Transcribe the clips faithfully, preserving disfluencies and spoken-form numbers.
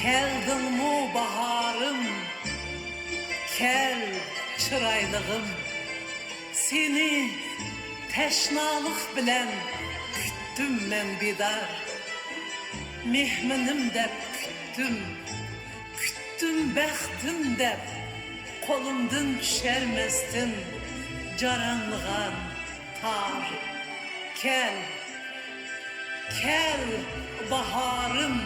كەلدىڭمۇ باھارىم، كەل چىرايلىغىم. سېنى تەشنالىق بىلەن كۈتتۈم مەن بىدار. مېھمىنىم دەپ كۈتتۈم، كۈتتۈم بەختىم دەپ، قولۇمدىن چۈشەرمەستىن جاراڭلىغان تار. كەل، كەل باھارىم.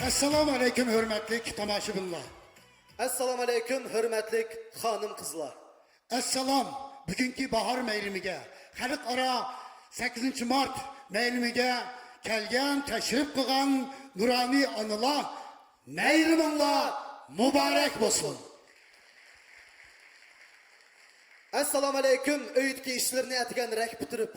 ئەسسالامۇ ئەلەيكۇم، ھۆرمەتلىك تاماشىبىنلار! ئەسسالامۇ ئەلەيكۇم، ھۆرمەتلىك خانىم-قىزلار! ئەسسالام! بۈگۈنكى باھار مەيرىمىگە، خەلقئارا سەككىزىنچى مارت مەيرىمىگە كەلگەن، تەشرىپ قىلغان نۇرانىي ئانىلار، مەيرىمىڭلار مۇبارەك بولسۇن! ئەسسالامۇ ئەلەيكۇم، ئۆيدىكى ئىشلىرىنى ئەتىگەنرەك پۈتتۈرۈپ،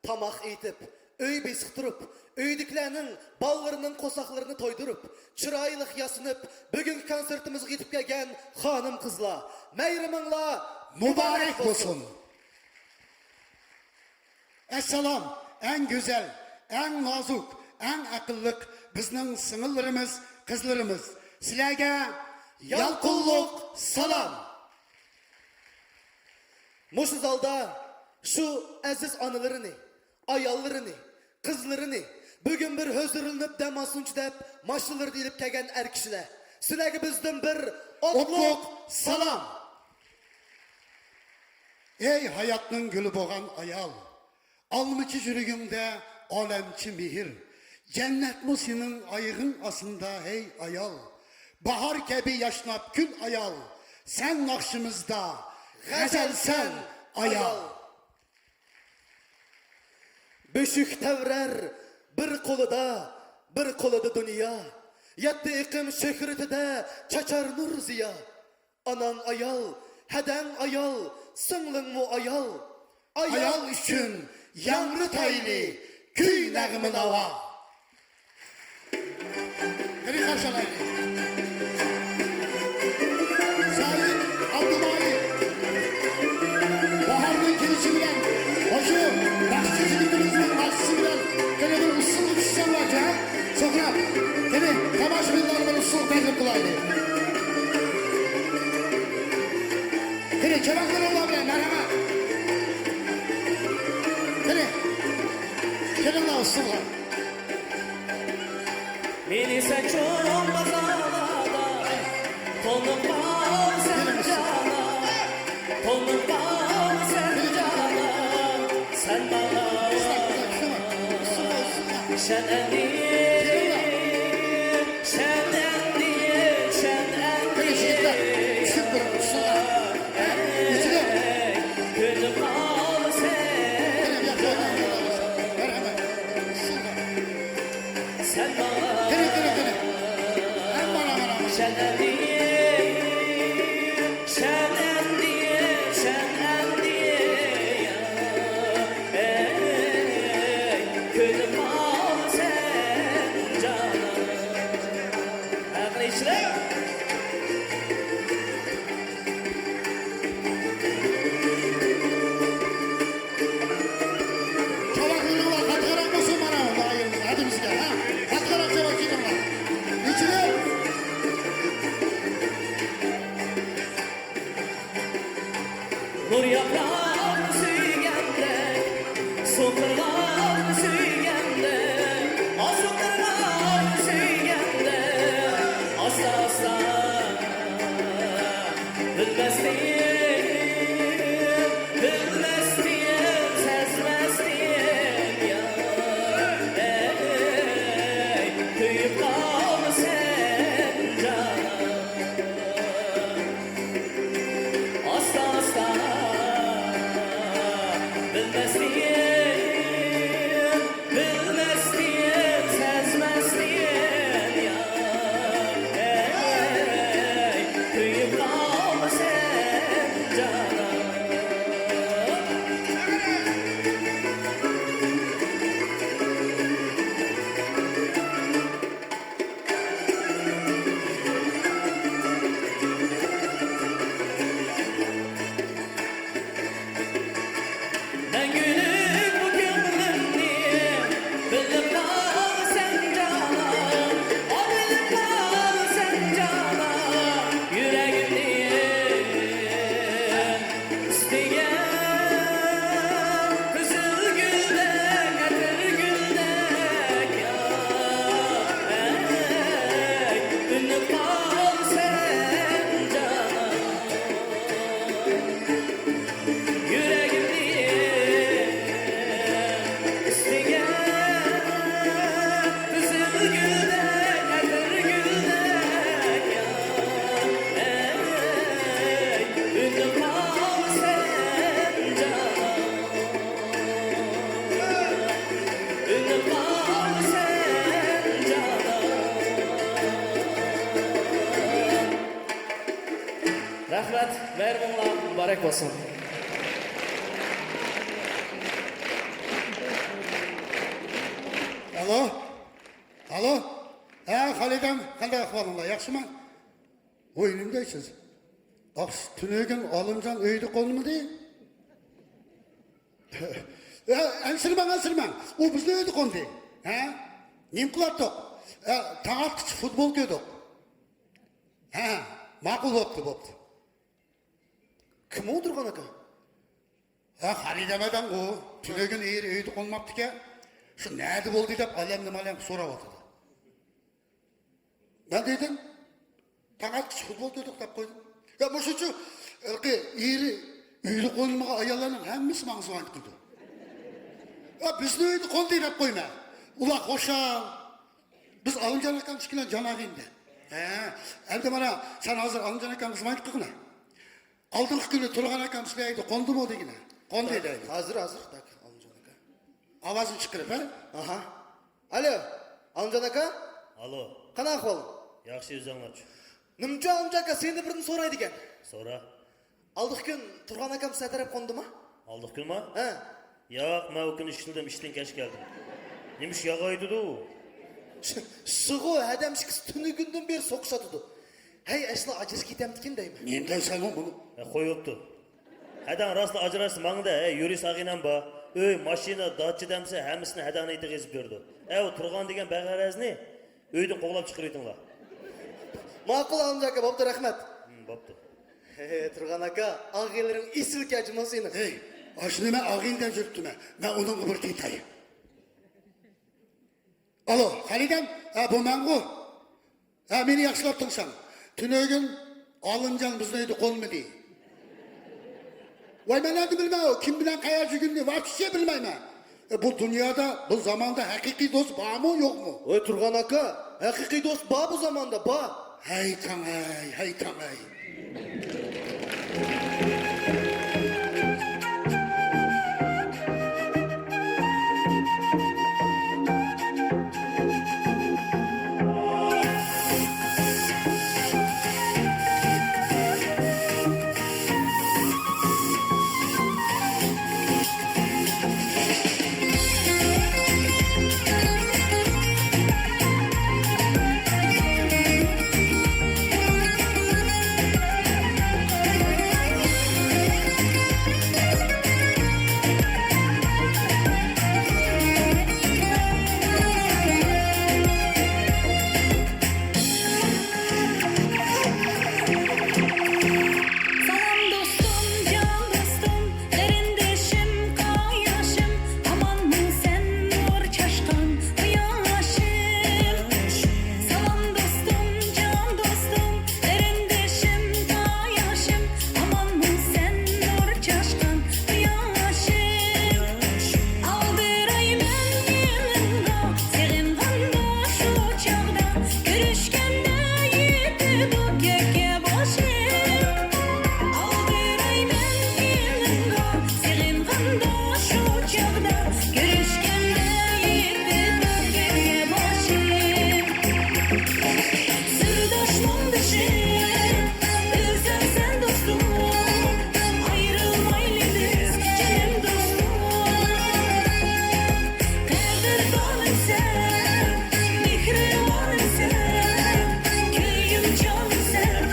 تاماق ئېتىپ، ئۆي بېسىقتۇرۇپ، ئۆيدىكىلەرنىڭ، بالىلىرىنىڭ قورساقلىرىنى تويدۇرۇپ، چىرايلىق ياسىنىپ، بۈگۈنكى كونسېرتىمىزغا يېتىپ كەلگەن خانىم-قىزلار، مەيرىمىڭلار مۇبارەك بولسۇن! ئەسسالام، ئەڭ گۈزەل، ئەڭ نازۇك، ئەڭ ئەقىللىق بىزنىڭ سىڭىللىرىمىز، قىزلىرىمىز، سىلەرگە يالقۇنلۇق سالام! مۇشۇ زالدا شۇ ئەزىز ئانىلىرىنى، ئاياللىرىنى، قىزلىرىنى بۈگۈن بىر ھۇزۇرلىنىپ دەم ئالسۇنچۇ دەپ ماشىنىلىرىدا ئېلىپ كەلگەن ئەر كىشىلەر، سىلەرگە بىزدىن بىر ئوتلۇق، ئوتلۇق سالام! ئەي ھاياتنىڭ گۈلى بولغان ئايال، ئالمىچى يۈرىكىڭدە ئالەمچە مېھىر، جەننەتمۇ سېنىڭ ئايىغىڭ ئاستىدا ھەي ئايال، باھار كەبى ياشناپ كۈن ئايال، سەن ناخشىمىزدا غەزەلسەن ئايال. بۆشۈك تەۋرەر بىر قولىدا، بىر قولىدا دۇنيا، يەتتە ئېقىم شۆھرىتىدە چاچار نۇر زىيا. ئاناڭ ئايال، ھەدەڭ ئايال، سىڭلىڭمۇ ئايال. ئايال ئۈچۈن ياڭرىتايلى كۈي نەغمە ناۋا. قېنى قارشى ئالايلى. سائىد ئابدۇمالىك. باھارنىڭ كېلىشى بىلەن مۇشۇ ناخشىچى يىگىتىمىزنىڭ ناخشىسى بىلەن قېنى بىر ئۇسسۇلغا چۈشسەڭلارچۇ، ھە؟ سوقراپ، قېنى، تاماشىبىنلارنى بىر ئۇسسۇل تەكلىپ قىلايلى. قېنى، چاۋاكلىرىڭلار بىلەن مەرھەمەت. قېنى، كېلىڭلار ئۇسسۇلغا. مېنى سەن چوڭ بازارلاردا تونۇپ قالسەن جانا، تونۇپ قالسەن جانا، سەن ماڭا ئىشەن ئەمدى، ئىشەن ئەمدى، ئىشەن ئەمدى. كۆنۈپ قالسەن. سەن ماڭا. قېنى، قېنى، قېنى. ھەممە ئانا، ئانا، ئانا. سەن ئەمدى، سەن ئەمدى، سەن ئەمدى. ئەي، كۆنۈپ قالسەن جانىم. ھەقىنى ئىچىدە. چاۋاكلىرىڭلار قاتتىقراق بولسۇن مانا، ھەدىمىزگە، ھە؟ قاتتىقراق چاۋاك چېلىڭلار. ئېچىلىپ. نۇر ياپراق سۆيگەندەك، سۇ قىرغاق سۆيگەندەك، ئاسۇ قىرغاق سۆيگەندەك، ئاستا، ئاستا. بىلمەستىن، بىلمەستىن، سەزمەستىن يا، ئەي، كۆيۈپ قالىسەن جانىم. ئاستا، ئاستا، بىلمەستىن، بىلمەستىن، سەزمەستىن يا، ئەي، كۆيۈپ قالىسەن جانىم. مەڭگۈلۈك بۇ كۆڭلۈمنى بىلىپ قالىسەن جانان، ئا، بىلىپ قالىسەن جانان، يۈرەكنى ئىستىگەن قىزىل گۈلدەك، ئەتىر گۈلدەك، يا، ئەي، ئۈنۈپ قالىسەن جانان. يۈرەكنى ئىستىگەن قىزىل گۈلدەك، ئەتىر گۈلدەك، يا، ئەي، ئۈنۈپ قالىسەن جانان، ئۈنۈپ قالىسەن جانان. رەھمەت، مېھرىبانلار، مۇبارەك بولسۇن. ئالو، ئالو. ھە، خالىدەم، قانداق ئەھۋالىڭلار، ياخشىمۇ؟ ۋوي، نېمە دەيسىز؟ ئاخ، تۈنۈگۈن ئالىمجان ئۆيدە قونمىدى. ھە، ئەنسىرىمەڭ، ئەنسىرىمەڭ. ئۇ بىزنىڭ ئۆيدە قوندى. ھە؟ نېمە قىلاتتۇق؟ ھە، تاڭ ئاتقۇچە فۇتبول كۆردۇق. ھە، ماقۇل بوپتۇ، بوپتۇ. كىم ئۇ تۇرغان ئاكا؟ ھە، خالىدەم ئادەمغۇ. تۈنۈگۈن ئېرى ئۆيدە قونماپتىكەن. شۇ نەدە بولدى دەپ ئالەمدىن ئالەمگە سوراۋاتىدۇ. مەن دېدىم، تاڭ ئاتقۇچە فۇتبول كۆردۇق دەپ قويدۇم. يا، مۇشۇنچە ھېلىقى ئېرى ئۆيدە قونمىغان ئاياللارنىڭ ھەممىسى ماڭا زۇۋان قىلىدۇ. يا، بىزنىڭ ئۆيدە قوندى دەپ قويما. ئۇلار خۇشال. بىز ئالىمجان ئاكام ئىككىلەن جان ئاغىنىدە. ھە، ئەمدى مانا سەن ھازىر ئالىمجان ئاكامغا زۇۋان قىلغىنا. ئالدىنقى كۈنى تۇرغان ئاكام سىلەر ئۆيدە قوندىمۇ دېگىنە. قوندى دەيدۇ. ھازىر، ھازىر، داكا، ئالىمجان ئاكا. ئاۋازنى چىقىرىپ، ھە؟ ئاھا. ئالو، ئالىمجان ئاكا؟ ئالو. قانداق ئەھۋال؟ ياخشى، ئۆزۈڭلارچۇ؟ نېمىچۇ ئالىمجان ئاكا سېنى بىردىن سورايدىكەن؟ سورا. ئالدىقى كۈن تۇرغان ئاكام سىلەر تەرەپ قوندىما؟ ئالدىقى كۈنما؟ ھە. ياق، مەن ئۇ كۈنى ئىشلىدىم، ئىشتىن كەچ كەلدىم. نېمە ئىش ياغايدىدۇ؟ شۇغۇ، ھەدەم ئىككىسى تۈنۈگۈندىن بېرى سوقۇشاتىدۇ. ھەي، ئەسلى ئاجرىشىپ كېتەمدىكىن دەيمەن. نېمە دەيسەن بۇنى؟ ھە، قويۇپتۇ. ھەدەڭ راستلا ئاجراشسا ماڭدە، ھەي، يۈرۈش ئاغىنەم بار. ئۆي، ماشىنا، داچا دەمسە، ھەممىسىنى ھەدەڭنىڭ ئېتىغا يېزىپ بېرىدۇ. ئەي، ئۇ تۇرغان دېگەن بەغەرەزنى ئۆيدىن قوغلاپ چىقىرىۋېتىڭلار. ماقۇل، ئالىمجان ئاكا، بوپتۇ، رەھمەت. ھىم، بوپتۇ. ھې، تۇرغان ئاكا، ئاغىنىلىرىڭ ئېسىل كەجمۇ سېنىڭ. ھەي، ئاشۇنى مەن ئاغىنە دەپ يۈرۈپتىمەن. مەن ئۇنىڭغا بىر تېتەي. ئالو، خالىدەم، ھە، بۇ مەنغۇ. ھە، مېنى ياخشىلاپ تىڭشاڭ. تۈنۈگۈن ئالىمجان بىزنىڭ ئۆيدە قونمىدى. ۋاي، مەن نەدىن بىلىمەن ئۇ كىم بىلەن قەيەر يۈرگىنىنى، ۋاپشې بىلمەيمەن. ئە، بۇ دۇنيادا، بۇ زاماندا ھەقىقىي دوست بارمۇ، يوقمۇ؟ ۋاي، تۇرغان ئاكا، ھەقىقىي دوست بار بۇ زاماندا، بار. ھەي تاڭ ھەي، ھەي تاڭ ھەي. سالام دوستۇم، جان دوستۇم، قېرىندىشىم، قاياشىم، ئامانمۇ سەن نۇر چاچقان قۇياشىم؟ سالام دوستۇم، جان دوستۇم، قېرىندىشىم، قاياشىم، ئامانمۇ سەن نۇر چاچقان قۇياشىم؟ ئالدىرايمەن يېنىڭغا، سېغىنغاندا شۇ چاغدا، كۆرۈشكەندە يېتىدۇ كۆككە باشىم. ئالدىرايمەن يېنىڭغا، سېغىنغاندا شۇ چاغدا، كۆرۈشكەندە يېتىدۇ كۆككە باشىم. سىرداش مۇڭدىشىم، ئۆزۈڭسەن دوستۇم، ئايرىلمايلى بىز جېنىم دوستۇم. قەدىردانىمسەن، مېھرىبانىمسەن، كۆيۈم جانىمسەن،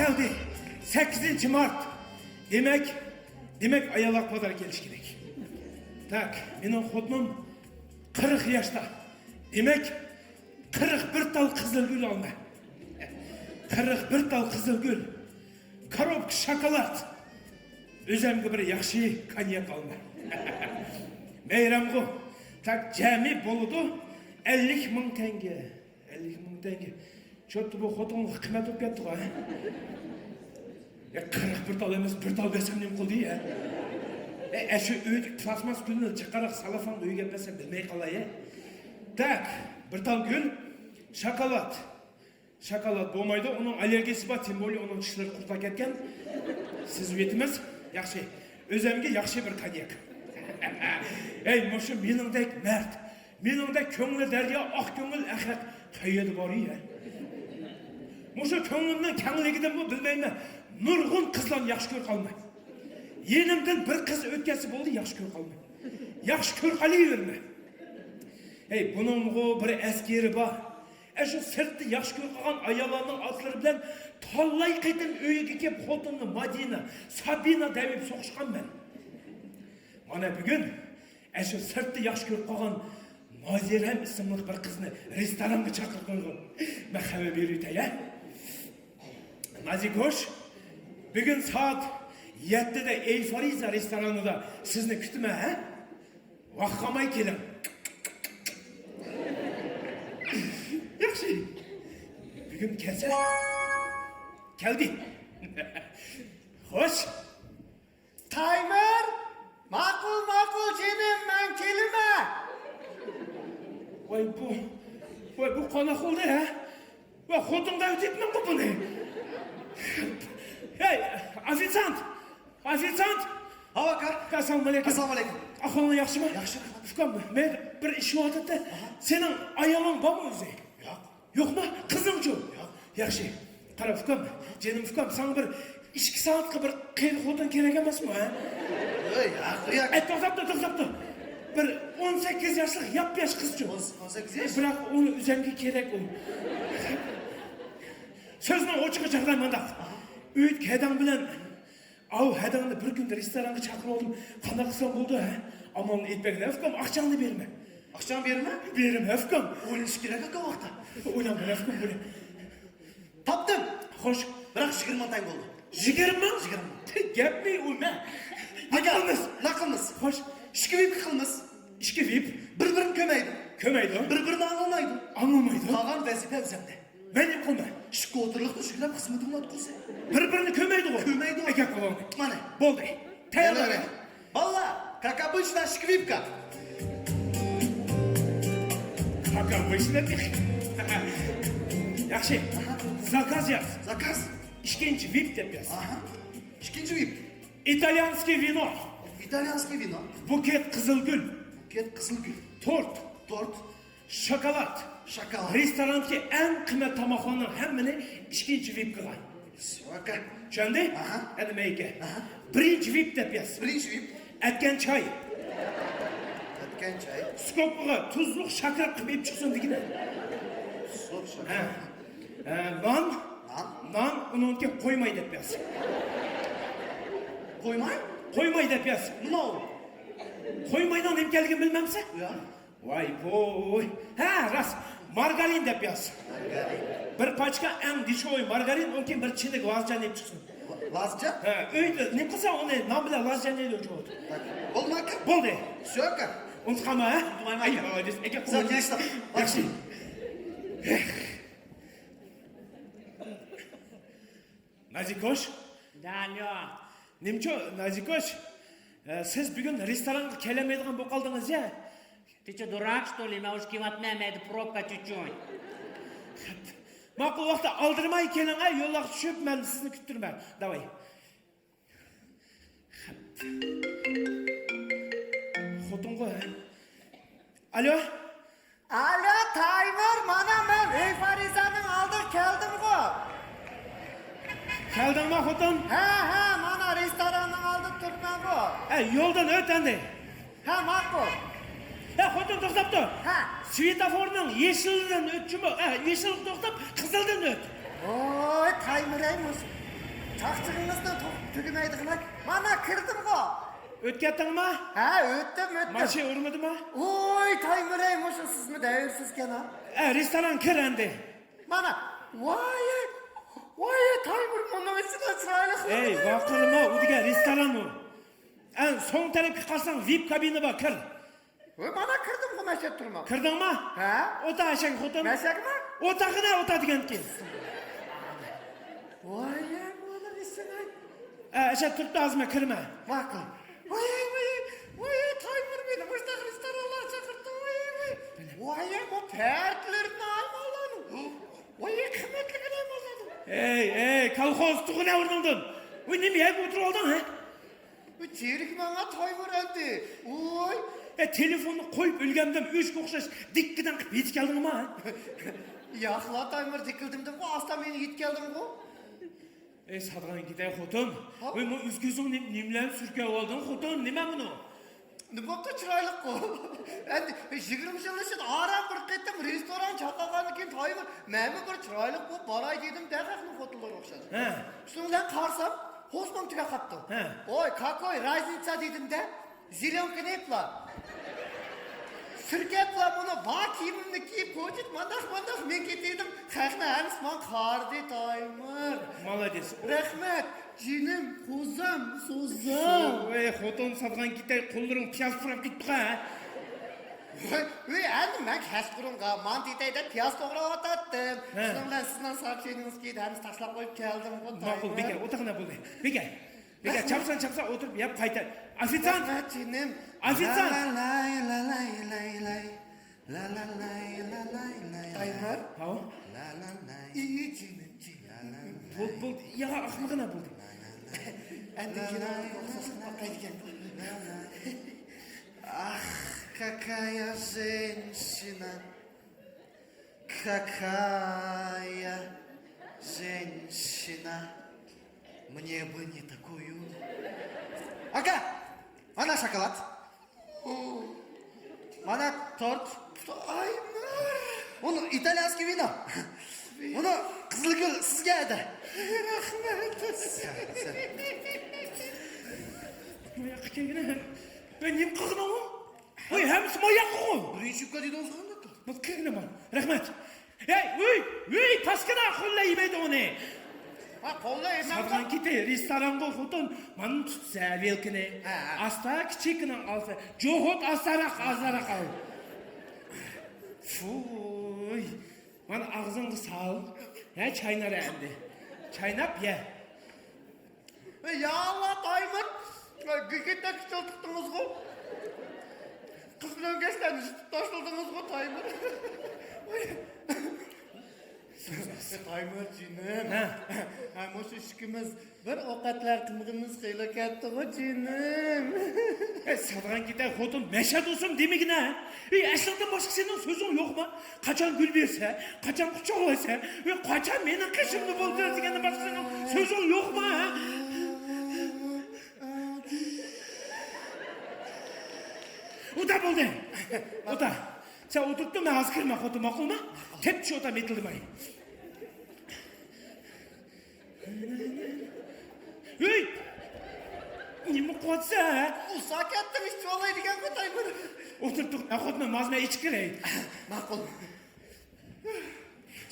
كەلدى. سەككىزىنچى مارت. دېمەك، دېمەك، ئاياللار بازار كېلىش كېرەك. تاك، مېنىڭ خوتۇنۇم قىرىق ياشتا. دېمەك، قىرىق بىر تال قىزىلگۈل ئالما. قىرىق بىر تال قىزىلگۈل. كاروپكا شاكىلات. ئۆزەمگە بىر ياخشى كونياك ئالما. مەيرەمغۇ. تاك، جەمئىي بولىدۇ ئەللىك مىڭ تەڭگە. ئەللىك مىڭ تەڭگە. چوتتا بۇ خوتۇنغا قىممەت بولۇپ كەتتىغۇ، ھە؟ يا، قىرىق بىر تال ئەمەس، بىر تال بەرسەم نېمە قىلدى، ھە؟ ئە، ئە، شۇ ئۆيدىكى پلاستماس گۈلنى جىققىراق سالافانغا ئۆيگە ئەپ بەرسەم بىلمەي قالاي، ھە؟ تاك، بىر تال گۈل، شاكىلات. شاكىلات بولمايدۇ، ئۇنىڭ ئاللېرگىيىسى بار، تىم بولى ئۇنىڭ چىشلىرى قۇرتلاپ كەتكەن. سىزىۋېتىمىز. ياخشى. ئۆزەمگە ياخشى بىر كونياك. ئەي، مۇشۇ مېنىڭدەك مەرد، مېنىڭدەك كۆڭلى دەريا، ئاق كۆڭۈل ئەخەت قەيەردە بار يە؟ مۇشۇ كۆڭلۈمنىڭ كەڭلىكىدىنمۇ بىلمەيمەن، نۇرغۇن قىزلارنى ياخشى كۆرۈپ قالىمەن. يېنىمدىن بىر قىز ئۆتكەنسە بولدى، ياخشى كۆرۈپ قالىمەن. ياخشى كۆرۈپ قالىۋېرىمەن. ئەي، بۇنىڭغۇ بىر ئەسكىرى بار. ئەشۇ سىرتتا ياخشى كۆرۈپ قالغان ئاياللارنىڭ ئاتلىرى بىلەن تاللاي قېتىم ئۆيىگە كېلىپ، خوتۇنىنى مادىنا، سابىنا دەۋېلىپ سوقۇشقانمەن. مانا بۈگۈن ئەشۇ سىرتتا ياخشى كۆرۈپ قالغان نازىرەم ئىسىملىق بىر قىزنى رېستورانغا چاقىرىپ قويغان. مەن خەۋەر بېرىۋېتەي، ھە؟ نازىكوش، بۈگۈن سائەت يەتتىدە ئەيفارىزا رېستورانىدا سىزنى كۈتىمەن، ھە؟ ۋاقىت قالماي كېلىڭ. ياخشى. بۈگۈن كەلسە. كەلدى. خوش. تايمۇر، ماقۇل، ماقۇل، جېنىم، مەن كېلىمەن. ۋاي بۇ، ۋاي بۇ قانداق بولدى، ھە؟ ۋاي خوتۇن دەۋېتىپمەنغۇ بۇنى. ھەي، ئوفىتسانت! ئوفىتسانت! ھاۋ، ئاكا. ئەسسالامۇئەلەيكۇم. ئەسسالامۇئەلەيكۇم. ئەھۋالىڭ ياخشىمۇ؟ ياخشى، رەھمەت. ئۇكام، مەن بىر ئىش بولۇۋاتاتتى. ئاھا. سېنىڭ ئايالىڭ بارمۇ ئۆزى؟ ياق. يوقمۇ؟ قىزىڭچۇ؟ ياق. ياخشى. قارا، ئۇكام، جېنىم ئۇكام، ساڭا بىر ئىككى سائەتكە بىر قېرى خوتۇن كېرەك ئەمەسمۇ، ھە؟ ئۆي، ياق، ياق. ئەي، توختاپ تۇر، توختاپ تۇر. بىر ئون سەككىز ياشلىق ياپياش قىزچۇ. ئون، ئون سەككىز ياش؟ بىراق ئۇنى ئۆزۈمگە كېرەك ئۇ. سۆزنىڭ ئوچۇقى، جاغداي مۇنداق. ئاھا. ئۆيدىكى ھەدەڭ بىلەن ئاۋۇ ھەدەڭنى بىر كۈندە رېستورانغا چاقىرىۋالدىم. قانداق قىلسام بولىدۇ، ھە؟ ئامالنى ئېيتىپ بەرگىن، ئۇكام، ئاقچاڭنى بېرىمەن. ئاقچاڭنى بېرىمەن؟ بېرىمەن، ئۇكام. ئويلىنىش كېرەك، ئاكا، ۋاقىتتا. ئويلانغىن، ئۇكام، بۇنى. تاپتىم! خوش. بىراق يىگىرمە مىڭ تەڭگە بولدى. يىگىرمە مىڭ؟ يىگىرمە مىڭ. گەپمۇ ئۇ، مە. ئاكا، ناق قىلىمىز. ناق قىلىمىز. خوش. ئىككى ۋىپ قىلىمىز. ئىككى ۋىپ؟ بىر-بىرىنى كۆرمەيدۇ. كۆرمەيدۇ. بىر-بىرىنى ئاڭلىمايدۇ. ئاڭلىمايدۇ. قالغان ۋەزىپە ئۆزۈمدە. مەن نېمە قىلىمەن؟ ئىككى ئوتتۇرىلىقتا شۈكۈرلەپ خىزمىتىڭنى ئۆتكۈزسە. بىر-بىرىنى كۆرمەيدىغۇ. كۆرمەيدۇ. ئەكەپ قويۇڭ. مانا. بولدى. تەييارلاۋېرىڭ. بالىلار، как обычно، ئىككى ۋىپكا. Как обычно. ياخشى. ئاھا. زاكاز ياز. زاكاز. ئىككىنچى ۋىپ دەپ ياز. ئاھا. ئىككىنچى ۋىپ. ئىتاليانسكىي ۋىنو. ئىتاليانسكىي ۋىنو. بۇكەت قىزىلگۈل. بۇكەت قىزىلگۈل. تورت. تورت. شاكىلات. شاكىلات. رېستورانتىكى ئەڭ قىممەت تاماقلارنىڭ ھەممىنى ئىككىنچى ۋىپكىغا. ئاكا. چۈشەندى؟ ئاھا. ئەنە مەيكە. ئاھا. بىرىنچى ۋىپ دەپ ياز. بىرىنچى ۋىپ. ئەتكەن چاي. ئەتكەن چاي. سكوپكىغا تۇزلۇق شاكىلات قىلىپ ئېلىپ چىقسۇن دېگىنە. تۇزلۇق شاكىلات. ھە. ھە، نان. نان. نان، ئۇنىڭكى قويماي دەپ ياز. قويماي؟ قويماي دەپ ياز. نېمە ئۇ؟ قويماينىڭ نېمە ئىكەنلىكىنى بىلمەمسەن؟ ياق. ۋاي بوي. ھە، راست. مارگارىن دەپ ياز. مارگارىن. بىر پاچكا ئەڭ دېشوۋۇي مارگارىن، ئۇنىڭ كېيىن بىر چىنىك لازجان يەپ چىقسۇن. لازجان؟ ھە، ئۆيدە نېمە قىلسا ئۇنى نان بىلەن لازجان يەيدۇ ئۇچۇرۇۋاتىدۇ. بولدىمۇ ئاكا؟ بولدى. شۇ ئاكا. ئۇنتۇپ قالما، ھە؟ ئۇنتۇمايمەن ئاكا. ئاي، ئاي، ئاي، ئاكا، ساڭا قويۇڭ. ياخشى. ياخشى. نازىكوش. داليو. نېمىچۇ، نازىكوش؟ ئە، سىز بۈگۈن رېستورانغا كېلەلمەيدىغان بولۇپ قالدىڭىز يا؟ Ты чё, дурак, что ли? مەن ئۇرۇش كېلىۋاتىمەن، مەيدە پروبكا چۈچۈن. ماقۇل ۋاقىتتا ئالدىرىماي كېلىڭ، ھە، يوللارغا چۈشۈپ مەن سىزنى كۈتتۈرىمەن. داۋاي. خوتۇنغۇ، ھە؟ ئالو. ئالو، تايمۇر، مانا مەن ئەيفارىزانىڭ ئالدىغا كەلدىمغۇ. كەلدىڭما، خوتۇن؟ ھە، ھە، مانا رېستوراننىڭ ئالدىدا تۇرۇپمەنغۇ. ھە، يولدىن ئۆت ئەمدى. ھە، ماقۇل. ھە، خوتۇن، توختاپ تۇر. ھە. سۋېتوفورنىڭ يېشىلىدىن ئۆت جۇمۇ. ھە، يېشىلغا توختاپ، قىزىلدىن ئۆت. ۋوي، تايمۇر ئەي مۇشۇ. چاقچىقىڭىزنىڭ تۇ-، تۈگىمەيدىغىنى. مانا كىردىمغۇ. ئۆتۈپ كەتتىڭما؟ ھە، ئۆتتۈم، ئۆتتۈم. ماشىنا ئۇرمىدىما؟ ۋوي، تايمۇر ئەي، مۇشۇ سىزمۇ دەۋرسىزكەن ھە. ئە، رېستوران كىر ئەمدى. مانا، ۋاي، ۋاي، تايمۇر، مۇنىڭ ئىچىدە چىرايلىق. ئەي، ۋارقىرىما، ئۇ دېگەن رېستوران ئۇ. ئەن سوڭ تەرەپكە قارىساڭ، ۋىپ كابىنا بار، كىر. ۋاي، مانا كىردىمغۇ، مەشەدە تۇرما. كىردىڭما؟ ھە؟ ئوتا ئەشەك خوتۇن. مەشەكمۇ؟ ئوتا قېنى، ئوتا دېگەنكى. ۋاي، يا، مانا ئىسىڭاي. ئە، ئەشەد تۇرۇپتۇ، ھازىر مەن كىرىمەن. ماقۇل. ۋاي، ۋاي، ۋاي، تايمۇر مېنى مۇشتاق رېستورانلارغا چاقىرتتى، ۋاي، ۋاي. ۋاي، يا، بۇ پەرەتلىرىنى ئالماڭلار. ۋاي، قىممەتلىكىنى ئالماڭلار. ئەي، ئەي، كالخوز، تۇغۇن ئورنۇڭدىن. ۋاي، نېمە يەرگە ئولتۇرۇپ ئالدىڭ، ھە؟ چېرىك ماڭا تايمۇر ئەمدى. ۋوي. ئە، تېلېفوننى قويۇپ ئۆلگەمدىم، ئۆچكە ئوخشاش دىككىدەڭ قىلىپ يېتىپ كەلدىڭما؟ ياقلا تايمۇر، دىككىلدىمدىمغۇ، ئاستا مېنى يېتىپ كەلدىمغۇ. ئەي، ساتقان كېتەي خوتۇن. ھا؟ ۋوي، مۇ ئۈز كۆزۈڭ نېم-، نېمىلەرنى سۈركەۋالدىڭ خوتۇن، نېمە مۇنۇ؟ نېمە بوپتۇ، چىرايلىققۇ. ئەمدى يىگىرمە يىل ئىچىدە ئاران بىر قېتىم رېستوران چاقىرغاندىن كېيىن تايمۇر، مەنمۇ بىر چىرايلىق بولۇپ باراي دېدىم-دە، خەقنىڭ خوتۇنلىرىغا ئوخشاش. ھە. شۇنىڭ بىلەن قارىسام، خوسمام تۈگەپ قاپتۇ. ھە. ۋوي، какой разница دېدىم-دە، زېليونكىنى ئېيتلا. سۈركەپلا مۇنۇ بار كىيىمىمنى كىيىپ، كوچىدا مانداق، مانداق مېڭىپ كېتىۋىدىم. خەقنىڭ ھەممىسى ماڭا قارىدى، تايمۇر. مالادېس. رەھمەت، جېنىم، قوزام، سوزام. ۋاي، خوتۇن ساتقان كېتەي، قوللىرىڭ پىياز پۇراپ كېتىپتۇ-ھە. ۋاي، ۋاي، ئەمدى مەن كەچقۇرۇنغا مانتا ئېتەي دەپ پىياز توغراۋاتاتتىم. ھە. شۇنىڭ بىلەن سىزنىڭ ساپچىنىڭىز كېيىدى، ھەممىسى تاشلاپ قويۇپ كەلدىم. ماقۇل، بىكەر، ئولتۇرغىنا بولدى. بىكەر. بىكەر، چاپسان، چاپسان ئولتۇرۇپ يەپ قايتاي. ئافىتسانت! رەھمەت، جېنىم. ئافىتسانت! لا لا لاي، لا لاي لاي لاي. لا لا لاي، لا لاي لاي. تايمۇر. ھاۋ. لا لا لاي. ئى، جېنىم، جېنىم. بولدى، بولدى. يا، ئاخمىقىنا بولدى. ئەمدى كىنونى قويساق باقايدىكەن. Ах, какая женщина. Какая женщина. Мне бы не такую. Ага, мана шоколад. Мана торт. Таймыр. Мына итальянский вино. Мына Qızılgül, sizge de. Рахмет. Sen, sen. Мына жакка келгенде мен эмне кылган? Ой, һәммәсе маяк ул. Беренче юбка дидиңиз кандай? Бу киргене бар. Рәхмәт. Эй, уй, уй, паскына, холла йибәйдә уны. Ха, холла йибәйдә. Сатхан ките, ресторанга хутун, ман тутса вилканы. Ха, ха. Аста кичекенең алса, җохот астарак, азарак ал. Фуй. Ман агызыңга сал. Һә, чайнар әмди. Чайнап я. يا الله، تايمۇر! گىگىتتەك كىچىلتىپتىڭىزغۇ؟ قىز بىلەن گەشلەرنى يۇتۇپ تاشلىدىڭىزغۇ، تايمۇر؟ تايمۇر جېنىم. ھە. ھە، مۇشۇ ئىككىمىز بىر ئوقەتلەر قىلمىغىنىمىز خېلى كەتتىغۇ، جېنىم. ئەي، سادىغان كېتەي، خوتۇن، مەشەد ئۇسۇم دېمىگىنە. ئەي، ئەسلىڭدىن باشقا سېنىڭ سۆزۈڭ يوقما؟ قاچان گۈل بېرىسە، قاچان قۇچاقلايسە، ۋە قاچان مېنىڭ قېشىمدا بولىسەن دېگەندىن باشقا سېنىڭ سۆزۈڭ يوقما، ھە؟ ئۇدا بولدى. ئۇدا. سەن ئولتۇرۇپ تۇر، مەن ھازىر كىرىمەن، خوتۇن، ماقۇلما؟ تەپتىش ئوتا مېتىلدىماي. ھۆي! نېمە قىلىۋاتىسەن، ھە؟ ئۇزاق كەتتىم، ئىچىپ ئالاي دېگەنغۇ، تايمۇر. ئولتۇرۇپ تۇر، ئەخوتنى مازمەن ئىچىپ كىرەي. ماقۇل.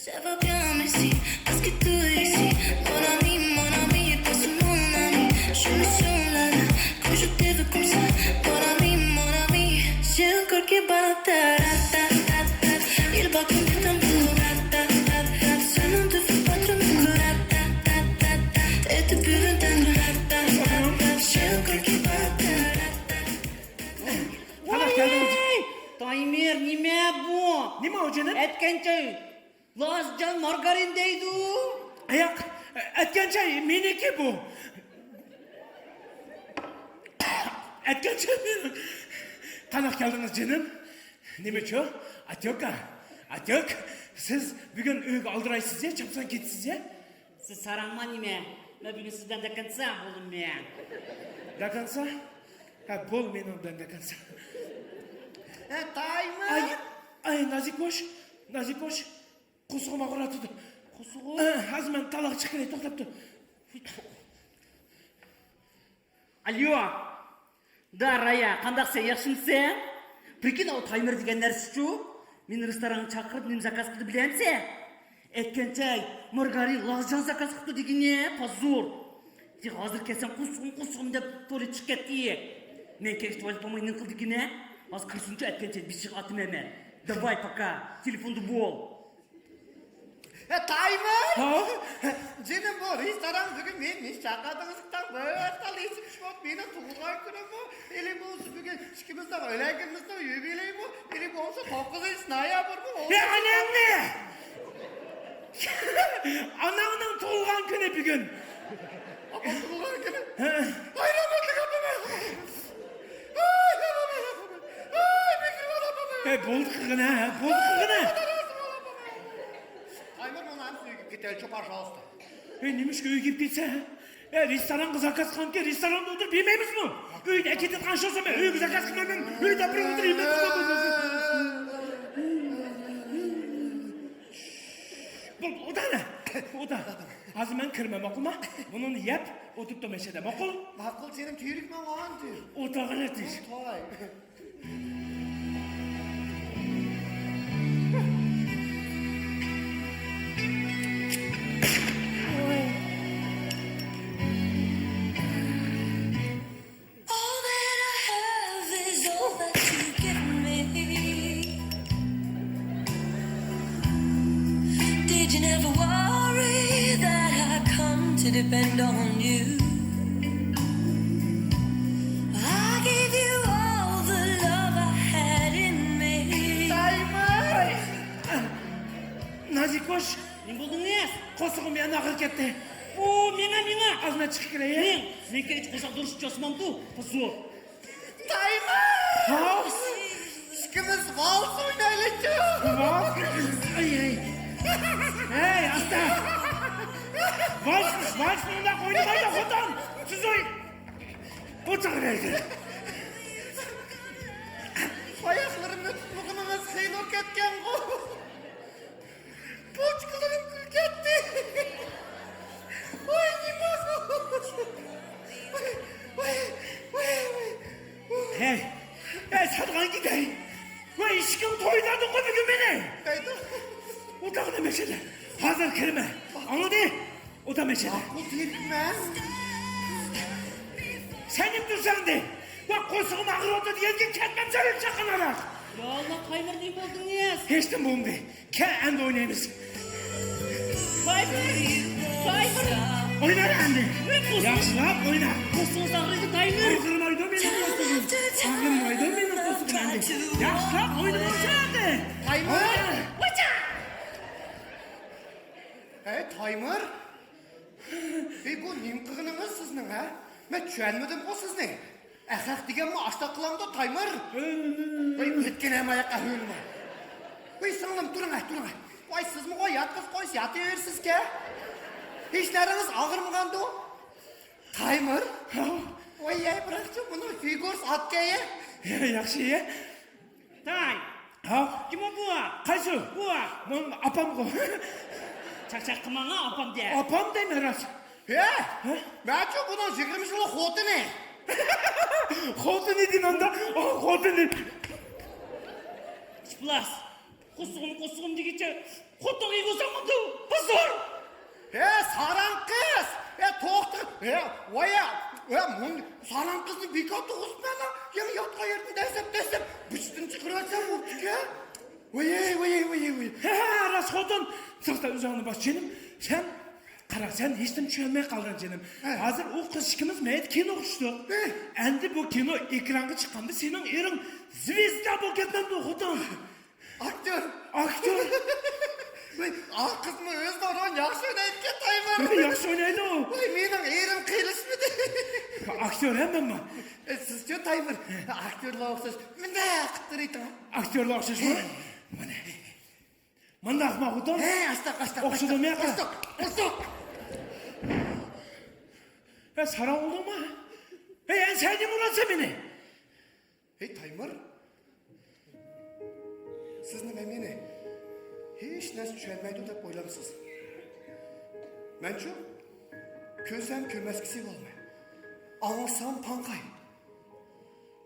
Ça va bien, merci. Parce que tout est ici. Mon ami, mon ami, t'es mon ami. Je me sens là, là, quand je te veux comme ça. Mon ami, mon ami. J'ai un cœur qui bat, ta, ta, ta, ta, ta. Il bat comme des tambours. Ta, ta, ta, ta, ta. Seulement te fais pas trop mon cœur. Ta, ta, ta, ta, ta. Et te pur un tendre. Ta, ta, ta, ta, ta. J'ai un cœur qui bat, ta, ta, ta, ta. قانداق كەلدىڭىز؟ ۋاي! تايمىر، نېمە بۇ؟ نېمە ئۇ جېنىم؟ ئەتكەن چاي. لازجان مارگارىن دەيدۇ. ئاياق، ئەتكەن چاي مېنىڭكى بۇ. ئەتكەن چاي مېنىڭ. قانداق كەلدىڭىز جېنىم؟ نېمە چۇ؟ ئاتيوكا. ئاتيوك. سىز بۈگۈن ئۆيگە ئالدىرايسىز يا، چاپسان كېتىسىز يا. سىز ساراڭما نېمە؟ مەن بۈگۈن سىز بىلەن داكانسا بولدۇم مەن. داكانسا؟ ھە، بول مېنىڭ بىلەن داكانسا. ھە، تايمۇر. ئاي، ئاي، نازىكوش، نازىكوش. قورسىقىم ئاغرىۋاتىدۇ. قورسىقىڭ؟ ھە، ھازىر مەن تالاغا چىقىپ كېلەي، توختاپ تۇر. ئاليو. دارايا، قانداقسەن، ياخشىمسەن؟ پرىكىن، ئاۋۇ تايمىر دېگەن نەرسىچۇ؟ مېنى رېستورانغا چاقىرىپ نېمە زاكاز قىلدى بىلەمسەن؟ ئەتكەنچەي، مارگارىن، لاژان زاكاز قىپتۇ دېگىنە، پازۇر. ھازىر كەلسەم قۇسۇم قۇسۇم دەپ تورى چىقىپ كەتتى. مەن كەلگەچ ۋايپاماي نېمە قىل دېگىنە؟ ھازىر كىرسۇنچۇ، ئەتكەنچەي بېشىغا ئاتىمەن مەن. داۋاي، پاكا، تېلېفوندا بول. ھە، تايمىر! ھا؟ جېنىم، بۇ رېستوران بۈگۈن مېنى نېمە چاقىردىڭىز؟ بىر خىل ئېچىنىش بولۇپ، مېنىڭ تۇغۇلغان كۈنۈممۇ، ھېلى بولسا بۈگۈن ئىككىمىزنىڭ ئۆلگىنىمىزنىڭ يۇبىلېيىمۇ، ھېلى بولسا توققۇزىنچى نويابىرمۇ. ھە، ئانامنى! ئاناڭنىڭ تۇغۇلغان كۈنى بۈگۈن. ئاپام تۇغۇلغان كۈنى. ھە. ھايرانلىق ئاپام. ھاي، ئاپام، ئاپام. ھاي، مېھرىبان ئاپام. ھە، بولدى قىلغىنە، ھە، بولدى قىلغىنە. ئايمۇر، مانا ھەم ئۆيگە كېتەيلى، پاژاۋۇستا. ھە، نېمىشقا ئۆيگە كېتىپ كېتىسەن، ھە؟ ھە، رېستورانغا زاكاز قىلغانكەن، رېستوراندا ئولتۇرۇپ يېمەيمىزمۇ؟ ئۆيدە ئەكېتىۋاتقان ئىش بولسا، مەن ئۆيگە زاكاز قىلمايمەن، ئۆيدە بىر ئولتۇرۇپ يېمەيمىز. بولدى، ئودا، ئودا. ھازىر مەن كىرىمەن، ماقۇلما؟ بۇنىڭنى يەپ، ئولتۇرۇپ تۇر مەشەدە، ماقۇل؟ ماقۇل، جېنىم، تۈيرۈكمەن، ئاندى. ئولتۇرغىنە تىز. ئولتۇراي. All that I have is all that you give me. Did you never worry that I come to depend on you? I gave you all the love I had in me. تايمىر! نازىكوش! نېمە بولدى، نېس؟ قورسىقىم يەنە ئاغرىپ كەتتى. ئۇ، مېڭە، مېڭە! ئازراق چىقىپ كىرەي. مېڭ! مېنىڭكى ھېچ قورساق دۇرۇس چاسمامدۇ؟ قىزۇ. تايمىر! ھاۋ! ئىككىمىز ۋالس ئوينايلىچۇ! ۋالس؟ ئەي، ئەي. ھەي، ئاستا! ۋالس، ۋالس مۇنداق ئوينىمايدۇ، خوتۇن! سىز ئوي-، قوچاق بەردى. ئاياقلىرىمنى تۇتمىغىنىڭىز خېلى كەتكەنغۇ. پوچكىلىرىم كۈلۈپ كەتتى. ۋاي، نېمە بولدى؟ ۋاي، ۋاي، ۋاي، ۋاي. ھەي، ھەي، ساتقان كېتەي. ۋاي، ئىشىكىڭ تويدۇردۇڭغۇ بۈگۈن مېنى. دەيدۇ. ئۇنداق دېمە مەشەدە. ھازىر كىرىمەن. ئاڭلىدى؟ ئۇنداق مەشەدە. ماقۇل دېدىم مەن. سەن نېمە تۇرساڭ دە؟ ۋاي، قورسىقىم ئاغرىۋاتىدۇ دېگەنگە كەتمەمسەن چاققان ئاراق. يا ئاللا، تايمىر، نېمە بولدى، نېس؟ ھېچنېمە بولمىدى. كەل، ئەمدى ئوينايمىز. تايمىر! تايمىر! ئوينا ئەمدى. ۋاي، قورسىقىم. ياخشىلاپ ئوينا. قورسىقىم ئاغرىيدۇ، تايمىر. ئاغرىمايدۇ مېنىڭ قورسىقىم. ئاغرىمايدۇ مېنىڭ قورسىقىم ئەمدى. ياخشىلاپ ئوينىۋالسا ئەمدى. تايمىر! ئوينا. ھەي، تايمىر! ھەي، بۇ نېمە قىلغىنىڭىز سىزنىڭ، ھە؟ مەن چۈشەنمىدىمغۇ سىزنى. ئەخەق دېگەنمۇ ئاشتاق قىلامدۇ، تايمىر؟ ھەي، كەتكىنە ماياققا ھۆلمە. ۋاي، سىڭلىم، تۇرۇڭ، ھە، تۇرۇڭ، ھە. ۋاي، سىزمۇ غوي ياتقۇز قويسا ياتىۋېرىسىزكەن. ھېچ نەرسىڭىز ئاغرىمىغاندۇ؟ تايمىر؟ ھاۋ. ۋاي، يەي، بىراقچۇ، بۇنىڭ فىگۇرىسى ئاتكەن، يە. ياخشى، يە. تاي. ھاۋ. كىم ئۇ بۇ؟ قايسى؟ بۇ. مانا ئاپامغۇ. چاقچاق قىلماڭا، ئاپام دە. ئاپام دەيمەن راست. ھە؟ ھە؟ مەنچۇ بۇنىڭ يىگىرمە يىللىق خوتۇنى. خوتۇنى دېمەمدە، ئا، خوتۇنى. ئىپلاس. قورسىقىم، قورسىقىم دېگىچە خوتۇنغا يىغلىساڭمۇ بۇزۇر. ھە، ساراڭ قىز! ھە، توختا! ھە، ۋايا! ھە، مۇن، ساراڭ قىزنى بىكار تۇغۇزۇپمەن، يەنە ياتقان يېرىدىن دەسسەپ، دەسسەپ، بۇچىدىن چىقىرىۋەتسەم بوپتىكەن. ۋايەي، ۋايەي، ۋايەي، ۋايەي. ھە، ھە، راست خوتۇن! ساقتا ئۆزۈڭنى باس جېنىم. سەن، قارا، سەن ھېچنېمە چۈشەنمەي قالدىڭ جېنىم. ھە. ھازىر ئۇ قىز ئىككىمىز مەيدە كىنوغا چۈشتۇق. ھە. ئەمدى بۇ كىنو ئېكرانغا چىققاندا سېنىڭ ئېرىڭ زىۋىزدا بولۇپ كەتمەمدۇ خوتۇن؟ ئاكتيور. ئاكتيور. ۋاي، ئا قىزمۇ ئۆزىنىڭ رولىنى ياخشى ئوينايدىكەن، تايمىر. ياخشى ئوينايدۇ. ۋاي، مېنىڭ ئېرىم قېلىشمىدى. ئاكتيور ھەممىمۇ. ئە، سىزچۇ، تايمىر؟ ئاكتيورلار ئوخشاش مۇنداق قىلىپ تۇرۇۋېتىڭ. ئاكتيورلار ئوخشاشمۇ؟ ھە. مانا. مۇنداقمۇ خوتۇن؟ ھە، ئاشتاق، ئاشتاق. ئوخشىدىمۇ ياقا؟ ئاشتاق، ئاشتاق. ھە، ساراڭ بولدۇڭمۇ؟ ھە، ئەنسەدىن ئۇراسەن مېنى. ھەي، تايمىر! سىزنى مەن مېنى ھېچ نەرسە چۈشەنمەيدۇ دەپ ئويلامسىز؟ مەنچۇ كۆرسەم كۆرمەسكىسى بولىمەن. ئاڭلىسام پاڭقاي.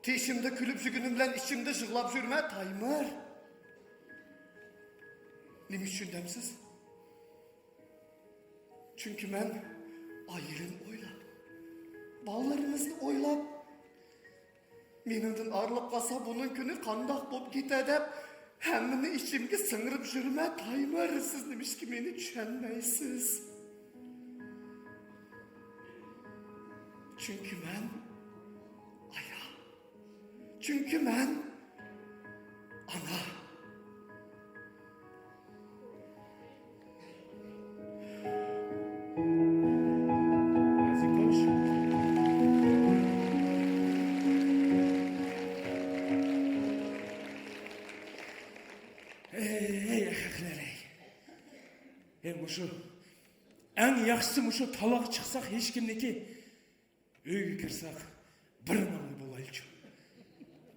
تېشىمدا كۈلۈپ يۈرگىنىم بىلەن ئىچىمدە يىغلاپ يۈرمە تايمۇر. نېمە ئۈچۈن دەمسىز؟ چۈنكى مەن ئايىلىم ئويلاپ، بالىلىرىمىزنى ئويلاپ، مېنىڭدىن ئايرىلىپ قالسا بۇنىڭ كۈنى قانداق بولۇپ كېتە دەپ ھەممىنى ئىچىمگە سىڭدۈرۈپ يۈرمە تايمۇر. سىز نېمىشقا مېنى چۈشەنمەيسىز؟ چۈنكى مەن ئايال. چۈنكى مەن ئانا. نازىكوش. ئەي، ئەخەقلەر، ئەي. ئەي، مۇشۇ ئەڭ ياخشىسى مۇشۇ تالاغا چىقساق ھېچكىمنىكى. ئۆيگە كىرسەك، بىر نانلا بولايلىچۇ.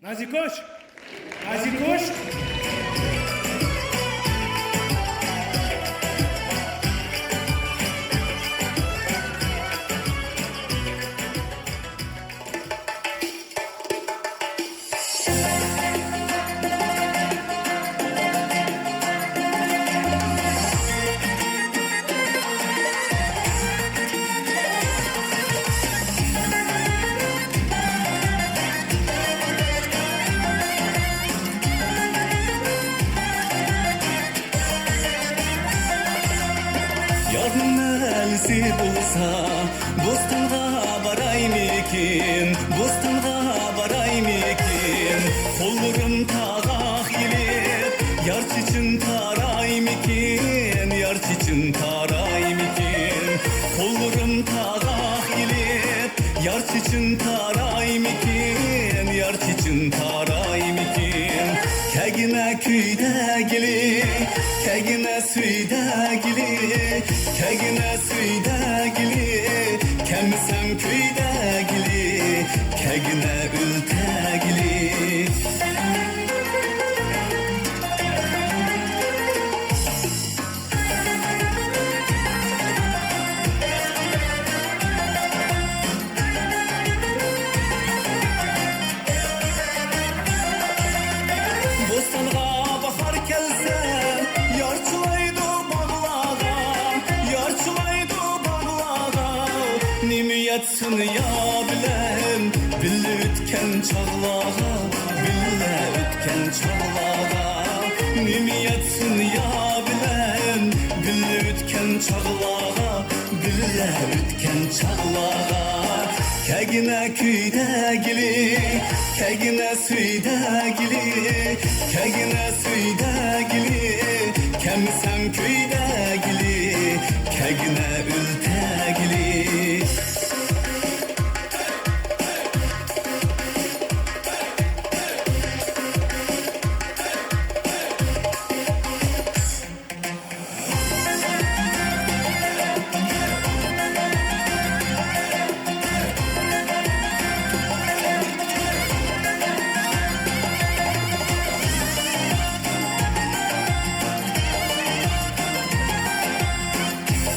نازىكوش! نازىكوش! يازنىڭ مەلىسى بولسا، بوستانغا بارايمىكىن، بوستانغا بارايمىكىن؟ قوللىرىم تاغاق ئېلىپ، يار چېچىن تارايمىكىن، يار چېچىن تارايمىكىن؟ قوللىرىم تاغاق ئېلىپ، يار چېچىن تارايمىكىن، يار چېچىن تارايمىكىن؟ كەگىنە كۈيدەگىلى، كەگىنە سۈيدەگىلى، كەگىنە سۈيدەگىلى، كەمسەن كۈيدەگىلى، كەگىنە ئۆلتەگىلى. بوستانغا باھار كەلسە، يارچىلايدۇ باغلارغا، يارچىلايدۇ باغلارغا. نېمە يەتسۇن يار بىلەن بىللە ئۆتكەن چاغلارغا، بىللە ئۆتكەن چاغلارغا؟ نېمە يەتسۇن يار بىلەن بىللە ئۆتكەن چاغلارغا، بىللە ئۆتكەن چاغلارغا؟ كەگىنە كۈيدەگىلى، كەگىنە سۈيدەگىلى، كەگىنە سۈيدەگىلى، كەمسەن كۈيدەگىلى، كەگىنە ئۆلتەگىلى.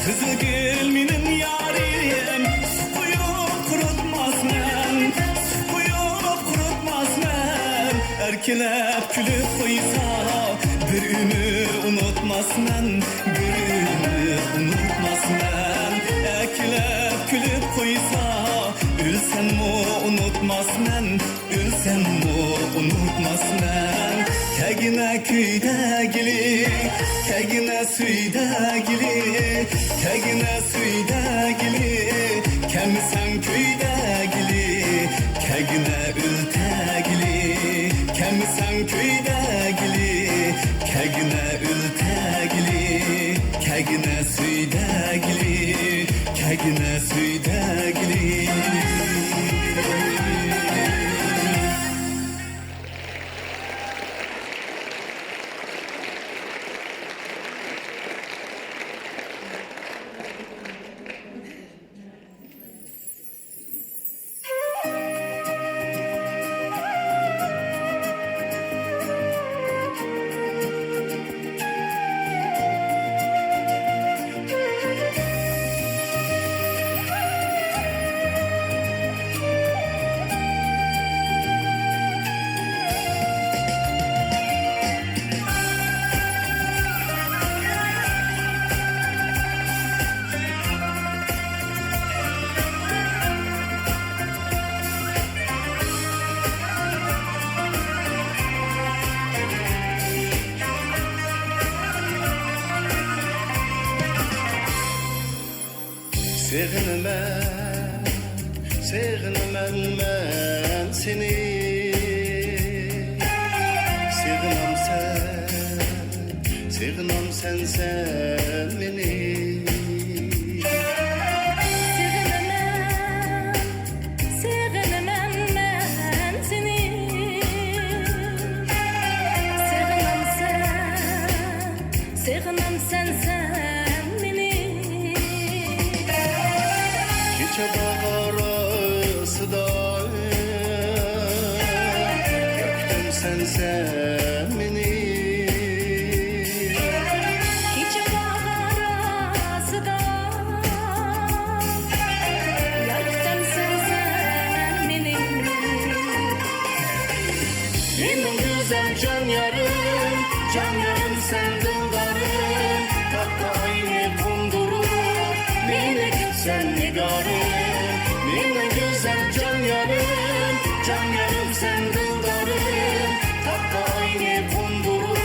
قىزىلگۈل مېنىڭ يارىم، سۇ قۇيۇپ قۇرۇتماسمەن، سۇ قۇيۇپ قۇرۇتماسمەن. ئەركىلەپ كۈلۈپ قويسا، بىر ئۆمۈر ئۇنتۇماسمەن، بىر ئۆمۈر ئۇنتۇماسمەن. ئەركىلەپ كۈلۈپ قويسا، ئۆلسەممۇ ئۇنتۇماسمەن، ئۆلسەممۇ ئۇنتۇماسمەن. كەگىنە كۈيدەگىلى، كەگىنە سۈيدەگىلى، كەگىنە سۈيدەگىلى، كەمسەن كۈيدەگىلى، كەگىنە ئۆلتەگىلى. كەمسەن كۈيدەگىلى، كەگىنە ئۆلتەگىلى، كەگىنە سۈيدەگىلى، كەگىنە سۈيدەگىلى. سېغىنىمەن مەن سېنى، سېغىنامسەن، سېغىنامسەن سەن مېنى. سېغىنىمەن، سېغىنىمەن مەن سېنى، سېغىنامسەن، سېغىنامسەن سەن مېنى. كېچە باغ ئارىسىدا ياقتىڭ سەن، سەن مېنى. كېچە باغ ئارىسىدا ياقتىڭ سەن، سەن مېنى. مېنىڭ گۈزەل جان يارىم، جان يارىم سەن دىلدارىم، تاغقا ئاينى قوندۇرۇپ، مېنى كۈتسەن نىگارىم. مېنىڭ گۈزەل جان يارىم، جان يارىم سەن دىلدارىم، تاغقا ئاينى قوندۇرۇپ،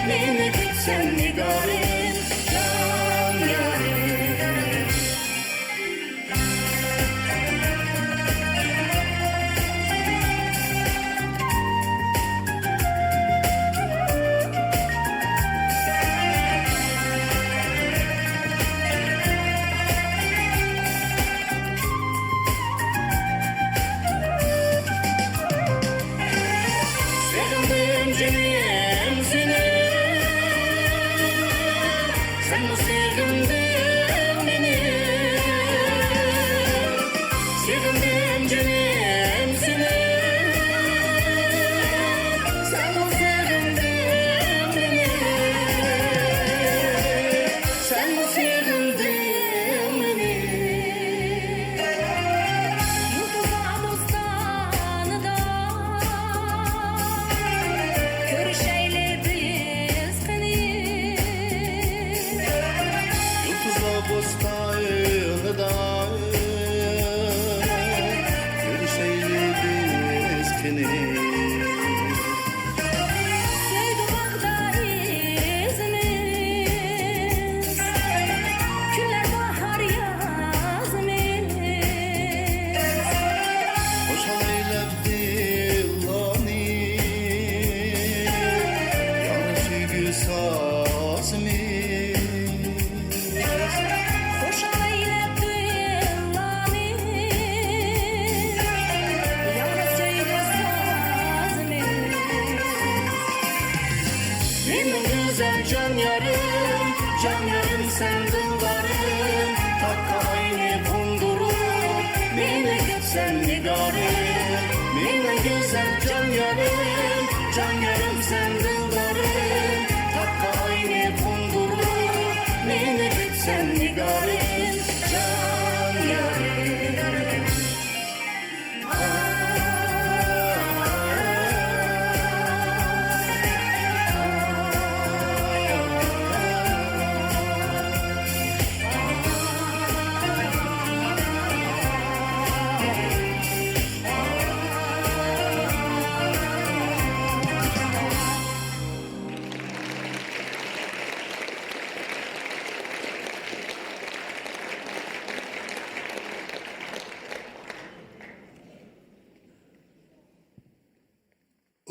مېنى كۈتسەن نىگارىم، جان يارىم. سېغىندىم جېنىم سېنى، سەنمۇ سېغىندىڭ مېنى. سېغىندىم جېنىم سېنى، سەنمۇ سېغىندىڭ مېنى. سەنمۇ سېغىندىڭ مېنى. يۇلتۇزلار بوستانىدا كۆرۈشەيلى بىز قېنى. يۇلتۇزلار بوستانىدا كۆرۈشەيلى بىز قېنى. سۆيگۈ باغدا ئىزىمىز، كۈنلەر باھار يازىمىز. خۇشال ئەيلەپ دىللارنى ياڭرا سۆيگۈ سازىمىز. خۇشال ئەيلەپ دىللارنى ياڭرا سۆيگۈ سازىمىز. مېنىڭ گۈزەل جان يارىم، جان يارىم سەن دىلدارىم، تاغقا ئاينى قوندۇرۇپ، مېنى كۈتسەن نىگارىم. مېنىڭ گۈزەل جان يارىم، جان يارىم سەن دىلدارىم، تاغقا ئاينى قوندۇرۇپ، مېنى كۈتسەن نىگارىم، جان يارىم.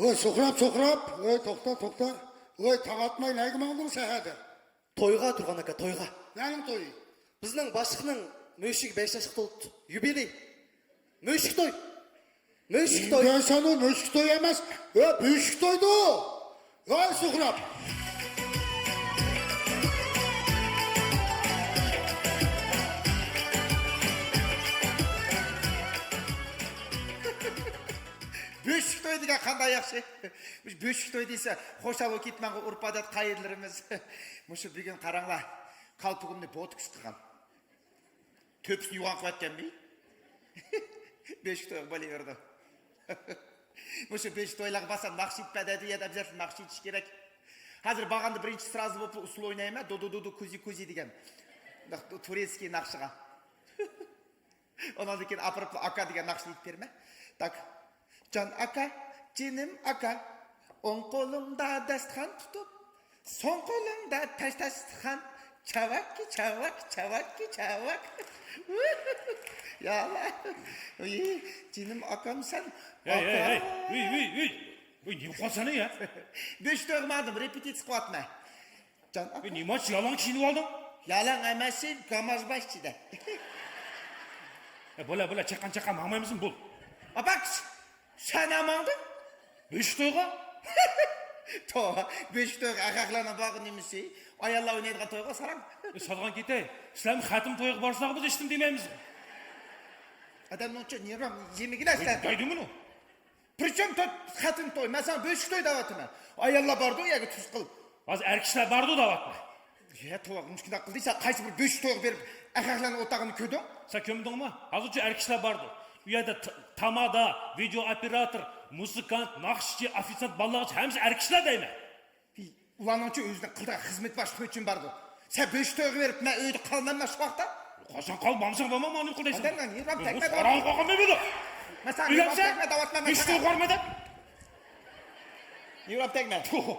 ۋوي سۇھراپ، سۇھراپ، ۋوي توختا، توختا، ۋوي تاڭ ئاتماي نەگە ماڭدىڭ سەھەردە؟ تويغا تۇرغان ئاكا، تويغا. نەنىڭ تويى؟ بىزنىڭ باشلىقنىڭ مۈشۈكى بەش ياشلىق تولۇپتۇ. يۇبىلېي. مۈشۈك توي. مۈشۈك توي. ئىنگەرسەن ئۇ مۈشۈك توي ئەمەس، ۋە بۆشۈك تويدۇ. ۋاي سۇھراپ. بۆشۈك توي دېگەن قانداق ياخشى. مۇشۇ بۆشۈك توي دېسە، خۇشال بولۇپ كېتىمەنغۇ، ئۆرپ-ئادەت، قائىدىلىرىمىز. مۇشۇ بۈگۈن قاراڭلار، قالپىقىمنى بوتوكس قىلغان. تۆپىسىنى يوغان قىلىۋەتكەنمۇ؟ بۆشۈك تويغا بولۇۋېرىدۇ. مۇشۇ بۆشۈك تويلارغا بارسا، ناخشا ئېيتىپ بەر دەيدۇ، يەنە ئەبجەتلا ناخشا ئېيتىش كېرەك. ھازىر بارغاندا بىرىنچى سرازا بولۇپلا ئۇسسۇل ئوينايمەن، دودو دودو كوزى كوزى دېگەن. تۇرېتسكىي ناخشىغا. ئۇنىڭدىن كېيىن ئاپىرىپلا ئاكا دېگەن ناخشىنى ئېيتىپ بېرىمەن. تاك. جان ئاكا، جېنىم ئاكا، ئوڭ قولۇڭدا داستىخان تۇتۇپ، سول قولۇڭدا تاش داستىخان، چاۋاككى، چاۋاك، چاۋاككى، چاۋاك. يا ئاللا. ئۇي، جېنىم ئاكام سەن. ھەي، ھەي، ھەي. ئاكا. ئۇي، ئۇي، ئۇي. ئۇي، نېمە قىلىۋاتىسەن يا؟ بۆشۈك تويغا ماڭدىم، رېپېتىتسىيە قىلىۋاتىمەن. جان ئاكا. ئۇي، نېمە ئۈچۈن يالاڭ كىيىنىۋالدىڭ؟ يالاڭ ئەمەس، گاماژ بار ئىچىدە. ئە، بولە، بولە، چاققان، چاققان ماڭمايمىزمۇ، بول. ئاپاكىش! سەن نەگە ماڭدىڭ؟ بۆشۈك تويغا. توۋا، بۆشۈك تويغا ئەخەقلەرنىڭ بارغان نېمىسى؟ ئاياللار ئوينايدىغان تويغا ساراڭ. ئە، سالغان كېتەي. سىلەرمۇ خەتىم تويغا بارسىلەرغۇ بىز ھېچنېمە دېمەيمىز. ئادەمنىڭچە نېرۋام يېمىگىلە سىلەر. دەيدۇ مۇنۇ. پرىچېم توي، خەتىم توي؟ مەن ساڭا بۆشۈك توي دەۋاتىمەن. ئاياللار باردۇ، ئۇ يەرگە تۇز قىل. ھازىر ئەر كىشىلەر باردۇ دەۋاتىمەن. يە، توۋا، مۇشۇنداق قىلدى، سەن قايسى بىر بۆشۈك تويغا بېرىپ، ئەخەقلەرنىڭ ئولتۇرغىنىنى كۆردۈڭ؟ سەن كۆرمىدىڭمۇ؟ ھازىرچۇ ئەر كىشىلەر باردۇ. ئۇ يەردە ت-، تامادا، ۋىدېئو ئوپېراتور، مۇزىكانت، ناخشىچى، ئوفىتسانت، بالىلارغىچە ھەممىسى ئەر كىشىلەر دەيمەن. ھېي، ئۇلارنىڭچۇ ئۆزىنىڭ قىلىدىغان خىزمىتى بار، توي ئۈچۈن بارىدۇ. سەن بۆشۈك تويغا بېرىپ، مەن ئۆيدە قالماممەن شۇ ۋاقىتتا؟ قاچان قال، مامساڭ بامام، مانا نېمە قىل دەيسەن؟ ئادەملەر نېرۋام تەگمە، ساراڭ دەۋاتىمەن. قالغان بېمىدۇ. مەن ساڭا ئۆيلەنسە، نېرۋام تەگمە دەۋاتىمەن، مەن بۆشۈك ساڭا. تويغا بارما دەپ. نېرۋام تەگمە. توۋا.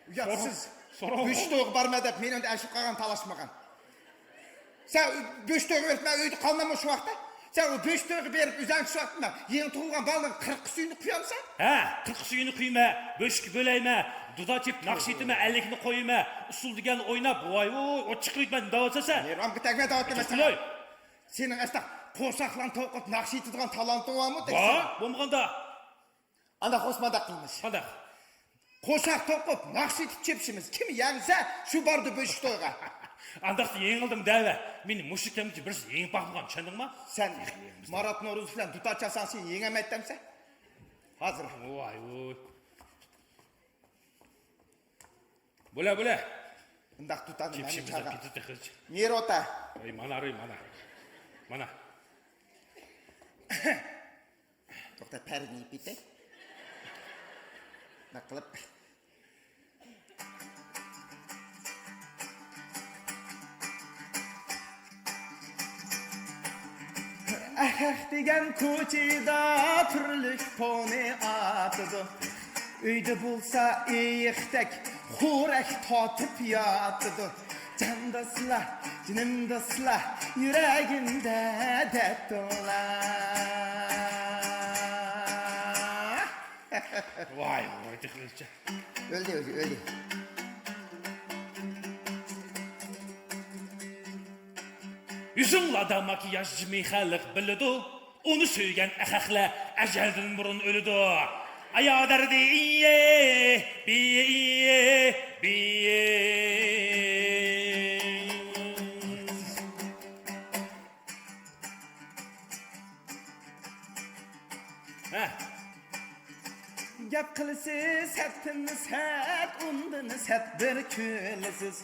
ئۇياتسىز. ساراڭ. بۆشۈك تويغا بارما دەپ، مېنى ئەندە ئەشىپ قالغان، تالاشمىغان. سەن بۆشۈك تويغا بېرىپ، مەن ئۆيدە قالماممۇ شۇ ۋاقىتتا؟ سەن ئۇ بۆشۈك تويغا بېرىپ، ئۆزۈڭ شۇ ۋاقىتتا يېڭى تۇغۇلغان بالىنىڭ قىرىققا سۈيىنى قۇيامسەن؟ ھە، قىرىققا سۈيىنى قۇيىمەن، بۆشۈككە بۆلەيمەن، دۇدا چېپىپ ناخشا ئېيتىمەن، ئەللىكنى قويىمەن، ئۇسسۇل دېگەننى ئويناپ، ۋاي ۋۇي، ئوت چىقىرىۋېتىمەن دەۋاتىسەن سەن. نېرۋامغا تەگمە دەۋاتىمەن ساڭا. سېنىڭ ئەستا قورساقلارنى توقۇپ ناخشا ئېيتىدىغان تالانتىڭ بارمۇ؟ بار، بولمىغاندا. ئانداق بولسا مانداق قىلىمىز. قانداق؟ قورساق توقۇپ، ناخشا ئېيتىپ چېپىشىمىز. كىم يەڭسە، شۇ بارىدۇ بۆشۈك تويغا. ئانداقتا يېڭىلدىم دەۋە. مېنى مۇشۇ كەمگىچە بىرسى يېڭىپ باقمىغان، چۈشەندىڭما؟ سەن مارات نورۇزوف بىلەن دۇتار چالساڭ، سېنى يېڭەلمەيتتىمسەن؟ ھازىر. ۋاي ۋۇي. بولە، بولە. ئۇنداق دۇتارنى مەن چېپىشىمىز چالغان. كېتىدۇ تېخىچە. نېرى ئوتا. ۋاي، مانا، ۋاي، مانا. مانا. توختا، پەردىنى يېپىپ كېتەي. نېمە قىلىپ؟ ئەخەخ دېگەن كوچىدا تۈرلۈك پونى ئاتىدۇ. ئۆيدە بولسا ئېيىقتەك خورەك تارتىپ ياتىدۇ. جان دوستلار، جېنىم دوستلار، يۈرەگىمدە دەرد تولا. ۋاي، ۋاي، تېخىچە. ئۆلدى، ئۆلدى، ئۆلدى. يۈزۈڭلاردا ماكىياژ جىمى خەلق بىلىدۇ. ئۇنى سۆيگەن ئەخەخلەر ئەجەلدىن بۇرۇن ئۆلىدۇ. ئايا دەردى ئىيي، بىيي، ئىيي، بىيي. ھە. گەپ قىلىسىز سەتتىن سەت، ئۇندىن سەت بىر كۈلىسىز.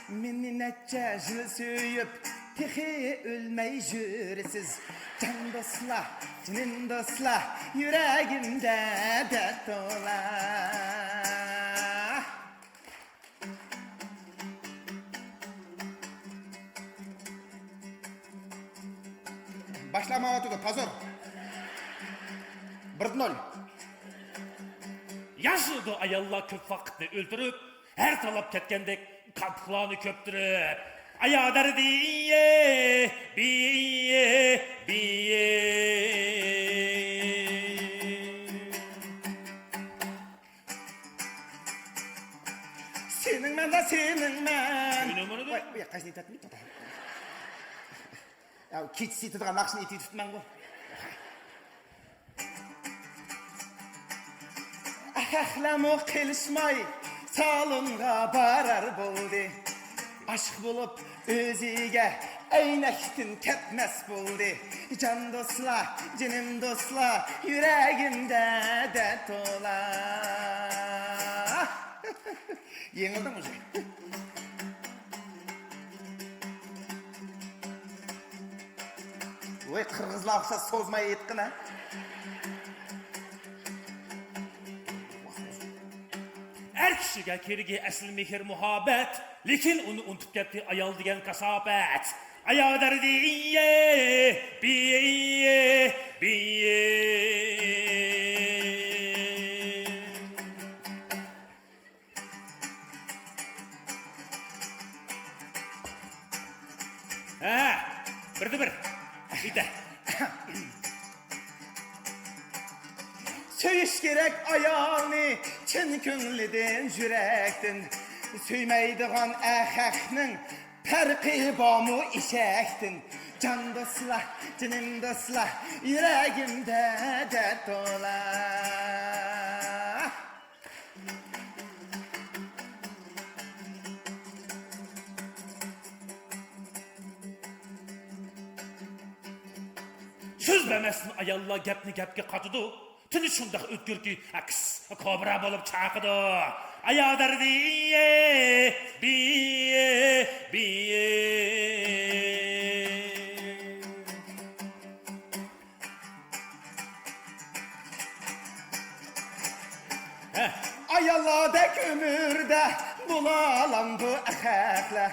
مېنى نەچچە يىل سۆيۈپ، تېخى ئۆلمەي يۈرىسىز. جان دوستلار، جېنىم دوستلار، يۈرەگىمدە دەرد تولا. باشلانمايۋاتىدۇ، پازور. بىر نۆل. ياشىدۇ ئاياللار كۆپ ۋاقىتنى ئۆلتۈرۈپ، ھەر تالاپ كەتكەندەك قاتۇقلارنى كۆپتۈرۈپ. ئايا دەردى ئىيي، بىيي، بىيي. سېنىڭمەن دە، سېنىڭمەن. سېنىڭمەن دە. ۋاي، بۇ ياققا قايسىنى تارتماي توختا. يا، كېچىسى ئېيتىدىغان ناخشىنى ئېيتىۋېتىپتىمەنغۇ. ئەخەخلەرمۇ قېلىشماي سالونغا بارار بولدى. ئاشىق بولۇپ ئۆزىگە ئەينەكتىن كەتمەس بولدى. جان دوستلار، جېنىم دوستلار، يۈرەگىمدە دەرد تولا. يېڭىلدىڭ ئۆزى. ۋاي، قىرغىزلار ئوخشاش سوزماي ئېيتقىن ھە. ئەر كىشىگە كېرىكى ئەسلى مېھىر مۇھەببەت، لېكىن ئۇنى ئۇنتۇپ كەتتى ئايال دېگەن كاساپەت. ئايا دەردى ئىيي، بىيي، بىيي. ھە، بىردە بىر. سۆيۈش كېرەك ئايالنى چىن كۆڭلىدىن، يۈرەكتىن. سۆيمەيدىغان ئەخەقنىڭ پەرقى بارمۇ ئېشەكتىن؟ جان دوستلار، جېنىم دوستلار، يۈرەگىمدە دەرد تولا. سۆز بەرمەستىن ئاياللار گەپنى گەپكە قاتىدۇ. تىلى شۇنداق ئۆتكۈركى، ئەكس، كوبرا بولۇپ چاقىدۇ. ئايال دەردى، بى، بى. ھە. ئاياللاردەك ئۆمۈردە بولالامدۇ ئەخەقلەر؟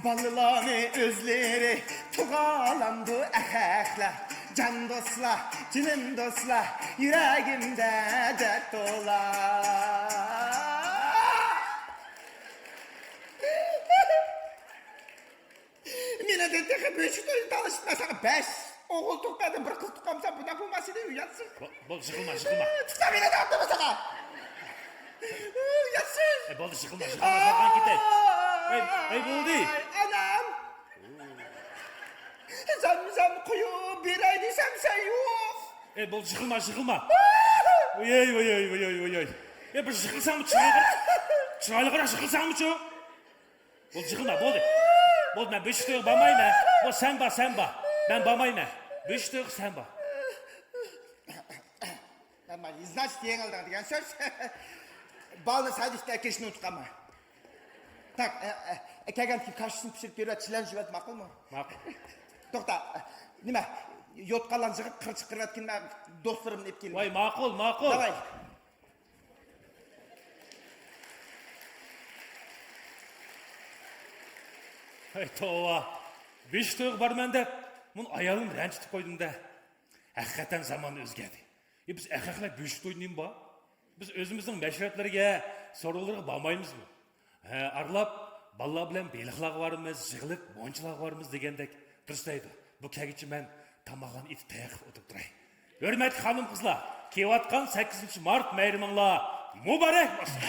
بالىلارنى ئۆزلىرى تۇغالامدۇ ئەخەقلەر؟ جان دوستلار، جېنىم دوستلار، يۈرەگىمدە دەرد تولا. مېنىڭدىن تېخى بۆشۈك تويدا تالىشىپ، مەن ساڭا بەش ئوغۇل تۇغۇپ بەردىم، بىر قىز تۇغقانمىسەن، بۇنداق بولماس ئىدى، ئۇياتسىز. بول، بول، يىغلىما، يىغلىما. تۇتسا مېنى تارتىمەن ساڭا. ئۇياتسىز. ئەي، بولدى، يىغلىما، يىغلىما، سالغان كېتەي. ئەي، ئەي، بولدى. ئانام. زەمزەم قۇيۇپ بېرەي دېسەم، سەن يوق. ئەي، بولدى، يىغلىما، يىغلىما. ۋوي، ۋوي، ۋوي، ۋوي، ۋوي. ئەي، بىر يىغلىساڭمۇ، چىرايلىقراق، چىرايلىقراق يىغلىساڭمۇچۇ؟ بولدى، يىغلىما، بولدى. بولدى، مەن بۆشۈك تويغا بارمايمەن. بولدى، سەن بار، سەن بار. مەن بارمايمەن. بۆشۈك تويغا سەن بار. مەن، مەن، значит، يېڭىلدىڭ دېگەن سۆز. بالىنى سادىكقا ئەكىرىشنى ئۇنتۇپ قالما. تاق، ئە، ئە، ئە، كەلگەندىن كېيىن كاشىسىنى پىشۇرۇپ بېرىۋەت، چىلەن يۇيۇۋەت، ماقۇلمۇ؟ ماقۇل. توختا، نېمە، يوتقانلارنى يىغىپ، قىرچىق قىرىۋەتكىن، مەن دوستلىرىمنى ئېلىپ كېلىمەن. ۋاي، ماقۇل، ماقۇل. داۋاي. ھەي، توۋا. بۆشۈك تويغا بارىمەن دەپ، مۇنۇ ئايالىمنى رەنجىتىپ قويدۇم-دە. ھەقىقەتەن زامان ئۆزگەردى. ئى، بىز ئەخەقلەر بۆشۈك تويدا نېمە بار؟ بىز ئۆزىمىزنىڭ مەشرەپلىرىگە، سورۇنلىرىغا بارمايمىزمۇ؟ ھە، ئارىلاپ، بالىلار بىلەن بېلىقلارغا بارىمىز، يىغىلىپ، مونچىلارغا بارىمىز دېگەندەك. دۇرۇس دەيدۇ. بۇ كەلگۈچە مەن تاماقلارنى ئېتىپ تەييار قىلىپ ئولتۇرۇپ تۇراي. ھۆرمەتلىك خانىم-قىزلار، كېلىۋاتقان سەككىزىنچى مارت بايرىمىڭلار مۇبارەك بولسۇن!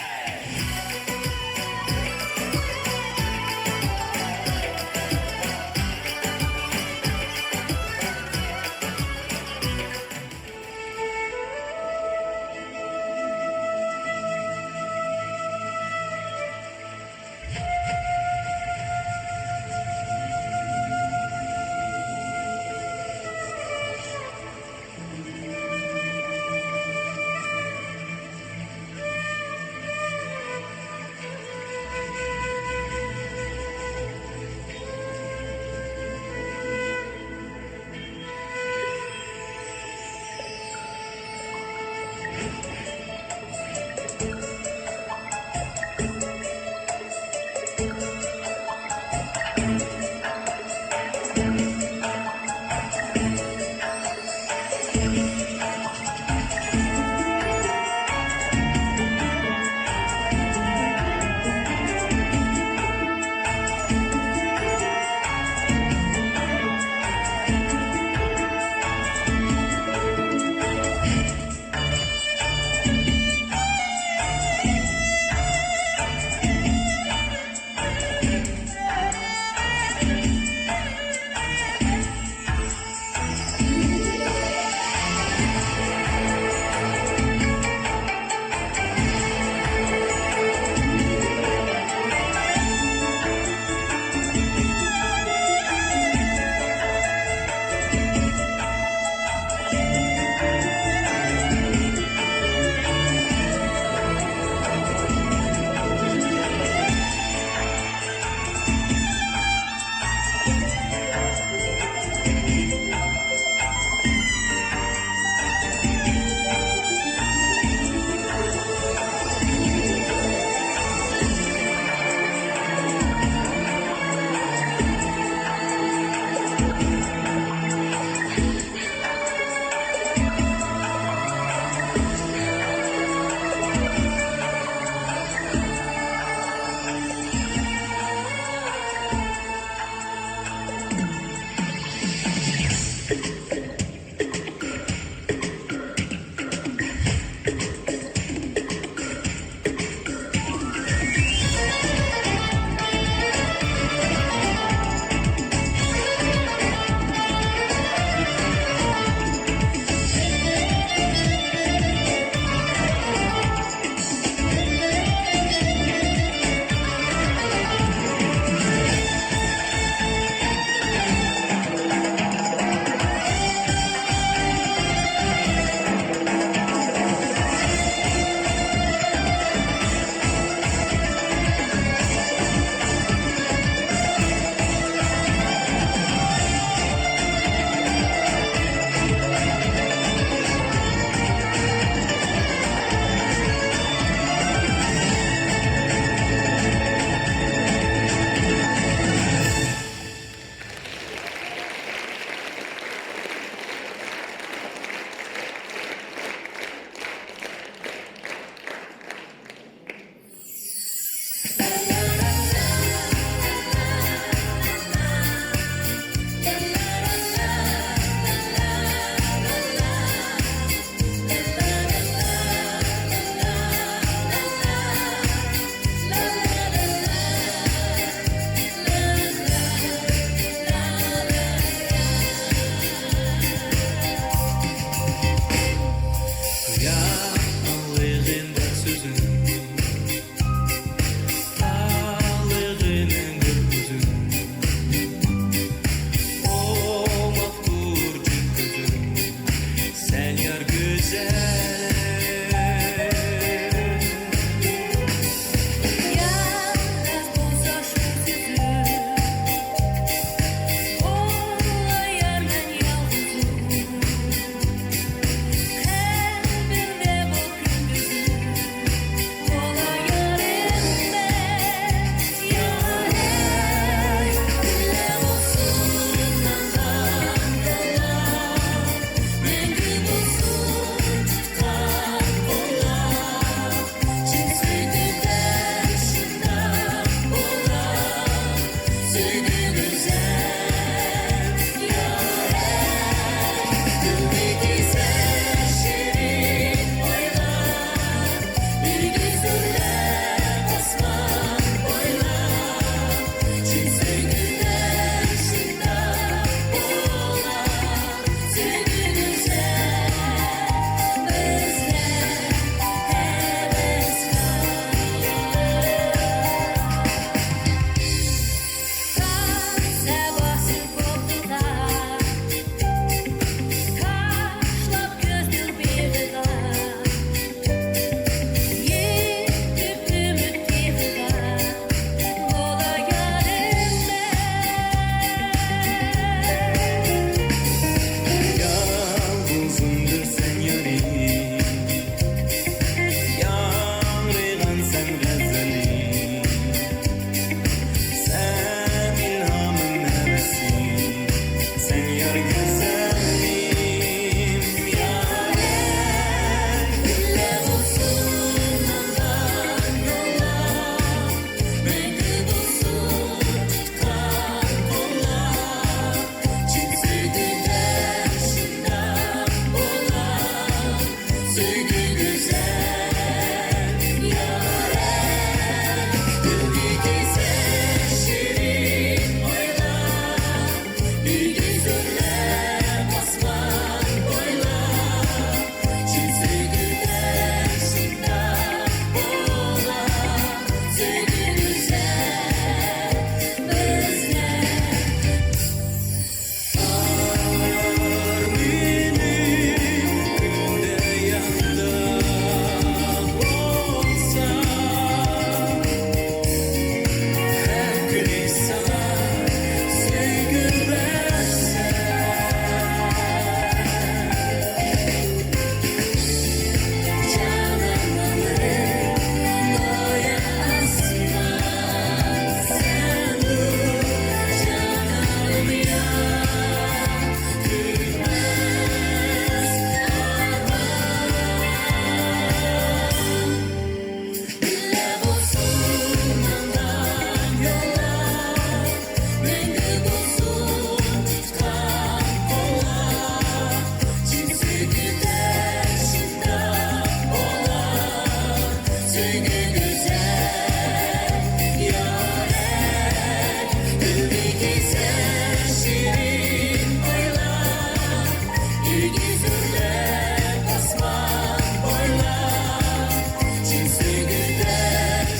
سۆيگۈ سۈرلەپ ئاسمان بويلاپ، چىن سۆيگۈدە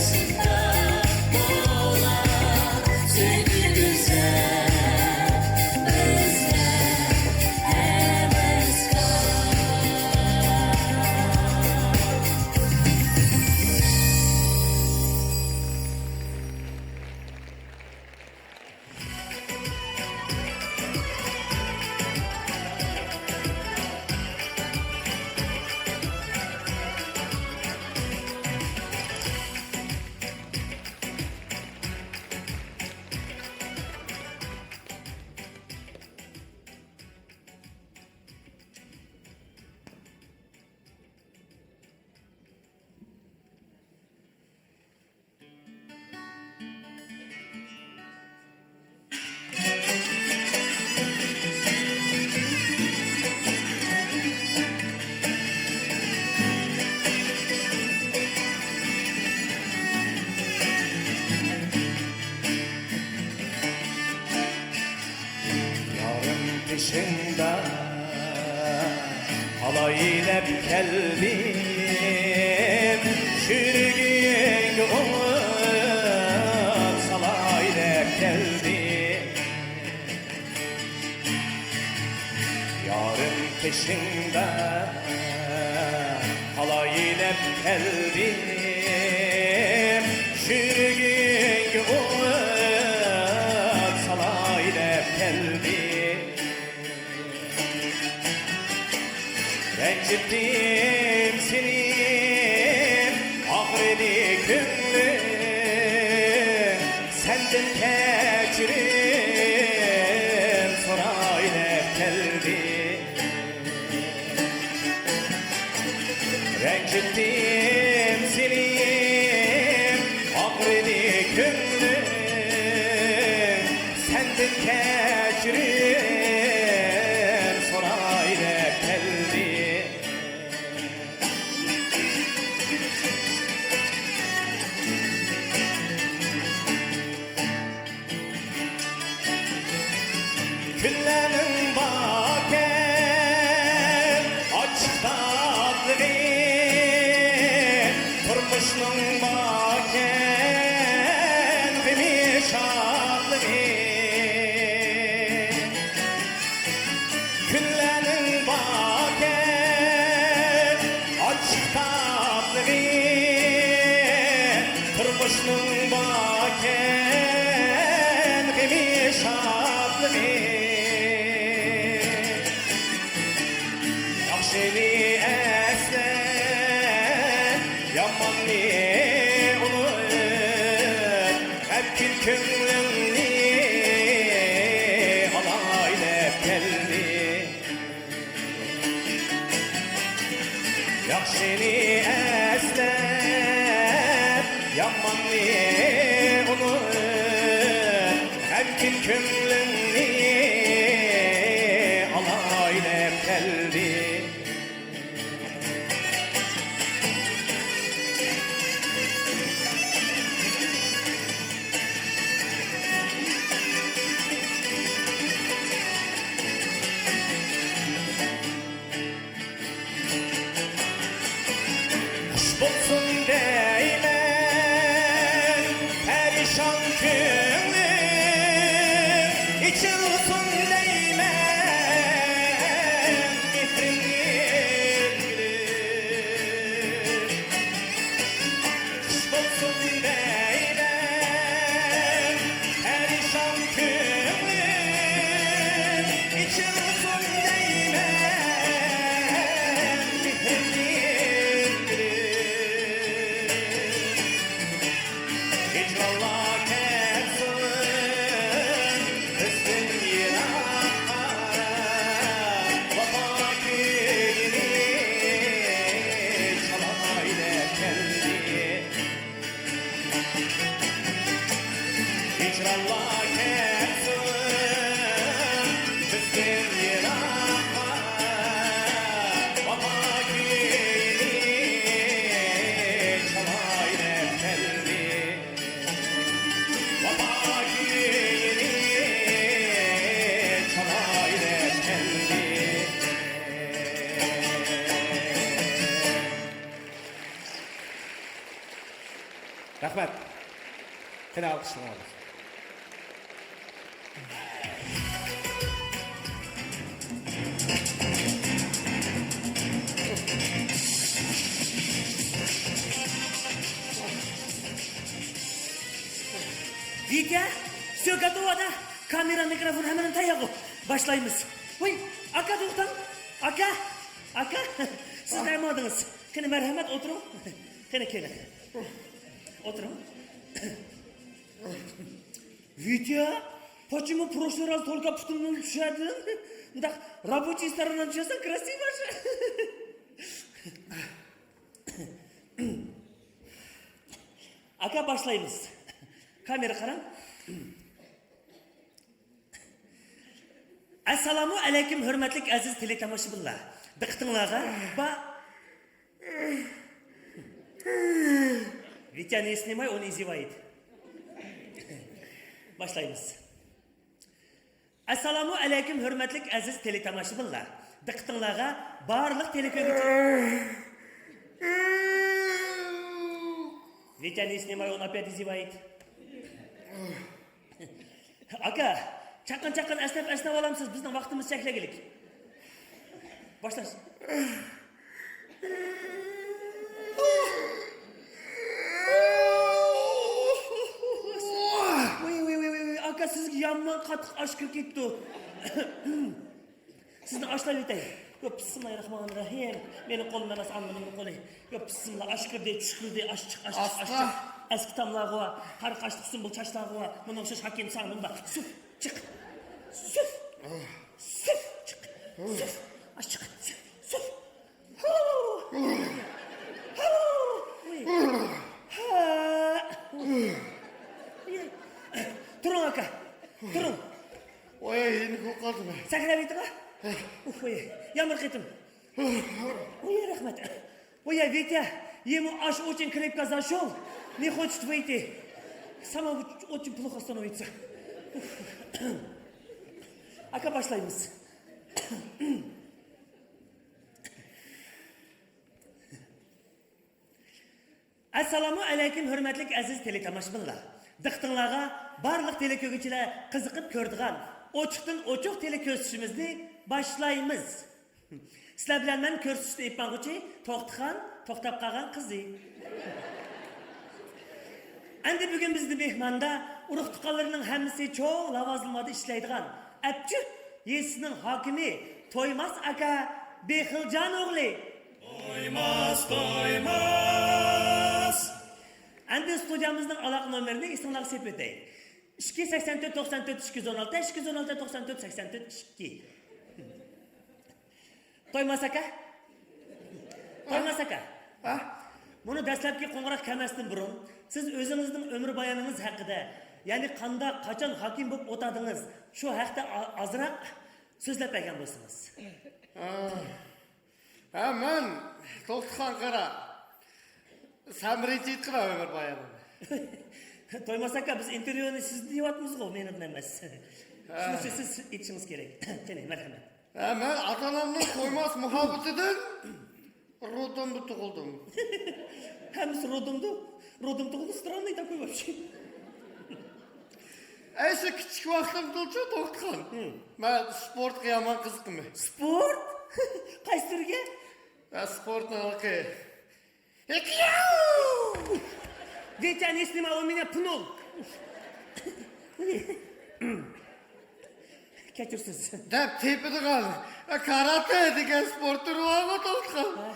شۇنداق بولا، سۆيگۈ گۈزەل بىزدە ھەۋەسكار. يارىم قېشىڭدا قالاي دەپ كەلدىم، چۈرىكىڭگە ئوت سالاي دەپ كەلدىم. يارىم قېشىڭدا قالاي دەپ كەلدىم، چۈرىكىڭگە ئوت سالاي دەپ كەلدىم. رەنجىتتىم سېنى، ئاغرىدى كۆڭلۈم، سەندىن كەچۈرۈم سوراي دەپ كەلدىم. رەنجىتتىم سېنى، ئاغرىدى كۆڭلۈم، سەندىن كەچۈرۈم سوراي دەپ كەلدىم. كۈنلەرنىڭ باركەن ئاچچىق تاتلىقى، تۇرمۇشنىڭ باركەن غېمى شادلىقى. كۈنلەرنىڭ باركەن ئاچچىق تاتلىقى، تۇرمۇشنىڭ باركەن غېمى شادلىقى. ياخشىنى ئەسلەپ، ياماننى ئۇنۇت، غەمكىن كۆڭلۈڭنى ئالاي دەپ كەلدىم. ياخشىنى ئەسلەپ، ياماننى ئۇنۇت، غەمكىن كۆڭلۈڭنى ئالاي دەپ كەلدىم. خۇش بولسۇن دەيمەن پەرىشان كۆڭلۈم، ئېچىلسۇن دەيمەن مېھرىم رەھمەت. قېنى، ئالقىشلىرىڭلار بولسۇن. ۋىتيا، всё готово, да? كامېرا، مىكروفون، ھەممىنى تەييارغۇ. باشلايمىز. ۋاي، ئاكا، توختاڭ. ئاكا، ئاكا، سىز نەمادىڭىز؟ قېنى، مەرھەمەت، ئولتۇرۇڭ. قېنى، كېلىڭ. ئولتۇرۇڭ. ۋىتيا، почему прошлый раз только پۇتۇمنى چۈشۈردۈڭ؟ مۇنداق رابочىي سىتارىنى چۈشۈرسەڭ، كراسىۋا. ئاكا، باشلايمىز. كامېرا قاراڭ. ئەسسالامۇ ئەلەيكۇم، ھۆرمەتلىك ئەزىز تېلېتاماشىبىنلار. دىققىتىڭلارغا با-، ۋىتيانى سنىماي، ئۇنى ئىزىۋايىت. باشلايمىز. ئەسسالامۇ ئەلەيكۇم، ھۆرمەتلىك ئەزىز تېلېتاماشىبىنلار. دىققىتىڭلارغا بارلىق تېلېكۆرگۈچى. ۋىتيانى سنىماي، ئۇنى ئاپيات ئىزىۋايىت. ئاكا، چاققان-چاققان ئەسنەپ-ئەسنەپ ئالامسىز، بىزنىڭ ۋاقتىمىز چەكلىگلىك. باشلاش. ۋۇي، ۋۇي، ۋۇي، ۋۇي، ۋۇي، ئاكا، سىزگە يامان قاتتىق ئاش كىرىپ كېتىپتۇ. سىزنى ئاشلاۋېتەي. يو، بىسمىللاھىررەھمانىر رەھىم. مېنىڭ قولۇم ئەمەس، ئالمىنىڭ قولى. يو، بىسمىللا، ئاش كىردى، چۈش كىردى، ئاش چىق، ئاش چىق، ئاش ئاستا. چىق. ئەسكى تاملارغا، قارا قاشلىق سۇمبۇل چاچلارغا، مۇنىڭ ئوخشاش ھاكىم ساڭنىڭ بار. سۇ، چىق. سۇ. سۇ، چىق. سۇ. ئاش چىق. سۇ. سۇ. تۇرۇڭ، ئاكا. تۇرۇڭ. ۋاي، يېنىك بولۇپ قالدىم. سەكرەۋېتىڭ، ھە؟ ئۇھ، ۋاي. يامىرىقىتىم. ۋاي، رەھمەت. ۋاي، ۋىتيا، ему аш очень крепко зашёл. Не хочет выйти. Сама очень плохо становится. ئاكا، باشلايمىز. ئەسسالامۇ ئەلەيكۇم، ھۆرمەتلىك ئەزىز تېلېتاماشىبىنلار. دىققىتىڭلارغا، بارلىق تېلېكۆرگۈچىلەر قىزىقىپ كۆرىدىغان ئوچۇقتىن ئوچۇق تېلېكۆرسىتىشىمىزنى باشلايمىز. سىلەر بىلەن مەن كۆرسىتىشنى ئېلىپ بارغۇچى توختىخان، توختاپ قالغان قىزى. ئەمدى بۈگۈن بىزدە مېھماندا ئۇرۇق-تۇغقانلىرىنىڭ ھەممىسى چوڭ لاۋازىملاردا ئىشلەيدىغان ئەپچىق يېزىسىنىڭ ھاكىمى تويماس ئاكا بېخىلجان ئوغلى. تويماس، تويماس. ئەمدى ستۇدىيەمىزنىڭ ئالاقە نومۇرىنى ئېسىڭلارغا سېلىپ ئۆتەي. ئىككى، سەكسەن تۆت، توقسان تۆت، ئىككى يۈز ئون ئالتە، ئىككى يۈز ئون ئالتە، توقسان تۆت، سەكسەن تۆت، ئىككى. تويماس ئاكا. تويماس ئاكا. ھە؟ بۇنى دەسلەپكى قوڭغۇراق كەلمەستىن بۇرۇن، سىز ئۆزىڭىزنىڭ ئۆمۈر بايانىڭىز ھەققىدە، يەنى قانداق، قاچان ھاكىم بولۇپ ئولتۇردىڭىز، شۇ ھەقتە ئا-، ئازراق سۆزلەپ بەرگەن بولسىڭىز. ھە. ھە، مەن توختىخان قارا. سەن بىرىنچى ئېيتقىنا ئۆمۈر بايانىنى. تويماس ئاكا، بىز ئىنتېرۋيۇنى سىزدىن دېيىۋاتىمىزغۇ، مېنىڭدىن ئەمەس. ھە. شۇنى سىز ئېيتىشىڭىز كېرەك. قېنى، مەرھەمەت. ھە، مەن ئاتا-ئانامنىڭ تويماس مۇھەببىتىدىن رودومدا تۇغۇلدۇم. ھەممىسى رودومدا، رودوم تۇغۇلدى، странный такой вообще. ئەي، شۇ كىچىك ۋاقتىمدىچۇ توختىخان. ھىم. مەن سپورتقا يامان قىزىقىمەن. سپورت؟ قايسى تۈرگە؟ ھە، سپورتنىڭ ھېلىقى. ھېكياۋ! Витя, не снимай, у меня пнул. كەچۈرسىز. دەپ تېپىدىغان كاراتې دېگەن سپورت تۈرى بارغۇ توختىخان. ھە.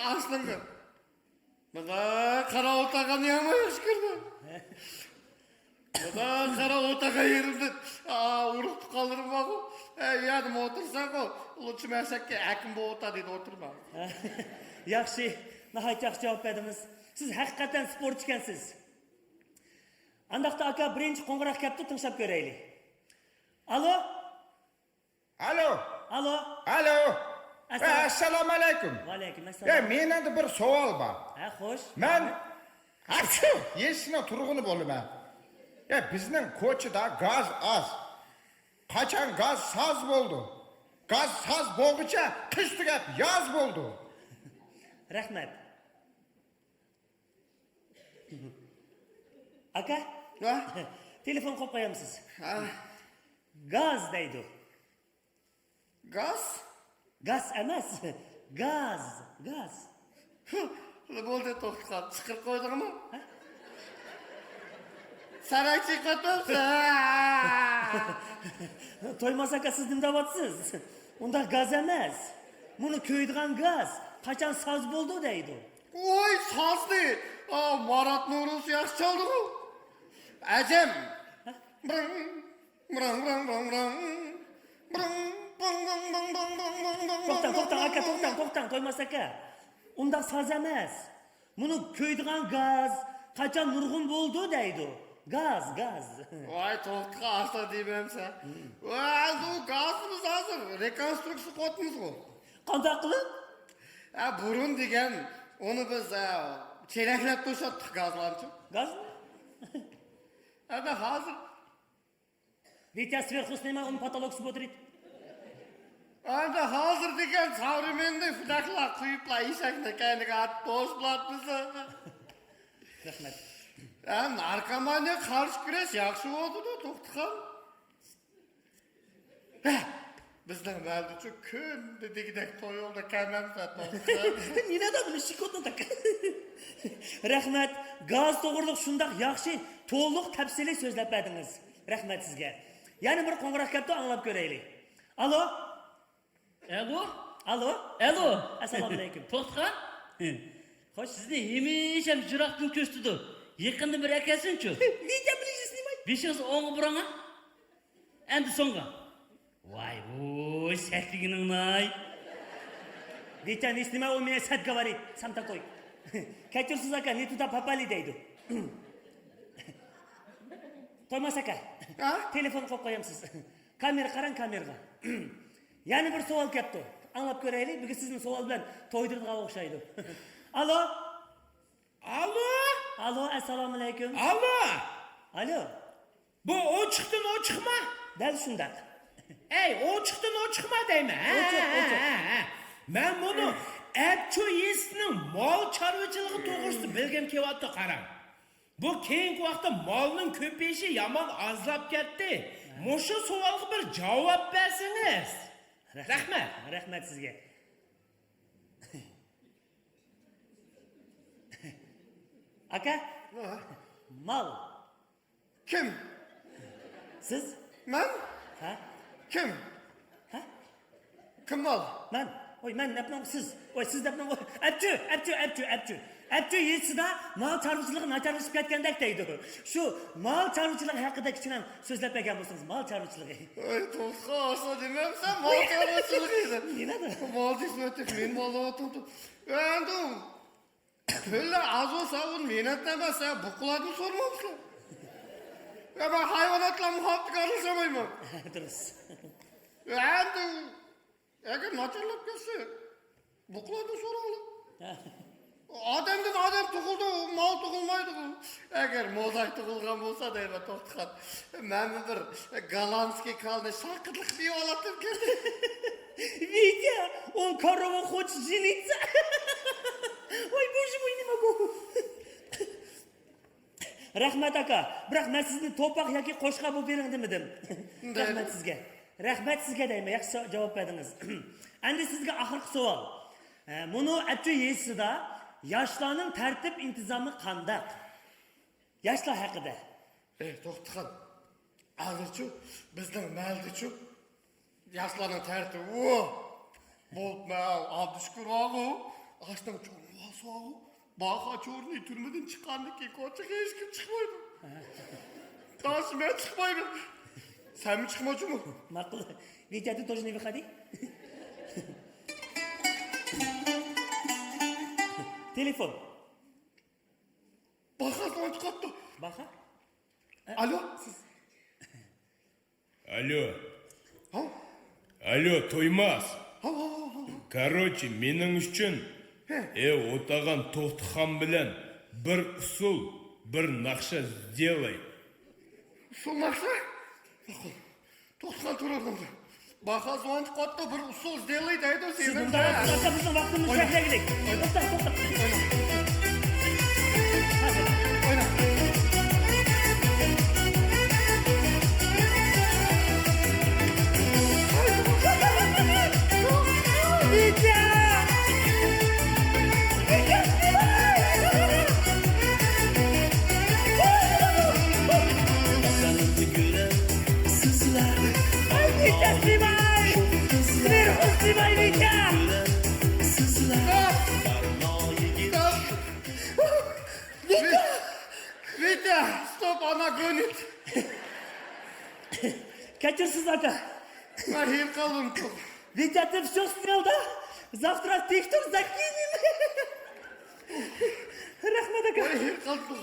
ئاشۇنىڭغا. مانا قارا ئولتۇرغان يامان ياخشى كۆردۈم. مانا قارا ئولتۇرغان يېرىمدە، ئا، ئۇرۇق تۇغقانلىرىم بارغۇ. ئە، يەردىمۇ ئولتۇرساڭغۇ، ئۇلۇچى مەشەككە ھەكىم بولۇۋاتار دېدى، ئولتۇرما. ياخشى، ناھايىتى ياخشى جاۋاب بەردىڭىز. سىز ھەقىقەتەن سپورتچى ئىكەنسىز. ئانداقتا ئاكا، بىرىنچى قوڭغۇراق كەپتۇ، تىڭشاپ كۆرەيلى. ئالو؟ ئالو. ئالو. ئالو. ئەسسالام. ئەسسالامۇ ئەلەيكۇم. ۋەئەلەيكۇم ئەسسالام. يا، مېنىڭدە بىر سوئال بار. ھە، خوش. مەن، ھەپشۇ، يېشىنىڭ تۇرغۇنى بولىمەن. يا، بىزنىڭ كوچىدا گاز ئاز. قاچان گاز ساز بولدى؟ گاز ساز بولغۇچە قىش تۈگەپ ياز بولدى. رەھمەت. ئاكا، ھە؟ تېلېفون قويۇپ قويامسىز؟ ھە. گاز دەيدۇ. گاز؟ گاز ئەمەس. گاز، گاز. بولدى، توختىخان، چىقىرىپ قويدۇڭمۇ؟ ھە؟ ساراي چىقىۋاتمامسەن؟ تويماس ئاكا، سىز نېمە دەۋاتىسىز؟ ئۇنداق گاز ئەمەس. مۇنى كۆيىدىغان گاز. قاچان ساز بولدى دەيدۇ. ۋاي، سازنى! ئا، مارات نورۇز ياخشى چالدىغۇ. ئەجەم! ھە؟ بىرىڭ، بىرىڭ، بىرىڭ، بىرىڭ، بىرىڭ. بىرىڭ، بىڭ، بىڭ، بىڭ، بىڭ، بىڭ، بىڭ، بىڭ، بىڭ، توختاڭ، بىڭ، توختاڭ، بىڭ، ئاكا، بىڭ، توختاڭ، بىڭ. توختاڭ، تويماس ئاكا. ئۇنداق ساز ئەمەس. مۇنى كۆيىدىغان گاز. قاچان نۇرغۇن بولدى دەيدۇ. گاز، گاز. ۋاي، توختىغا ئاستا دېمەمسەن. ۋاي، بۇ گازىمىز ھازىر رېكونسترۇكسىيە قىلىۋاتىمىزغۇ. قانداق قىلىپ؟ ھە، بۇرۇن دېگەن ئۇنى بىز، ھە، چېلەكلەپ توشاتتۇق گازلارنى. گازمۇ؟ ئەمدى ھازىر. Витя, сверху снимай, он потолок смотрит. ئەمدى ھازىر دېگەن ساۋرىمېننىي فىداكلا قويۇپلا ئېشەكنى كەينىگە ئاتىپ توشۇۋاتىمىز. رەھمەت. ھە، ناركومانىيەگە قارشى كۈرەش ياخشى بولدىدۇ، توختىخان. ھە، بىزنىڭ مەھەللىدىچۇ كۈندە دېگۈدەك توي بولدى، كەلمەمسەن، توختىخان. Не надо мне щекотно так. رەھمەت، گاز توغرۇلۇق شۇنداق ياخشى، تولۇق تەپسىلىي سۆزلەپ بەردىڭىز. رەھمەت سىزگە. يەنە بىر قوڭغۇراق كەپتۇ، ئاڭلاپ كۆرەيلى. ئالو؟ ئەلو؟ ئالو؟ ئەلو؟ ئەسسالامۇئەلەيكۇم. توختىخان؟ خوش. سىزنى ھەمىشە يىراقتىن كۆزىتىدۇ. يېقىندىن بىر ئەكەلسۇنچۇ. Витя, ближе снимай. بېشىڭىزنى ئوڭغا بۇرۇڭ. ئەمدى سوڭغا. ۋاي، ۋوي، سەتلىگىنىڭناي. Витя, не снимай, у меня сет говорит, сам такой. كەچۈرسىز ئاكا، не туда попали دەيدۇ. تويماس ئاكا. ھە؟ تېلېفون قويۇپ قويامسىز؟ كامېرا قاراڭ، كامېرىغا. يەنە بىر سوئال كەپتۇ. ئاڭلاپ كۆرەيلى، بۈگۈن سىزنى سوئال بىلەن تويدۇرىدىغان ئوخشايدۇ. ئالو؟ ئالو؟ ئالو، ئەسسالامۇئەلەيكۇم. ئالو؟ ئالو. بۇ ئوچۇقتىن ئوچۇقما؟ دەل شۇنداق. ئەي، ئوچۇقتىن ئوچۇقما دەيمەن. ھە، ئوچۇق، ئوچۇق. ھە، ھە. مەن بۇنى ئەبچۇ يېزىسىنىڭ مال چارۋىچىلىقى توغرىسىدا بىلگۈم كېلىۋاتىدۇ، قاراڭ. بۇ كېيىنكى ۋاقىتتا مالنىڭ كۆپىيىشى يامان ئازلاپ كەتتى. مۇشۇ سوئالغا بىر جاۋاب بەرسىڭىز. رەھمەت. رەھمەت. رەھمەت سىزگە. ئاكا؟ ھە؟ مال. كىم؟ سىز؟ مەن؟ ھە؟ كىم؟ ھە؟ كىم مال؟ مەن. ۋاي، مەن دەپمەن، سىز. ۋاي، سىز دەپمەن. ئەپچۈ، ئەپچۈ، ئەپچۈ، ئەپچۈ. ئەپچۈ يېزىسىدا مال چارۋىچىلىقى ناچارلىشىپ كەتكەندەك دەيدۇ. شۇ مال چارۋىچىلىقى ھەققىدە كىچىككىنە سۆزلەپ بەرگەن بولسىڭىز، مال چارۋىچىلىقى. ئەي، توختىغا ئاسا دېمەمسەن، مال چارۋىچىلىقى. نېمە؟ مال دېسە، مەن مال دەۋاتامدۇ. ئەندۇ، كۈنلەر ئاز بولسا، ئۇ مېنەت ئەمەس، ھە، بۇقىلاردىن سورىمامسىلەر؟ يا، مەن ھايۋاناتلار مۇھاپىزىتىگە ئارىلىشالمايمەن. دۇرۇس. ئەندى، ئەگەر ناچارلاپ كەتسە، بۇقىلاردىن سوراڭلار. ئادەمدىن ئادەم تۇغۇلىدۇ، مال تۇغۇلمايدىغۇ. ئەگەر موزاي تۇغۇلغان بولسا دەيمەن، توختىخان. مەنمۇ بىر голландский كالىنى شاقىدىلىق بېيىۋالاتتىم كەلدى. Витя, он корову хочет жениться. Ой, боже мой, не могу. رەھمەت ئاكا، بىراق مەن سىزنى توپاق ياكى قوچقار بولۇپ بېرىڭ دېمىدىم. رەھمەت سىزگە. رەھمەت سىزگە دەيمەن، ياخشى جاۋاب بەردىڭىز. ئەمدى سىزگە ئاخىرقى سوئال. ئە، مۇنۇ ئەپچۈ يېزىسىدا ياشلارنىڭ تەرتىپ ئىنتىزامى قانداق؟ ياشلار ھەققىدە. ئەي، توختىخان. ھازىرچۇ، بىزنىڭ مەھەللىدىچۇ، ياشلارنىڭ تەرتىپى، ۋو! بولۇپمۇ، ئابدۇشۈكۈر بارغۇ، ئاشتاڭ چوڭ بولسا بارغۇ، باخا چورنى تۈرمىدىن چىققاندىن كېيىن كوچىغا ھېچكىم چىقمايدۇ. داش مەن چىقمايمەن. سەنمۇ چىقما جۇمۇ. ماقۇل. ۋىدىيادىن توجنى بىخادى. تېلېفون. باخا سوڭ چىقاتتۇ. باخا؟ ئالو. سىز ئالو. ھاۋ. ئالو، تويماس. ھاۋ، ھاۋ، ھاۋ، ھاۋ. كاروچې، مېنىڭ ئۈچۈن، ھە، ئە، ئولتۇرغان توختىخان بىلەن بىر ئۇسسۇل، بىر ناخشا сделай. ئۇسسۇل ناخشا؟ ماقۇل. توختىخان تۇر ئورنۇڭدا. باخا زۇۋان چىقاتتۇ، بىر ئۇسسۇل сделай دەيدۇ، سىز سېنىڭ مۇنداق دە. ئاكا، بىزنىڭ ۋاقتىمىز ئوينا. چەكلىگلىك. ئوينا. توختاڭ، توختاڭ. ئوينا. ئوينا. سىماي! سىماي، سىماي، ۋىتيا! ۋىتيا! ۋىتيا! Стоп, она гонит! كەچۈرسىز، ئاكا. مەن ھېيىقالدىم. ۋىتيا، ты всё снял, да? Завтра تىك توك закинем. رەھمەت، ئاكا. ۋاي، ھېيىقالدىم.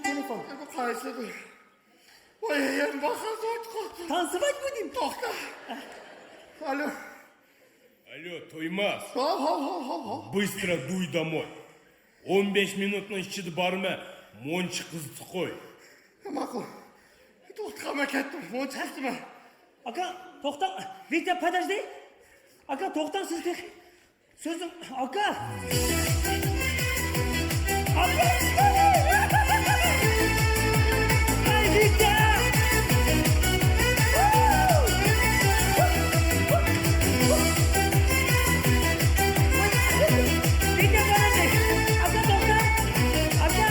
تېلېفون. بۇ قايسىدۇر؟ ۋاي، يەنە باخازوت قوپتۇ. تانسىۋايت بۇ دېيىم. توختا. ئالو. ئالو، تويماس. ھاۋ، ھاۋ، ھاۋ، ھاۋ، ھاۋ. بىسترا دۇي دوموي. ئون بەش مىنۇتنىڭ ئىچىدە بارىمەن، مونچە قىزىتىپ قوي. ماقۇل. توختىغان مەن كەتتىم، مونچە قىزىتىمەن. ئاكا، توختاڭ. ۋىتيا، подожди. ئاكا، توختاڭ، سىز تېخى. سۆزۈڭ، ئاكا! ئاكا! ئاي، ۋىتيا! ۋىتيا، باراتەك! ئاكا، توختا! ئاكا!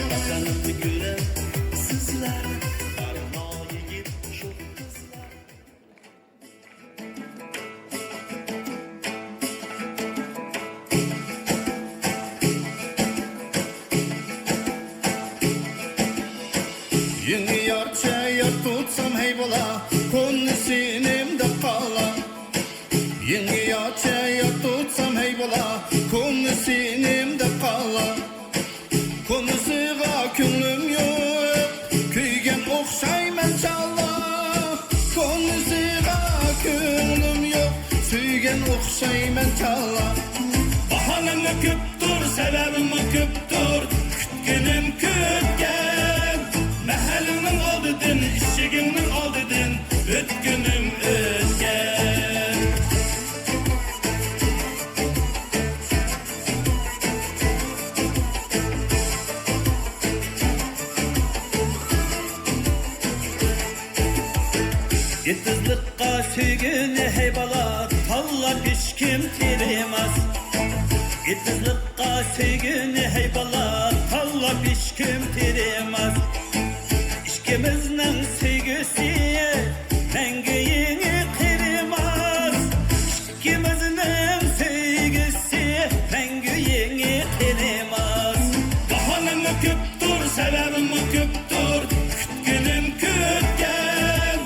ۋەتەنىمنى گۈللەپ سىزلەر، بارما يىگىت شۇ قىزلار. يېڭى يارچە يار تۇتسام ھەي بالا، كونىسى نېمىدەپ قالا؟ يېڭى يارچە يار تۇتسام ھەي بالا، كونىسى نېمىدەپ قالا؟ كونىسىغا كۆڭلۈم يوق، كۆيگەن ئوخشايمەن چالا. كونىسىغا كۆڭلۈم يوق، سۆيگەن ئوخشايمەن چالا. باھانەممۇ كۆپتۇر، سەۋەبىممۇ كۆپتۇر، كۈتكىنىم كۆتكەن. مەھەللىڭنىڭ ئالدىدىن، ئىشىكىڭنىڭ ئالدىدىن ئۆتكىنىم ئۆتكەن. ئېتىزلىققا سۆيگۈنى ھەي بالا، تاللاپ ھېچكىم تېرىماس. ئېتىزلىققا سۆيگۈنى ھەي بالا، تاللاپ ھېچكىم تېرىماس. ئىككىمىزنىڭ سۆيگۈسى مەڭگۈ يېڭى قېرىماس. ئىككىمىزنىڭ سۆيگۈسى مەڭگۈ يېڭى قېرىماس. باھانەممۇ كۆپتۇر، سەۋەبىممۇ كۆپتۇر، كۈتكىنىم كۆتكەن.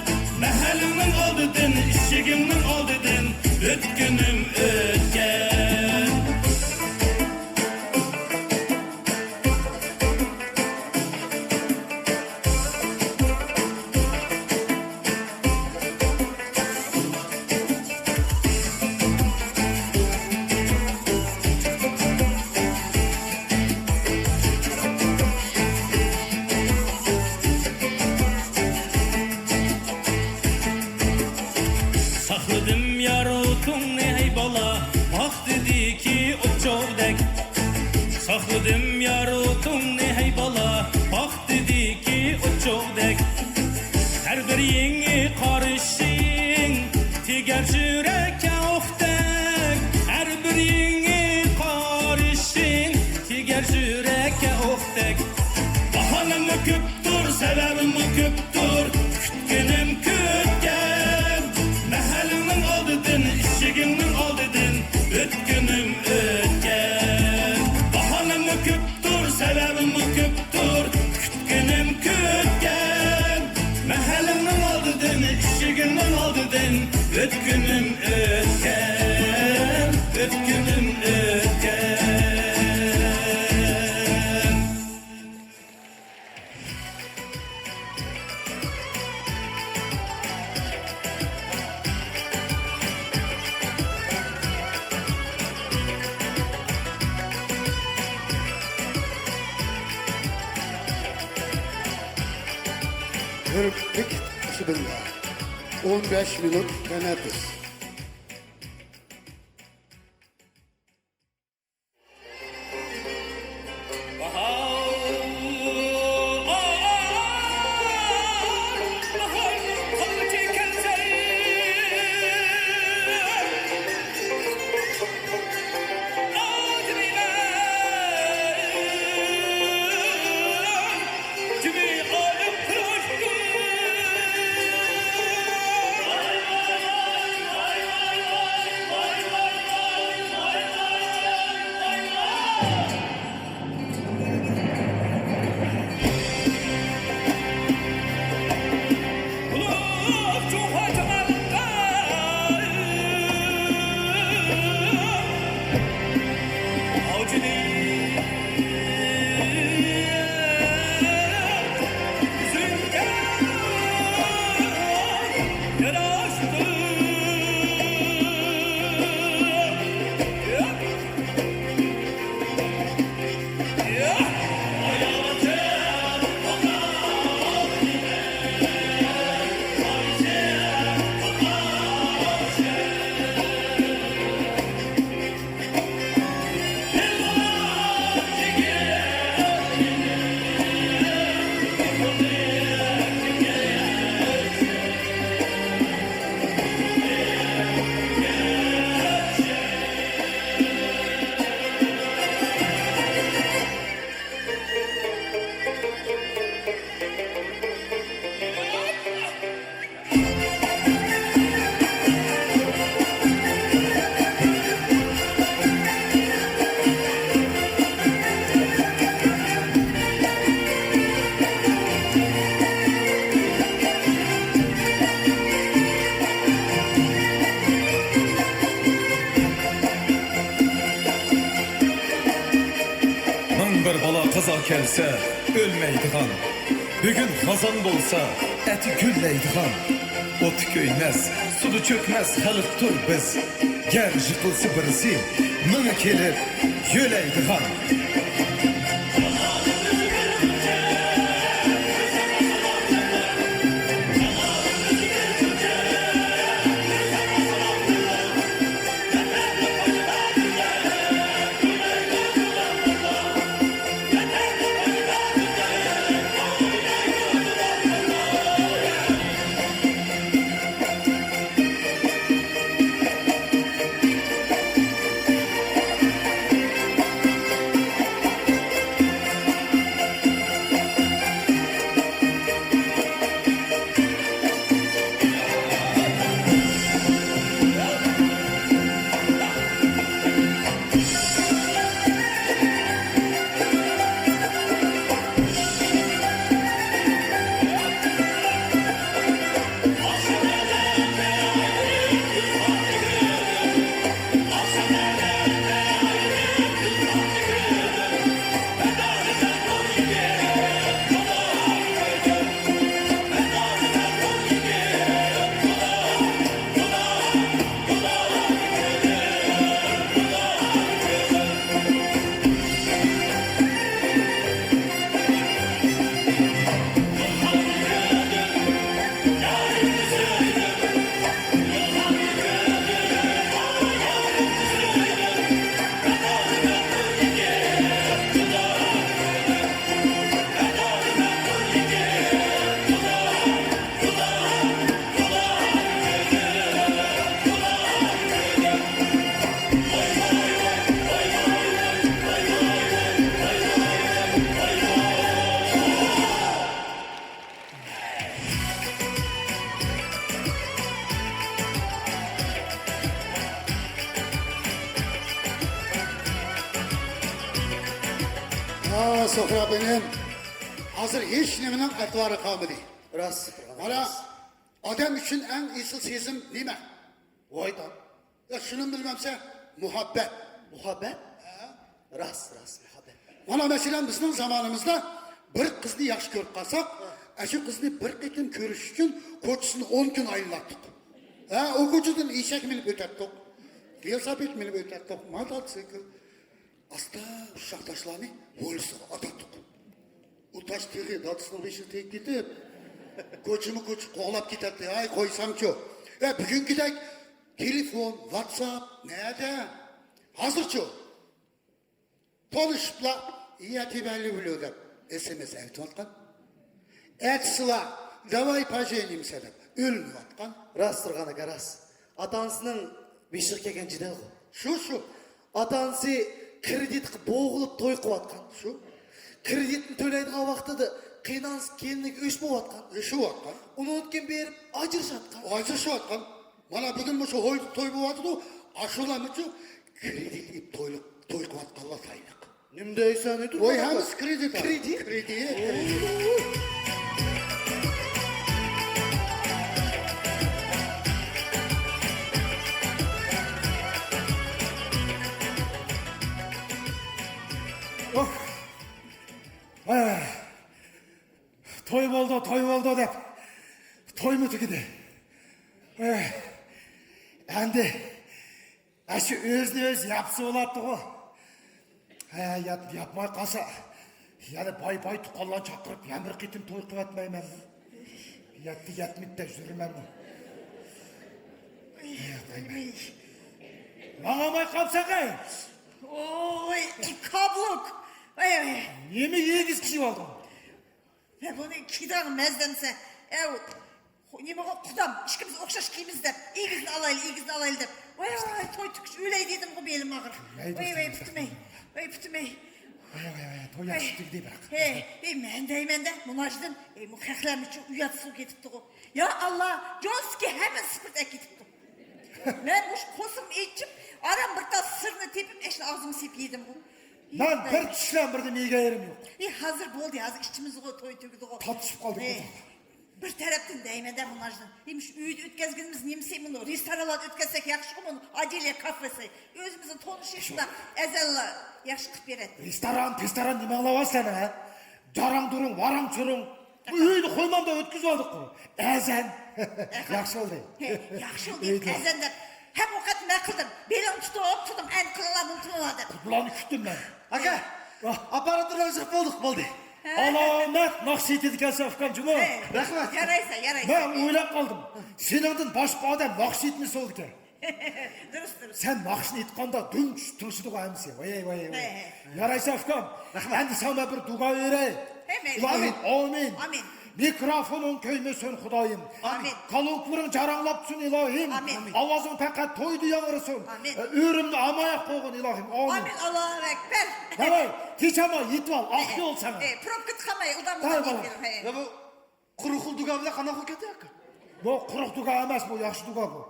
مەھەللىڭنىڭ ئالدىدىن، ئىشىكىڭنىڭ ئالدىدىن ئۆتكىنىم ئۆتكەن. ساقلىدىم يار ئوتۇڭنى ھەي بالا، پاختىدىكى ئوت چوغدەك. ساقلىدىم يار ئوتۇڭنى ھەي بالا، پاختىدىكى ئوت چوغدەك. ھەر بىر يېڭى قارىشىڭ تېگەر يۈرەككە ئوقتەك. ھەر بىر يېڭى قارىشىڭ تېگەر يۈرەككە ئوقتەك. باھانەممۇ كۆپتۇر، سەۋەبىممۇ كۆپتۇر، كۈتكىنىم كۆتكەن. مەھەللىڭنىڭ ئالدىدىن، ئىشىكىڭنىڭ ئالدىدىن ئۆتكىنىم ئۆتكەن. باھانەممۇ كۆپتۇر، سەۋەبىممۇ كۆپتۇر، كۈتكىنىم كۆتكەن. مەھەللىڭنىڭ ئالدىدىن، ئىشىكىڭنىڭ ئالدىدىن ئۆتكىنىم ئۆتكەن، ئۆتكىنىم ئۆتكەن. بىر بېكىت ئىچىدىن ئون بەش مىنۇت تەنەپپۇس. كەلسە ئۆلمەيدىغان، بۈگۈن خازان بولسا ئەتە گۈللەيدىغان، ئوتتا كۆيمەس، سۇدا چۆكمەس خەلقتۇر بىز. گەر يىقىلسا بىرسى، مىڭى كېلىپ يۆلەيدىغان. ھا، سۇھرا خېنىم، ھازىر ھېچنېمىنىڭ ئەتىۋارى قالمىدى. راست، مانا، ئادەم ئۈچۈن ئەڭ ئېسىل سېزىم نېمە؟ ۋاي دان. يا، شۇنىمۇ بىلمەمسەن؟ مۇھەببەت. مۇھەببەت؟ ھە. راست، راست، مۇھەببەت. مانا، مەسىلەن، بىزنىڭ زامانىمىزدا بىر قىزنى ياخشى كۆرۈپ قالساق، ھە، ئەشۇ قىزنى بىر قېتىم كۆرۈش ئۈچۈن كوچىسىنى ئون كۈن ئايلىناتتۇق. ھە، ئۇ كوچىدىن ئېشەك مىنىپ ئۆتەتتۇق، ۋېلىسىپىت مىنىپ ئۆتەتتۇق، موتوتسىكل. ئاستا ئۇششاق تاشلارنى ھويلىسىغا ئاتاتتۇق. ئۇ تاش تېخى دادىسىنىڭ بېشىغا تېگىپ كېتىپ، كوچىمۇ كوچا قوغلاپ كېتەتتى. ھاي، قويسامچۇ. ھە، بۈگۈنكىدەك تېلېفون، ۋاتساپ نەدە؟ ھازىرچۇ؟ تونۇشۇپلا، يا تىبەللى بىلىۋ دەپ، ئېس ئېم ئېس ئەۋېتىۋاتقان. ئەتىسىلا، داۋاي پاژېنىمسە دەپ، ئۆلۈنۈۋاتقان. راست تۇرغان ئاكا، راست. ئاتا-ئانىسىنىڭ بېشىغا كەلگەن جېدەلغۇ. شۇ، شۇ. ئاتا-ئانىسى كرېدىتقا بوغۇلۇپ توي قىلىۋاتقان. شۇ. كرېدىتنى تۆلەيدىغان ۋاقتىدا قېيىنئانىسى كېلىنىگە ئۆچ بولۇۋاتقان. ئۆچ بولۇۋاتقان. ئۇنىڭدىن كېيىن بېرىپ ئاجرىشىۋاتقان. ئاجرىشىۋاتقان. مانا بۈگۈن مۇشۇ ھويدا توي بولۇۋاتىدۇ. ئاشۇلارنىچۇ كرېدىت ئېلىپ توي، توي قىلىۋاتقانلار سايلىق. نېمە دەيسەن، نېمە ۋاي، ھەممىسى كرېدىت. كرېدىت؟ كرېدىت. ئۇھ. ھە. توي بولدى، توي بولدى دەپ، تويمۇ تۈگىدى. ھە. ئەمدى ئاشۇ ئۆزىنى ئۆزى ياپسا بولاتتىغۇ. ھە، ياپ-، ياپماي قالسا، يەنە باي-باي تۇغقانلارنى چاقىرىپ، يەنە بىر قېتىم توي قىلىۋەتمەيمەن. يەتتى يەتمىدە يۈرىمەنمۇ؟ ماڭالماي قاپسەن غەي! ۋوي، كابلۇك! ۋاي، ۋاي. نېمە ئېگىز كىيىۋالدىڭ؟ مەن بۇنى كىيىدىغان مەزدەمسە، ئەۋ، خو-، نېمىغۇ، قۇدام، ئىككىمىز ئوخشاش كىيىمىز دەپ، ئېگىزىنى ئالايلى، ئېگىزىنى ئالايلى دەپ. ۋاي، ۋاي، توي تۈگۈش ئۆلەي دېدىمغۇ، بېلىم ئاغرىپ. ۋاي، ۋاي، پۈتۈمەي، ۋاي، پۈتۈمەي. ۋاي، ۋاي، ۋاي، توي ۋاي. ياخشى تۈگىدى، بىراق. ھەي، ھەي، مەن دەيمەن-دە، مۇناجىدىن، ھەي، مۇ خەقلەرمۇچۇ ئۇياتسىز كېتىپتىغۇ. يا ئاللا، جونسكى ھەممىنى سىپىرىپ ئەكېتىپتۇ. مەن مۇشۇ قورسىقىمنى ئېچىپ، ئاران بىر تال سىرنى تېپىپ، ئەشنى ئاغزىمغا سېلىپ يېدىمغۇ. مەن بىر چۈشلەم بىر نېمە يېگەن يېرىم يوق. ئى، ھازىر بولدى، ھازىر ئىچىمىزغۇ، توي تۈگىدىغۇ. تارتىشىپ قالدۇق. ئى. بىر تەرەپتىن دەيمەن-دە مۇناجدىن. ھېم شۇ ئۆيدە ئۆتكەزگىنىمىز نېمىسى مۇنۇ؟ رېستورانلاردا ئۆتكەزسەك ياخشىغۇ مۇنۇ؟ ئادىلە كافېسى. ئۆزىمىزنىڭ تونۇشى شۇنداق ئەزەللا ياخشى قىلىپ بېرەتتى. رېستوران، پېستوران نېمە قىلىۋاتىسەن، ھە؟ جاراڭ-دۇرۇڭ، ۋاراڭ-چۇرۇڭ. بۇ ئۆيدە قويمامدا ئۆتكۈزۈۋالدۇق. ئەزەن. ياخشى بولدى. ھە، ياخشى بولدى. ئۆيدە. ئەزەن دەپ. ھەم ئوقەت مەن قىلدىم. بېلىڭ تۇتۇپ تۇردۇڭ، ئەنە قىلىڭلار، مۇنتۇڭلار دەپ. قۇدلارنى كۈتتۈم مەن. ئاكا، ئاپپاراتلارنى يىغىپ بولدۇق، بولدى. ھە. ئالامەت ناخشا ئېيتىدىكەنسەن ئۇكام جۇمۇ. ھە. رەھمەت. يارايسەن، يارايسەن. مەن ئويلاپ قالدىم. سېنىڭدىن باشقا ئادەم ناخشا ئېيتمىسا بولىدىكەن. دۇرۇس، دۇرۇس. سەن ناخشىنى ئېيتقاندا دۈم چۈشۈپ تىڭشىدىغۇ ھەممىسى. ۋاي، ۋاي، ۋاي. ھە، ھە. يارايسا ئۇكام. رەھمەت. ئەمدى ساڭا بىر دۇئا بېرەي. ھە، مەيلى. ئىلاھىم، ئامىن. ئامىن. مىكروفونۇڭ كۆيمىسۇن خۇدايىم. ئامىن. كالونكىلىرىڭ جاراڭلاپ تۇرسۇن ئىلاھىم. ئامىن. ئاۋازىڭ پەقەت تويدا ياڭرىسۇن. ئامىن. ئۆرۈمنى ئاماياق قويغىن ئىلاھىم. ئامىن. ئامىن. ئاللاھۇ ئەكبەر. داۋاي، تېچەما يېتىۋال. ئاق يول ساڭا. ئە، پروبكا قالماي، ئۇدام داۋاي، بالام. ھە. يا بۇ قۇرۇق دۇگا بىلەن قانداق بولۇپ كەتتى ئاكا؟ بۇ قۇرۇق دۇگا ئەمەس، بۇ ياخشى دۇگا بۇ.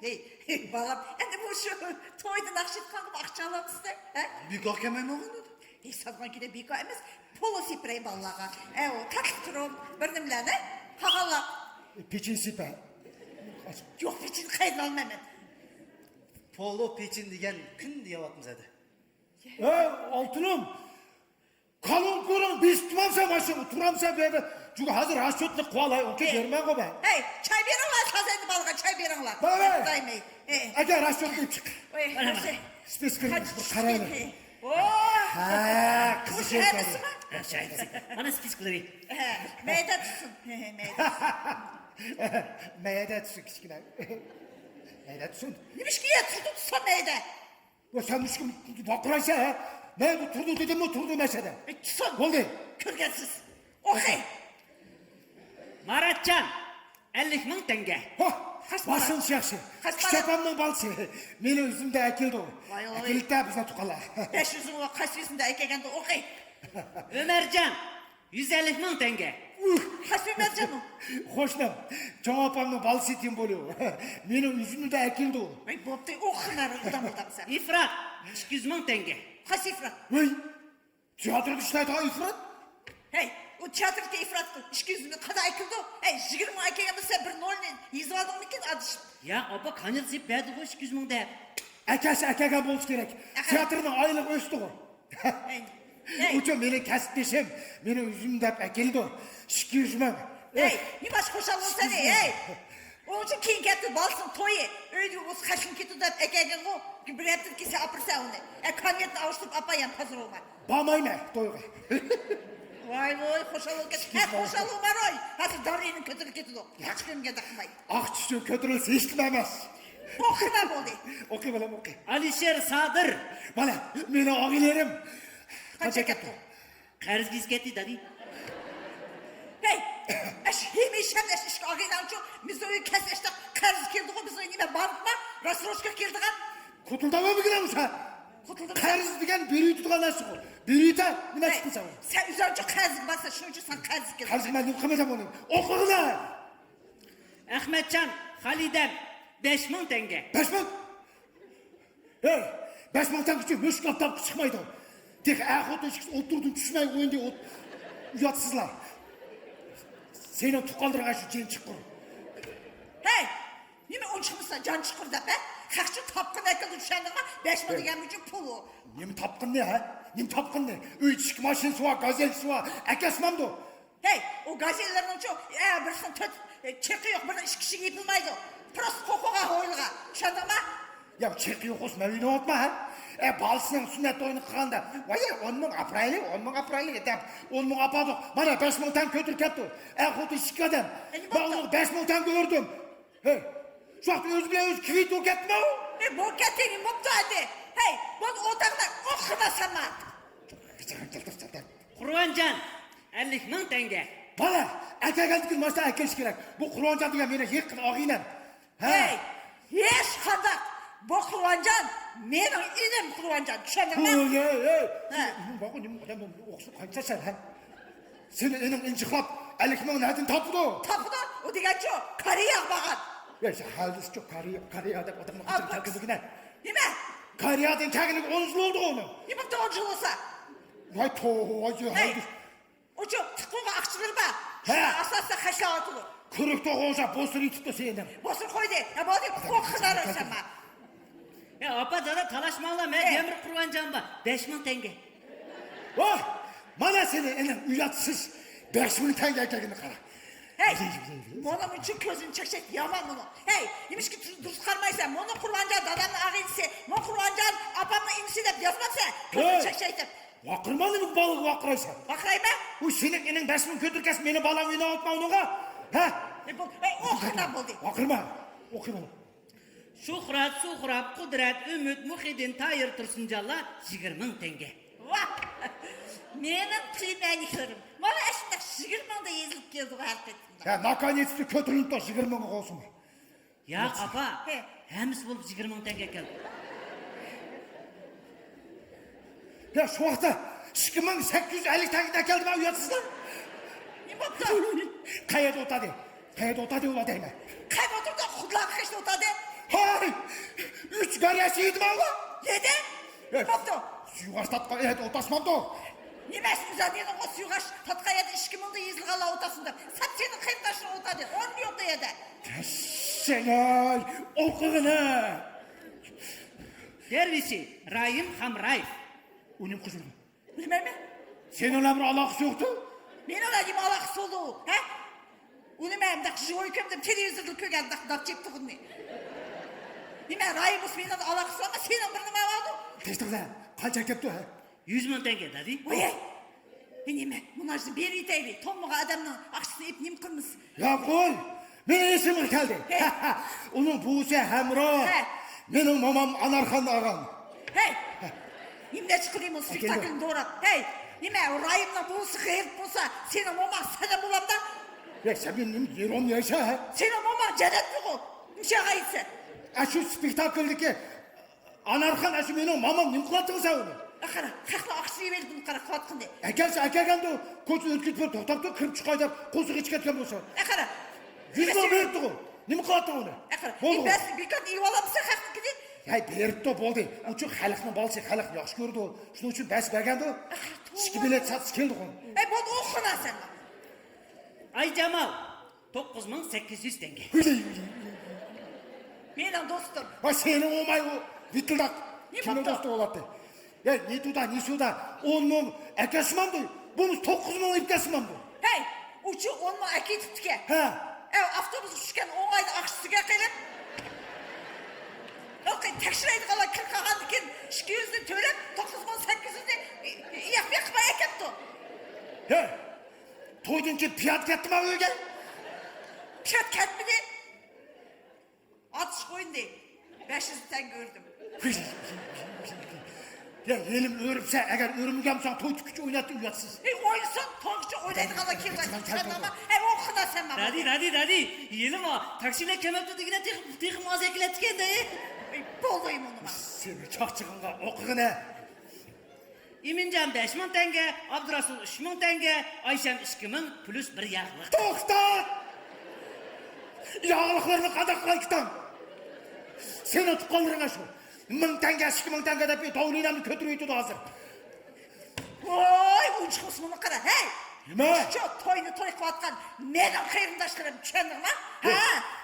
ھەي، ھەي، بالام، ئەمدى مۇشۇ تويدا ناخشا ئېيتقانغا ئاقچا ئالامسىز-دە، ھە؟ بىكار كەلمەيمەنغۇ دېدى. ھەي، سالغان كۈنى بىكار ئەمەس، پولۇ سېپىرەي بالىلارغا. ئەۋۇ، تاتلىق تۇرۇم، بىر نېمىلەرنى، قاغانلار. پېچىن سېپە. يوق، پېچىن قايدىن ئالىمەن مەن. پولۇ پېچىن دېگەن كۈندە يەۋاتىمىز ھەدە. ھە، ئالتۇنۇم! كالونكىنى بېسىپ تۇرامسەن ماشىنىغا، تۇرامسەن بۇ يەردە. چۈنكى ھازىر راسچوتنى قىلىۋالاي، ئۇنچە بېرىمەنغۇ مەن. ھەي، چاي بېرىڭلار، تازا ئەمدى بالىغا چاي بېرىڭلار. بارە. خۇدايىم، ھەي. ئەكە، راسچوتنى ئېلىپ چىق. ۋاي، قاراڭ. سپىسكىنى بىر قارايلى. ئوھ. ھە، قىزىق. ھە، شايىسى. مانا سپىسكىلىرى. ھە، مەيدە تۇتسۇن. ھە، ھە، مەيدە تۇتسۇن. مەيدە تۇتسۇن، كىچىككىنە. مەيدە تۇتسۇن. نېمىشقا يەتتە تۇتسا مەيدە؟ ۋە سەن مۇشۇ ۋارقىرايسەن، ھە؟ مەن بۇ تۇردۇ دېدىممۇ، تۇردۇ مەسىلە. ئېيتسۇن. بولدى. كۆرگەنسىز. ئوخەي. ماراتجان، ئەللىك مىڭ تەڭگە. ھە، باشلىنىش ياخشى. كىچىك ئاپامنىڭ بالىسى. مېنى ئۈزۈمدە ئەكېلىدۇ. ۋاي، ۋاي. ئەكېلىدۇ بىزنىڭ تۇغقانلار. بەش يۈز مىڭ قايسى يۈزۈمدە ئەكەلگەندۇ، ئوخەي. ئۆمەرجان، يۈز ئەللىك مىڭ تەڭگە. ئۇھ، قايسى ئۆمەرجانۇ؟ قوشنام، چوڭ ئاپامنىڭ بالىسى تېم بولۇۋۇ. مېنى ئۈزۈمدە ئەكېلىدۇ. ۋاي، بوپتۇ، ئوخۇنا ئۇدام ئۇدام سەن. ئىفرات، ئىككى يۈز مىڭ تەڭگە. قايسى ئىفرات؟ ۋاي، تىياتىردا ئىشلەيدىغان ئىفرات؟ ھەي، ئۇ تىياتىردىكى ئىفرات ئىككى يۈز مىڭ قانداق ئەكېلىدۇ؟ ھەي، يىگىرمە مىڭ ئەكەلگەن بولسا بىر نولنى يېزىۋالدىڭمىكىن، ئادىشىم؟ ياق، ئاپا، كانيېل سېلىپ بەردىغۇ ئىككى يۈز مىڭ دەپ. ئەكەلسە ئەكەلگەن بولسا كېرەك. ئەھە. تىياتىرنىڭ ئايلىقى ئۆستىغۇ. ھەي. ھەي. ئۇچۇ مېنىڭ كەسىپدىشىم، مېنى ئۈزۈم دەپ ئەكېلىدۇ. ئىككى يۈز مىڭ. ھەي، نېماش خۇشال بولسىنى، ھەي. ئۇنىڭ ئۈچۈن كېيىن كەتتى، بالىسىنىڭ تويى. ئۆيدە بولسا خەشلىم كېتىدۇ دەپ ئەكەلگەنغۇ. بىر ھەپتىدىن كېيىن سەن ئاپىرىسەن ئۇنى. ئە، كانيېتنى ئاۋۇشتۇرۇپ ئاپايام، پازىر بولما. بارمايمەن تويغا. ۋاي، ۋاي، خۇشال بولغىن. ھە، خۇشال بولما روي. ھازىر دارىنىڭ كۆتۈرۈلۈپ كېتىدۇ. ياخشى كۆرمىگەندەك قىلماي. ئاقچا ئۈچۈن كۆتۈرۈلسە ھېچنېمە ئەمەس. ئوقۇغىنا بولدى. ئوقۇي بالام، ئوقۇي. ئالىشېر سادىر. مانا، مېنىڭ ئاغىنىلىرىم. قانچە كەتتى؟ قەرزگە كەتتى دادى. ھەي، ئەش ھېمىشەم ئەش ئىشقا ئاغىنەڭچۇ، بىز ئۆي كەس ئەشتە قەرز كېلىدىغۇ، بىز ئۆي نېمە بانكما، راسروشكا كېلىدىغان. قۇتۇلداڭ ئۆمىگىنە مۇشا. قۇتۇلدۇم. قەرز دېگەن بېرىۋېتىدىغان نەرسىغۇ. بېرىۋېتە، نېمە ھەي، چىقتى سەن؟ سەن ئۆزۈڭچۇ قەرزگە بارسا، شۇنىڭ ئۈچۈن ساڭا قەرز كېلىدۇ. قەرز مەن نېمە قىلمىسام ئۇنى؟ ئوقۇغىنا. ئەخمەتجان، خالىدەم، بەش مىڭ تەڭگە. بەش مىڭ؟ ھەي، بەش مىڭ تەڭگە ئۈچۈن مۈشۈك ئاپتاپقا چىقمايدۇ. تېخى ئەر-خوتۇن ئىككىسى ئولتۇردۇم، چۈشمەي ئوينىدى، ئوت-، ياتسىزلا. سېنىڭ تۇغقانلىرىڭ ئاشۇ جېنى چىققۇر. ھەي، نېمە ئۇنچىقمىسا جان چىققۇر دەپ، ھە؟ خەقچە تاپقىنى ئەكەلدى، چۈشەندىڭمۇ؟ بەش مىڭ دېگەن ئۈچۈن پۇل ئۇ. نېمە تاپقىنىنى، ھە؟ نېمە تاپقىنىنى؟ ئۆيدە ئىككى ماشىنىسى بار، گازېلىسى بار، ئەكەسمامدۇ؟ ھەي، ئۇ گازېللىرىنىڭچۇ، ئە، بىرسىنىڭ تۆت، ئە، چېقى يوق، بىرىنىڭ ئىككى كىشىگە يېپىلمايدۇ. پروست قوقۇغا ھويلىغا. چۈشەندىڭما؟ يا، چېقى يوق بولسا مەن ئويناۋاتما، ھە؟ ئە، بالىسىنىڭ سۈننەت تويىنى قىلغاندا، ۋاي، ئون مىڭ ئاپىرايلى، ئون مىڭ ئاپىرايلى دەپ، ئون مىڭ ئاپاردۇق. مانا، بەش مىڭ تەڭگە كۆتۈرۈپ كەپتۇ. ئەر-خوتۇن ئىككى ئادەم. ئە، نېمە بوپتۇ؟ مەن ئۇنىڭغا بەش مىڭ تەڭگە بەردىم. ھەي، شۇ ۋاقىتتا ئۆزى بىلەن ئۆزى كىۋىتۇ كەتتىمۇ؟ ئە، بولۇپ كەتتى، نېمە بوپتۇ ئەمدى؟ ھەي، بولدى، ئولتۇرۇڭلار، ئوقۇغىنا سامان. قۇرۋانجان، ئەللىك مىڭ تەڭگە. بالا، ئەكەلگەندىكىن ماشىنا ئەكېلىش كېرەك. بۇ قۇرۋانجان دېگەن مېنىڭ يېقىن ئاغىنەم. ھە. ھەي، ھېچقانداق. بۇ قۇرۋانجان مېنىڭ ئىنىم قۇرۋانجان، چۈشەندىڭمۇ؟ ھەي، ھەي، ھەي. ھە. نېمە بارغۇ، نېمە ئادەم ئوقۇسۇن قانچە سەن، ھە؟ سېنىڭ ئىنىڭ ئىنچىقلاپ ئەللىك مىڭ نەدىن تاپىدۇ؟ تاپىدۇ؟ ئۇ دېگەنچۇ، كورېيەگە بارغان. يا، سەن ھەلىسىچۇ كورېيە، كورېيە دەپ ئادەمنىڭ ئىچىگە كىرگۈزگىنە. نېمە؟ كورېيەدىن كەلگىنىگە ئون يىل بولدى ئۇنىڭ. نېمە بولۇپتۇ ئون يىل بولسا؟ ۋاي توۋا، ھەي. ھەي. ئۇچۇ تۇخۇمغا ئاقچىلىرى بار. ھە. ئاستا-ئاستا خەجلەۋاتىدۇ. كۆرۈكتە غوژا بوسۇر يېتىپتۇ سېنىڭ. بوسۇر قويدى. ھە، بولدى، قورققىنلار ئۆلسەم. يا ئاپا، دادا تالاشماڭلار، مەن يەنە بىر قۇربانجان بار. بەش مىڭ تەڭگە. ۋاھ، مانا سېنىڭ ئېنىڭ ئۇياتسىز. بەش مىڭ تەڭگە ئەكەلگىنىنى قارا. ھەي، مانا مۇنچە كۆزىنى چەكچەيتتى، يامان مۇنۇ. ھەي، نېمىشقا دۇرۇس قارىمايسەن؟ مۇنۇ قۇربانجان دادامنىڭ ئاغىنىسى، مۇنۇ قۇربانجان ئاپامنىڭ ئىنىسى دەپ يازماپسەن. كۆزىنى چەكچەيتىپ. ۋارقىرىما، نېمە بالىغا ۋارقىرايسەن؟ ۋارقىرايمەن؟ ئۇ سېنىڭ ئېنىڭ بەش مىڭ كۆتۈركەس، مېنىڭ بالام ئويناۋاتما ئۇنىڭغا؟ ھە؟ ئە، بول-، ئە، ئوقۇغىنا بولدى. ۋارقىرىما، ئوقۇيمەن. شۇھرەت، سۇھراپ، قۇدرەت، ئۈمىد، مۇھىدىن، تايىر، تۇرسۇنجانلار يىگىرمە مىڭ تەڭگە. ۋاھ! مېنىڭ پلېمياننىكلىرىم. مانا ئاشۇنداق يىگىرمە مىڭدا يېزىلىپ كېلىدىغۇ ھەر قېتىمدا. ھە، ناكانىيىتىسى كۆتۈرۈلۈپ تۇر، يىگىرمە مىڭغا بولسىمۇ. ياق، ئاپا. ھە. ھەممىسى بولۇپ يىگىرمە مىڭ تەڭگە ئەكەلدى. يا، شۇ ۋاقىتتا ئىككى مىڭ سەككىز يۈز ئەللىك تەڭگە ئەكەلدىم، ئۇياتسىزلار. نېمە بوپتۇ؟ قەيەردە ئولتۇردى؟ قەيەردە ئولتۇردى ئۇلار دەيمەن. قەيەردە ئولتۇردى؟ خۇدلارغا قېشىدا ئولتۇردى. ھاي! ئۈچ گارياش يېدىم ئۇلار. يېدى؟ يا، نېمە بوپتۇ؟ سۇيغاش تارتقان يەردە ئولتۇرسىمامدۇ؟ نېمە ئۈچۈن ئۆزۈڭ دېدىڭغۇ، سۇيغاش تارتقان يەردە ئىككى مىڭدا يېزىلغانلار ئولتۇرسۇن دەپ؟ سەپ سېنىڭ قېرىنداشلىرىڭ ئولتۇردى، ئورنى يوق ئۇ يەردە. تەششەڭاي، ئوقۇغىنە. دەرۋىشى رايىم خامرايېف. ئۇ نېمە قىلىدۇ؟ بىلمەيمەن. سېنىڭ بىلەن بىر ئالاقىسى يوقتۇ؟ مېنىڭ بىلەن نېمە ئالاقىسى بولىدۇ، ھە؟ ئۇنى مەن مۇنداق ژىۋوي كۆردۈم، تېلېۋىزوردا كۆرگەن مۇنداق داپ چېكىپ تۇرغىنىنى. نېمە، رايىم بولسا مېنىڭ ئالاقىسى بارمۇ؟ سېنىڭ بىر نېمەڭ باردۇ؟ تېخى قانچە ئەكەپتۇ، ھە؟ يۈز مىڭ تەڭگە، دادى. ۋاي! ئەي، نېمە، مۇناجىنى بېرىۋېتەيلى. توممىغان ئادەمنىڭ ئاقچىسىنى ئېلىپ نېمە قىلىمىز؟ يا قوي! مېنىڭ ئېسىمگە كەلدى. ھەي. ئۇنىڭ بوۋىسى ھەمرا. ھە. مېنىڭ مومام ئانارخان ئاغام. ھەي! نېمە دەپ چىقىدى بۇ ئەكەلدى. سپېكتاكلنى دوراپ؟ ھەي! نېمە، رايىمنىڭ بوۋىسى غېرىب بولسا، سېنىڭ موماڭ سەدە بولامدا؟ يا، سەن مېنى نېمە يېرىم يەيسەن، ھە؟ سېنىڭ موماڭ جەننەتتىغۇ. نېمىشقا ئېيتسەن؟ ئاشۇ سپېكتاكلدىكى ئانارخان، ئاشۇ مېنىڭ مامام نېمە قىلاتتىڭ سەن ئۇنى؟ ئە، قارا، خەقنىڭ ئاقچىسىنى يەۋېلىپ بۇنى قارا قىلىۋاتقىنى. ئەكەلسە ئەكەلگەندۇ، كوچىدا ئۆتكۈزۈپ بېرىپ توختاپتۇ، كىرىپ چىقاي دەپ قورسىقى ئېچىپ كەتكەن بولسا. ئە، قارا. يۈز مىڭ بېرىپتىغۇ. نېمە قىلاتتىڭ ئۇنى؟ ئە، قارا. بولدىغۇ. بەس، بىكارنى ئېلىۋالامسەن خەقنىڭكىنى؟ ھەي، بېرىپتۇ، بولدى. ئۇچۇ خەلقنىڭ بالىسى، خەلق ياخشى كۆرىدۇ. شۇنىڭ ئۈچۈن بەس بەرگەندۇ. ئە، قارا، ئىككى بېلەت ساتسا كېلىدىغۇ. ئەي، بولدى، ئوقۇغىنا سەن. ئايجامال. توققۇز مىڭ سەككىز يۈز تەڭگە. مېنىڭ دوستۇم. ۋاي، سېنىڭ ئوماي ئۇ ۋىتىلداق. نېمە بوپتۇ؟ كىمنىڭ دوستى بولاتتى؟ يا، نېتۇدا، نېسۇدا ئون مىڭ ئەكەلسىمامدۇ؟ بۇمۇ توققۇز مىڭ ئېلىپ كەلسىمامدۇ؟ ھەي، ئۇچۇ ئون مىڭ ئەكېتىپتىكەن. ھە. ئەۋ، ئاپتوبۇسقا چۈشكەن ئوڭايدا ئاقچىسىگە قېلىپ. ياقى تەكشۈرەيدىغانلار كىر قالغاندىكىن ئىككى يۈزنى تۆلەپ، توققۇز مىڭ سەككىز يۈزنى ياق ياققا ئەكەپتۇ. ھە. تويدىن كېيىن پىيادە كەتتىما ئۆيگە؟ پىيادە كەتمىدى. ئاتۇشقا ئوينىدى. بەش يۈز تەڭگە ئۆردۈم. يا، ھېلىمۇ ئۆرۈپسەن، ئەگەر ئۆرمىگەنبولساڭ توي تىككۈچە ئويناتتى، ئۇياتسىز. ھەي، ئوينىسۇن، توي تىككۈچە ئوينايدىغانلار كېلىۋاتىدۇ، چۈشەندىڭمۇ؟ ھەي، ئوقۇغىنا سەن ماڭا. دادى، دادى، دادى، ھېلىمۇ تاكسى بىلەن كېلىۋاتىدۇ دېگىنە تېخى، تېخىمۇ ئاز ئەكېلەتتىكەن-دە. ھەي، بولدى مۇنىما. سېنىڭ چاقچىقىڭغا ئوقۇغىنە. ئىمىنجان بەش مىڭ تەڭگە، ئابدۇراسۇل ئۈچ مىڭ تەڭگە، ئايشەم ئىككى مىڭ پلۇس بىر ياغلىق. توختا! ياغلىقلارنى قانداق قىلاي كىتاڭ؟ سېنىڭ تۇغقانلىرىڭ شۇ. مىڭ تەڭگە، ئىككى مىڭ تەڭگە دەپ داۋلىنامنى كۆتۈرۈۋېتىدۇ ھازىر. ۋاي، ئۇنچۇقمىسا مۇنى قارا، ھەي! نېمە؟ شۇ توينى توي قىلىۋاتقان مېنىڭ قېرىنداشلىرىم، چۈشەندىڭمۇ؟ ھە؟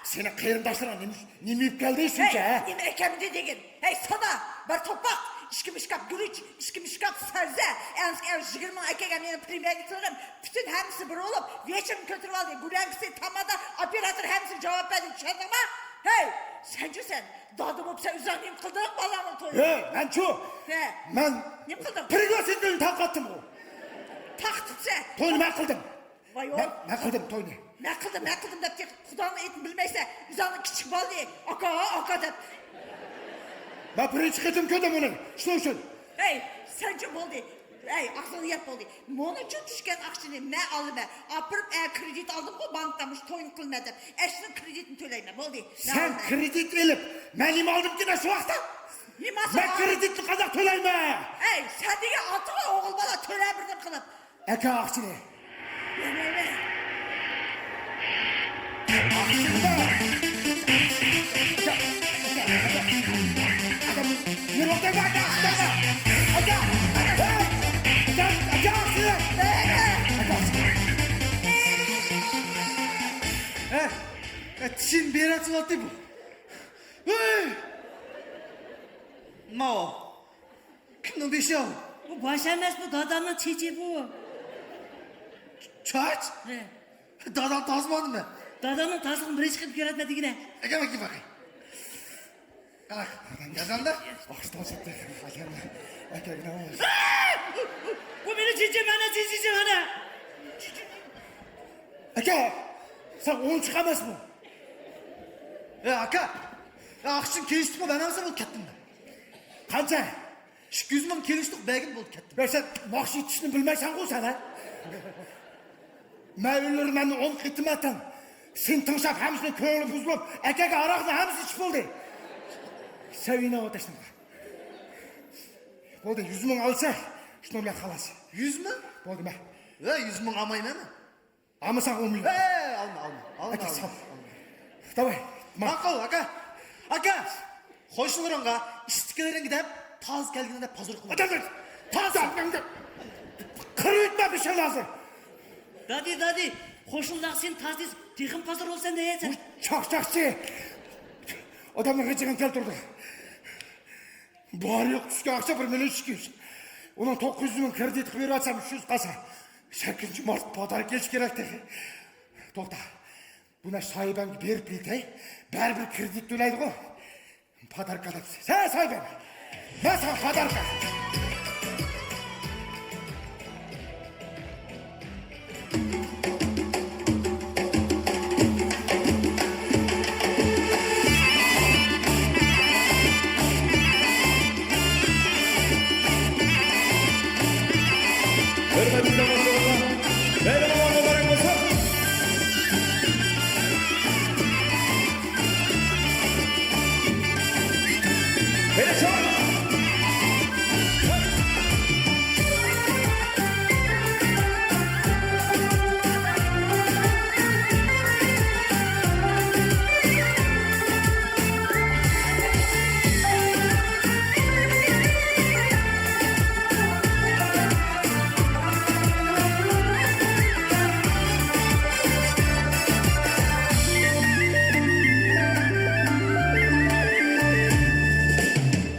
سېنىڭ قېرىنداشلىرىڭ نېمە، نېمە يېپىپ كەلدى شۇنچە، ھە؟ نېمە ئەكەمدى دېگىن؟ ھەي، سانا، بىر توپاق، ئىككى مۇشكاپ گۈرۈچ، ئىككى مۇشكاپ سەۋزە، ئەنسىكەن يىگىرمە مىڭ ئەكەلگەن مېنىڭ پلېمياننىكلىرىم، پۈتۈن ھەممىسى بىر بولۇپ، ۋېچىرنى كۆتۈرۈۋالدى، گۈلەڭگىسى، تامادا، ئوپېراتور ھەممىسىگە جاۋاب بەردى، چۈشەندىڭمۇ؟ ھەي، سەنچۇ سەن، دادا بولۇپ سەن ئۆزۈڭ نېمە قىلدىڭ بالامنىڭ تويىدا؟ ھەي، مەنچۇ؟ ھە. مەن نېمە قىلدىڭ؟ پرىگلاسىتنىنى تارقاتتىمغۇ. تارقىتىپسەن؟ توينى مەن قىلدىم. ۋاي، مەن، مەن قىلدىم توينى. مەن قىلدىم، مەن قىلدىم دەپ تېخى خۇدانىڭ ئېتىنى بىلمەيسەن. ئۆزۈڭنىڭ كىچىك بالىنى ئاكا، ئاكا دەپ. مەن بىرىنچى قېتىم كۆردۈم ئۇنى. شۇنىڭ ئۈچۈن. ھەي، سەنچۇ بولدى. ھەي، ئاغزىڭنى ياپ بولدى. مانا چۈشكەن ئاقچىنى مەن ئالىمەن. ئاپىرىپ، ئە، كرېدىت ئالدىمغۇ بانكىدا مۇشۇ توينى قىلىمەن دەپ. ئەشنىڭ كرېدىتىنى تۆلەيمەن. بولدى. سەن كرېدىت ئېلىپ، مەن نېمە ئالدىمكىن شۇ ۋاقىتتا؟ نېمە ئالساڭ ئال. مەن كرېدىتنى قانداق تۆلەيمەن؟ ھەي، سەن دېگەن ئاتىغا ئوغۇل بالا تۆلە بىر نېمە قىلىپ. ئەكە ئاقچىنى. چىشىنى بېرەتسىۋاتتى بۇ. ھەي! ماۋۇ. كىمنىڭ بېشى ئۇ؟ بۇ باش ئەمەس، بۇ دادامنىڭ چېچى بۇ. چاچ؟ ھە. داداڭ تازىمادىمۇ؟ دادامنىڭ تازىلىقىنى بىرىنچى قېتىم كۆرۈۋاتىمەن دېگىنە. ئەكەم، ئەكەم باقاي. قاراڭ، يازامدا. ئاخشىتىپ ئاچاتتى. ئەكەم، ئەكەم، نېمە بولدى؟ بۇ مېنىڭ چېچىم، مانا چېچىم، مانا. ئەكە، سەن ئويۇنچۇق ئەمەسمۇ؟ ئە، ئاكا. ئە، ئاخشىتىم كېلىشتۇققۇ، بەرمەمسەن بولدى، كەتتىم مەن. قانچە؟ ئىككى يۈز مىڭ كېلىشتۇق، بەرگىن بولدى، كەتتىم. يا سەن ناخشا ئېيتىشنى بىلمەيسەنغۇ سەن، ھە؟ مەن ئۆلۈرمەننى ئون قېتىم ئاتام. سېنى تىڭشاپ ھەممىسىنىڭ كۆڭلى بۇزۇلۇپ، ئەكەگە ھاراقنى ھەممىسى ئىچىپ بولدى. سەۋىنە ئوتەشنىڭ. بولدى، يۈز مىڭ ئالسا، شۇنىڭ بىلەن خالاس. يۈز مىڭ؟ بولدى، مە. ۋە يۈز مىڭ ئالمايمەن. ئالمىساڭ ئون مىليون. ھە، ئالما، ئالما، ئالما، ئاكا، ئالما، سال. ئالما. داۋاي. ماقۇل، ئاكا. ئاكا، قوشنىلىرىڭغا، ئىشتىكىلىرىڭگە دەپ، تازا كەلگىنى دەپ پازىر قىلىڭ. ئاكا، تازا! قىرىۋېتىمەن بېشىڭنى ھازىر. دادى، دادى، قوشنىلار سېنى تازا دېسە، تېخىمۇ پازىر بولىسەن دەيسەن. بۇ چاقچاقچى. ئادەمنىڭ غىجىقىنى كەلتۈردى. بار يوق چۈشكەن ئاقچا بىر مىليون ئىككى يۈز. ئۇنىڭ توققۇز يۈز مىڭ كىرېدىتقا بېرىۋاتسام، ئۈچ يۈز قالسا، سەككىزىنچى مارت پاداركا ئېلىش كېرەك تېخى. توختا. بۇنى ساھىبەمگە بېرىپ بېرەي. بەرىبىر كىرېدىت تۆلەيدىغۇ. پاداركا دەپ. سەن ساھىبەم. مەن ساڭا پاداركا. ھۆرمەتلىك تاماشىبىنلار، بايرىمىڭلار مۇبارەك بولسۇن!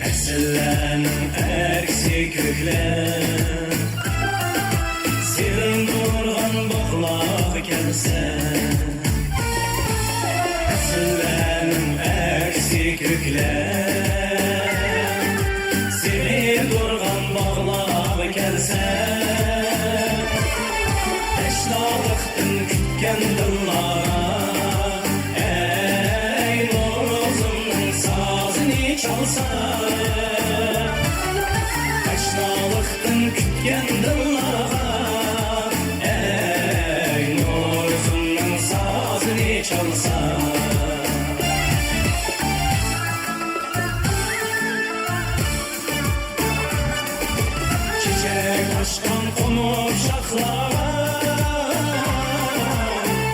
پەسىللەرنىڭ ئەكسى كۆكلەپ، سېغىندۇرغان باغلارغا كەلسە، پەسىللەرنىڭ ئەكسى كۆكلەپ، سېغىندۇرغان باغلارغا كەلسە، تەشنالىقتىن كۈتكەن دىللارغا، ئەي نوزۇمنىڭ سازىنى چالسا، تەشنالىقتىن كۈتكەن دىللارغا، ئەي نوزۇمنىڭ سازىنى چالسا. چېچەك ئاچقان قومۇپ شاخلارغا،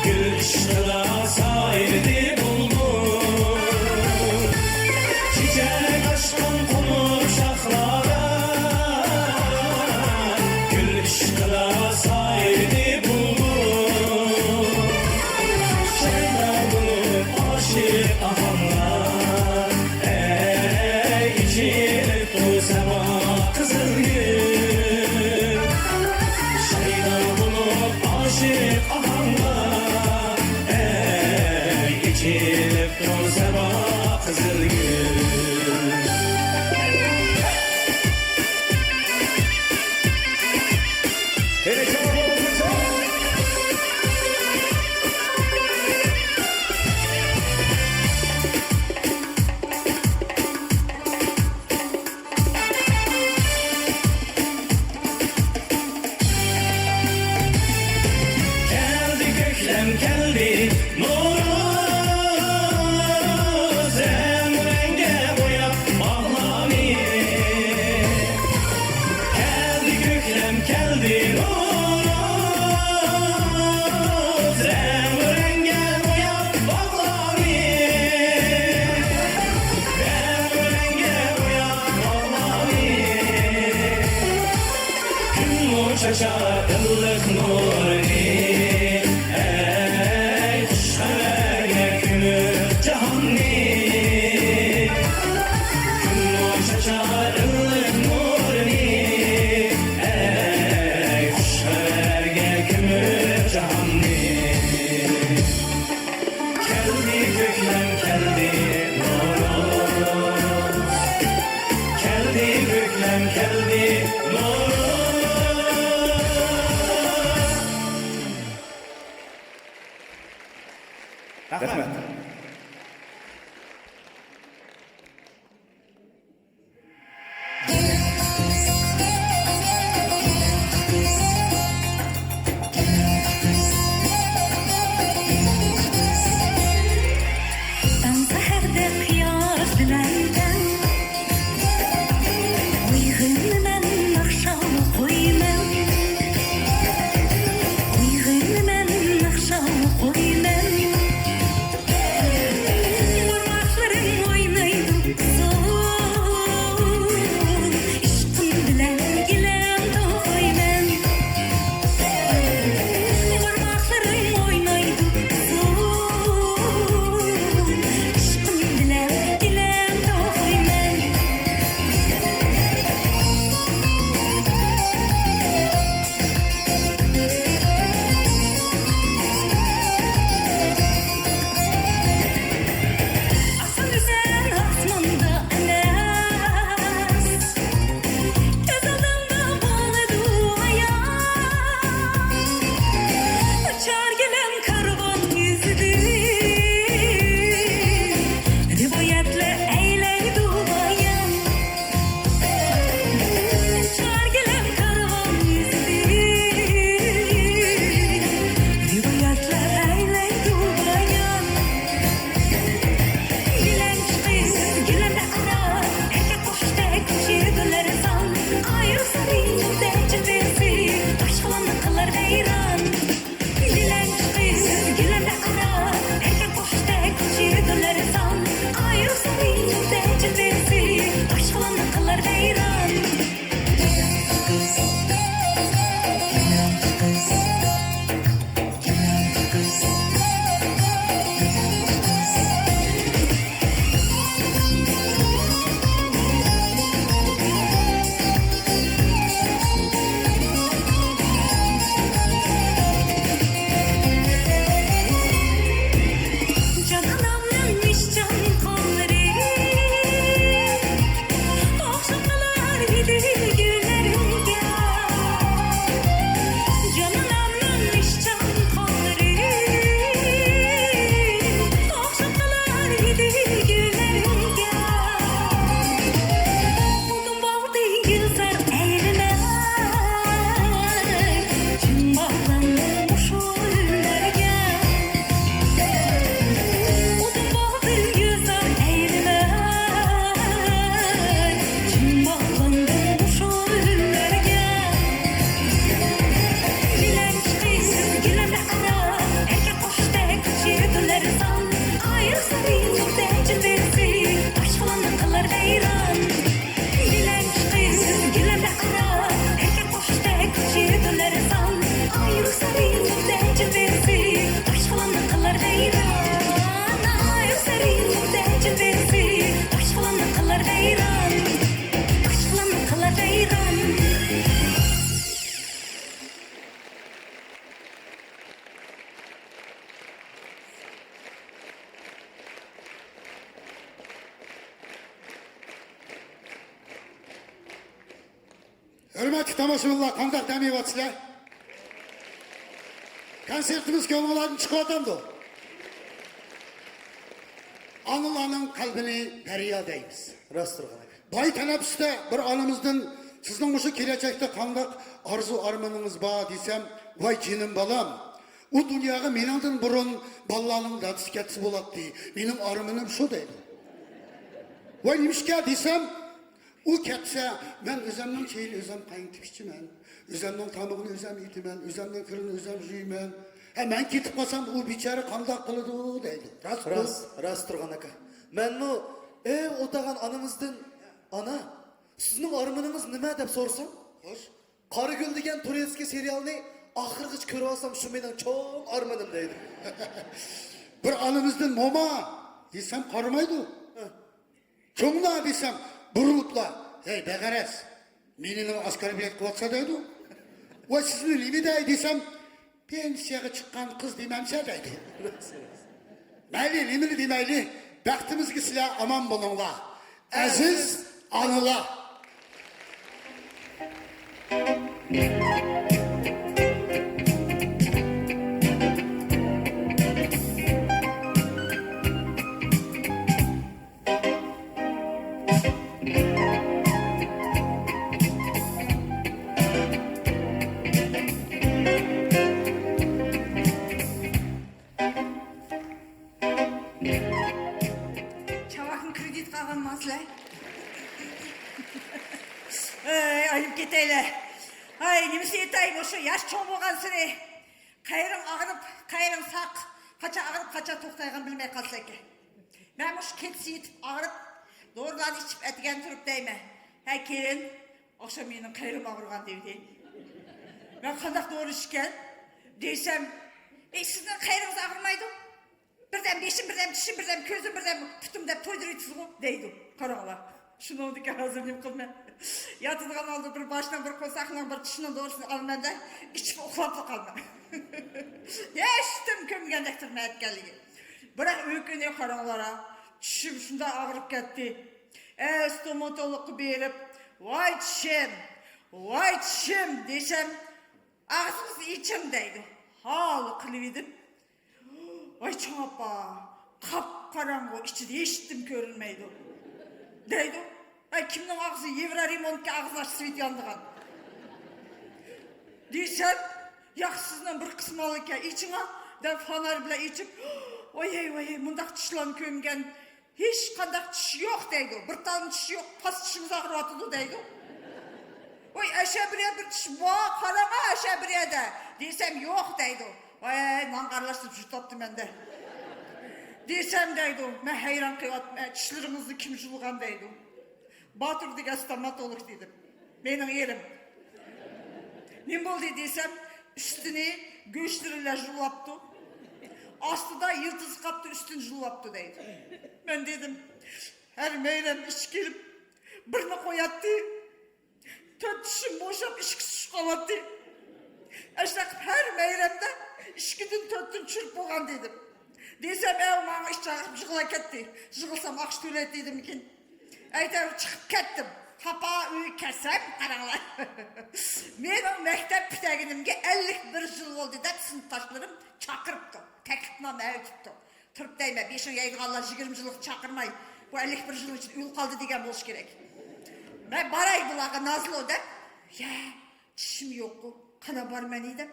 گۈل ئىشقىدا سايرىدى بۇلبۇل. چېچەك ئاچقان قومۇپ شاخلارغا، گۈل ئىشقىدا سايرىدى بۇلبۇل. شەيدا بولۇپ ئاشىق ئاھاڭلار، ئەي ئېچىلىپتۇ سەما قىزىل گۈل. شەيدا بولۇپ ئاشىق ئاھاڭلار، ئەي ئېچىلىپتۇ سەما قىزىل گۈل. كەلدى كۆكلەم كەلدى، نورۇز رەڭ-رەڭگە بوياپ باغلارنى. كەلدى كۆكلەم كەلدى، نورۇز رەڭ-رەڭگە بوياپ باغلارنى. رەڭ-رەڭگە بوياپ باغلارنى. كۈنمۇ چاچار ئىللىق نۇرىنى، ئەي خۇش خەۋەرگە كۈن رەھمەت. تاڭ سەھەردە قىياس بىلەن تەڭ، ئويغىنىمەن، ناخشا ئوقۇيمەن. ئويغىنىمەن، ناخشا ئوقۇيمەن. بارماقلىرىڭ ئوينايدۇ قىزىل، ئىشقىم بىلەن گىلەم توقۇيمەن. بارماقلىرىڭ ئوينايدۇ قىزىل، ئىشقىم بىلەن گىلەم توقۇيمەن. ئاسان ئۈزەر ئاسماندا ئەمەس، كۆز ئالدىڭدا بولىدۇ ئايان. ئۇچار گىلەم كارۋان يۈزىدىن، رىۋايەتلەر ئەيلەيدۇ بايان. ئۇچار گىلەم كارۋان يۈزىدىن، رىۋايەتلەر ئەيلەيدۇ بايان. گىلەم چىقىپ، گىلەمدە ئارا، ئەركە قۇشتەك ئۇچۇپ لەرزان. ئايرىلسا رىڭدە جىلۋىسى، باشقىلارنى قىلار ھەيران. گىلەم چىقىپ، گىلەمدە ئارا، ئەركە قۇشتەك ئۇچۇپ لەرزان. ئايرىلسا رىڭدە جىلۋىسى، باشقىلارنى قىلار ھەيران. جان ئانامنىڭ ئىشچان قوللىرى، ئوخشاپ قالار ئىدى گۈللەرگە. جان ئانامنىڭ ئىشچان قوللىرى، ئوخشاپ قالار ئىدى گۈللەرگە. ئۇدۇم بولدى گۈلزار ئەيلىمەي، چىڭ باغلاندىم مۇشۇ ئۈنلەرگە. ئۇدۇم بولدى گۈلزار ئەيلىمەي، چىڭ باغلاندىم مۇشۇ ئۈنلەرگە. گىلەم چىقىپ، گىلەمدە ئارا، ئەركە قۇشتەك ئۇچۇپ لەرزان. ئايرىلسا رىڭدە جىلۋىسى، باشقىلارنى قىلار ھەيران. گىلەم چىقىپ، گىلەمدە ئارا، ئەركە قۇشتەك ئۇچۇپ لەرزان. ئايرىلسا رىڭدە جىلۋىسى، باشقىلارنى قىلار ھەيران. ئايرىلسا رىڭدە جىلۋىسى، باشقىلارنى قىلار ھەيران. باشقىلارنى قىلار ھەيران. ھۆرمەتلىك تاماشىبىنلار، قانداق دەم ئېلىۋاتىسىلەر؟ كونسېرتىمىز كۆڭلۈڭلاردىن چىقىۋاتامدۇ؟ ئانىلارنىڭ قەلبىنى دەريا دەيمىز. راست تۇرغان ئاكا. بايا تەنەپپۇستە بىر ئانىمىزدىن، «سىزنىڭ مۇشۇ كېلەچەكتە قانداق ئارزۇ ئارمىنىڭىز بار؟» دېسەم، «ۋاي جېنىم بالام، ئۇ دۇنياغا مېنىڭدىن بۇرۇن بالىلارنىڭ دادىسى كەتسە بولاتتى، مېنىڭ ئارمىنىم شۇ» دەيدۇ. «ۋاي نېمىشقا؟» دېسەم، «ئۇ كەتسە، مەن ئۆزەمنىڭ چېيىنى ئۆزەم قاينىتىپ ئىچىمەن، ئۆزەمنىڭ تامىقىنى ئۆزەم ئېتىمەن، ئۆزەمنىڭ كىرىنى ئۆزەم يۇيىمەن. ھە، مەن كېتىپ قالسام، ئۇ بىچارە قانداق قىلىدۇ؟» دەيدۇ. راست بۇ. راست، راست تۇرغان ئاكا. مەنمۇ ئەۋ ئولتۇرغان ئانىمىزدىن، «ئانا، سىزنىڭ ئارمىنىڭىز نېمە؟» دەپ سورىسام، خوش. «قارىگۈل دېگەن تۇرېتسكىي سېرىيالنى ئاخىرغىچە كۆرۈۋالسام، شۇ مېنىڭ چوڭ ئارمىنىم» دەيدۇ. بىر ئانىمىزدىن، «موما» دېسەم، قارىمايدۇ. ھە. «چوڭلار» دېسەم، بۇرۇلۇپلا، «ھەي بەغەرەس، مېنى نېمە ئاشكارا بېلەت قىلىۋاتسا» دەيدۇ. «ۋاي سىزنى نېمە دەي؟» دېسەم، «پېنسىيەگە چىققان قىز دېمەمسە» دەيدۇ. مەيلى، نېمىنى دېمەيلى، بەختىمىزگە سىلەر ئامان بولۇڭلار، ئەزىز ئانىلار. چاۋاكنى كرېدىتقا ئالغانمۇ سىلەر؟ ئەي، ئايرىپ كېتەيلى. ھاي، نېمىسى ئېيتاي، مۇشۇ ياش چوڭ بولغانسېرى قەيرىڭ ئاغرىپ، قەيرىڭ ساق، قاچان ئاغرىپ، قاچان توختايدىغاننى بىلمەي قالىسەن ئىكەن. مەن مۇشۇ كېچىسى يېتىپ ئاغرىپ، دورىلارنى ئىچىپ ئەتىگەن تۇرۇپ دەيمەن، ھە كېلىن، ئاخشام مېنىڭ قەيرىم ئاغرىغان دېدى. مەن قانداق دورا ئىچكەن دېسەم، ئى، سىزنىڭ قەيرىڭىز ئاغرىمايدۇ. بىردەم بېشىم، بىردەم چىشىم، بىردەم كۆزۈم، بىردەم پۇتۇم دەپ تويدۇرۇۋېتىسىزغۇ دەيدۇ. قاراڭلار. شۇنىڭدىكى ھازىر نېمە قىلىمەن؟ ياتىدىغان ئالدىدا بىر باشنىڭ، بىر قورساقنىڭ، بىر چىشنىڭ دورىسىنى ئالىمەن-دە، ئىچىپ ئۇخلاپلا قالىمەن. ھېچ تېما كۆرمىگەندەك تۇرىمەن ئەتىگەنلىكى. بىراق ئۆكۈنۈپ قاراڭلار، چىشىم شۇنداق ئاغرىپ كەتتى. ئە، ستوماتولوگقا بېرىپ، ۋاي چىشىم، ۋاي چىشىم دېسەم، ئاغزىڭىزنى ئېچىڭ دەيدۇ. ھاۋا قىلىۋىدىم. ۋاي چوڭ ئاپا، قاپقاراڭغۇ، ئىچىدە ھېچنېمە كۆرۈنمەيدۇ دەيدۇ. ئەي، كىمنىڭ ئاغزى يېۋرا رېمونتكە ئاغزىنى ئاچسا سۋېت يانىدىغان دېسەم، ياق، سىزنىڭ بىر قىسمىڭىزكەن، ئېچىڭا دەپ فونار بىلەن ئېچىپ، ۋايەي، ۋايەي، مۇنداق چىشلارنى كۆرمىگەن، ھېچقانداق چىش يوق دەيدۇ. بىر تالما چىش يوق، پاس چىشىڭىز ئاغرىۋاتىدۇ دەيدۇ. ۋاي، ئەشە بىر يەردە بىر چىش بار، قاراڭا ئەشە بىر يەردە دېسەم، يوق دەيدۇ. ۋاي، نانغا ئارىلاشتۇرۇپ يۇتاتتىم مەندە دېسەم دەيدۇ. مەن ھەيران قېلىۋاتىمەن، چىشلىرىڭىزنى كىم جۇلغان دەيدۇ. باتۇر دېگەن ستوماتولوگ دېدىم. مېنىڭ ئېرىم. نېمە بولدى دېسەم، ئۈستىنى گۆشلىرى بىلەن جۇلاپتۇ. ئاستىدا يىلتىزى قاپتۇ، ئۈستىنى جۇلاپتۇ دەيدۇ. مەن دېدىم، ھەر مەيرەم ئىچكىرىپ بىرنى قوياتتى. تۆت چىشىم بوشاپ، ئىككىسى چۈشۈپ قالاتتى. ئەشۇنداق قىلىپ ھەر مەيرەمدە ئىككىدىن تۆتتىن چۈشۈرۈپ بولغان دېدىم. دېسەم، ئەۋ ماڭا ئىچ ئاغرىپ يىغلاپ كەتتى. يىغلىسام ئاقچا تۆلەيدۇ دېدىمكىن. ئەيتەۋېرىپ چىقىپ كەتتىم. تاپا ئۆيگە كەلسەم، قاراڭلار. مېنىڭ مەكتەپ پۈتتۈرگىنىمگە ئەللىك بىر يىل بولدى دەپ سىنىپداشلىرىم چاقىرىپتۇ. تەكلىپنامە ئەۋېتىپتۇ. تۇرۇپ دەيمەن، بېشىڭ يەيدىغانلار يىگىرمە يىللىق چاقىرماي، بۇ ئەللىك بىر يىلنىڭ ئىچىدە ئۆلۈپ قالدى دېگەن بولۇشى كېرەك. مەن باراي بۇلارغا نازلو دەپ، يە، چىشىم يوققۇ، قانداق بارىمەن دەپ،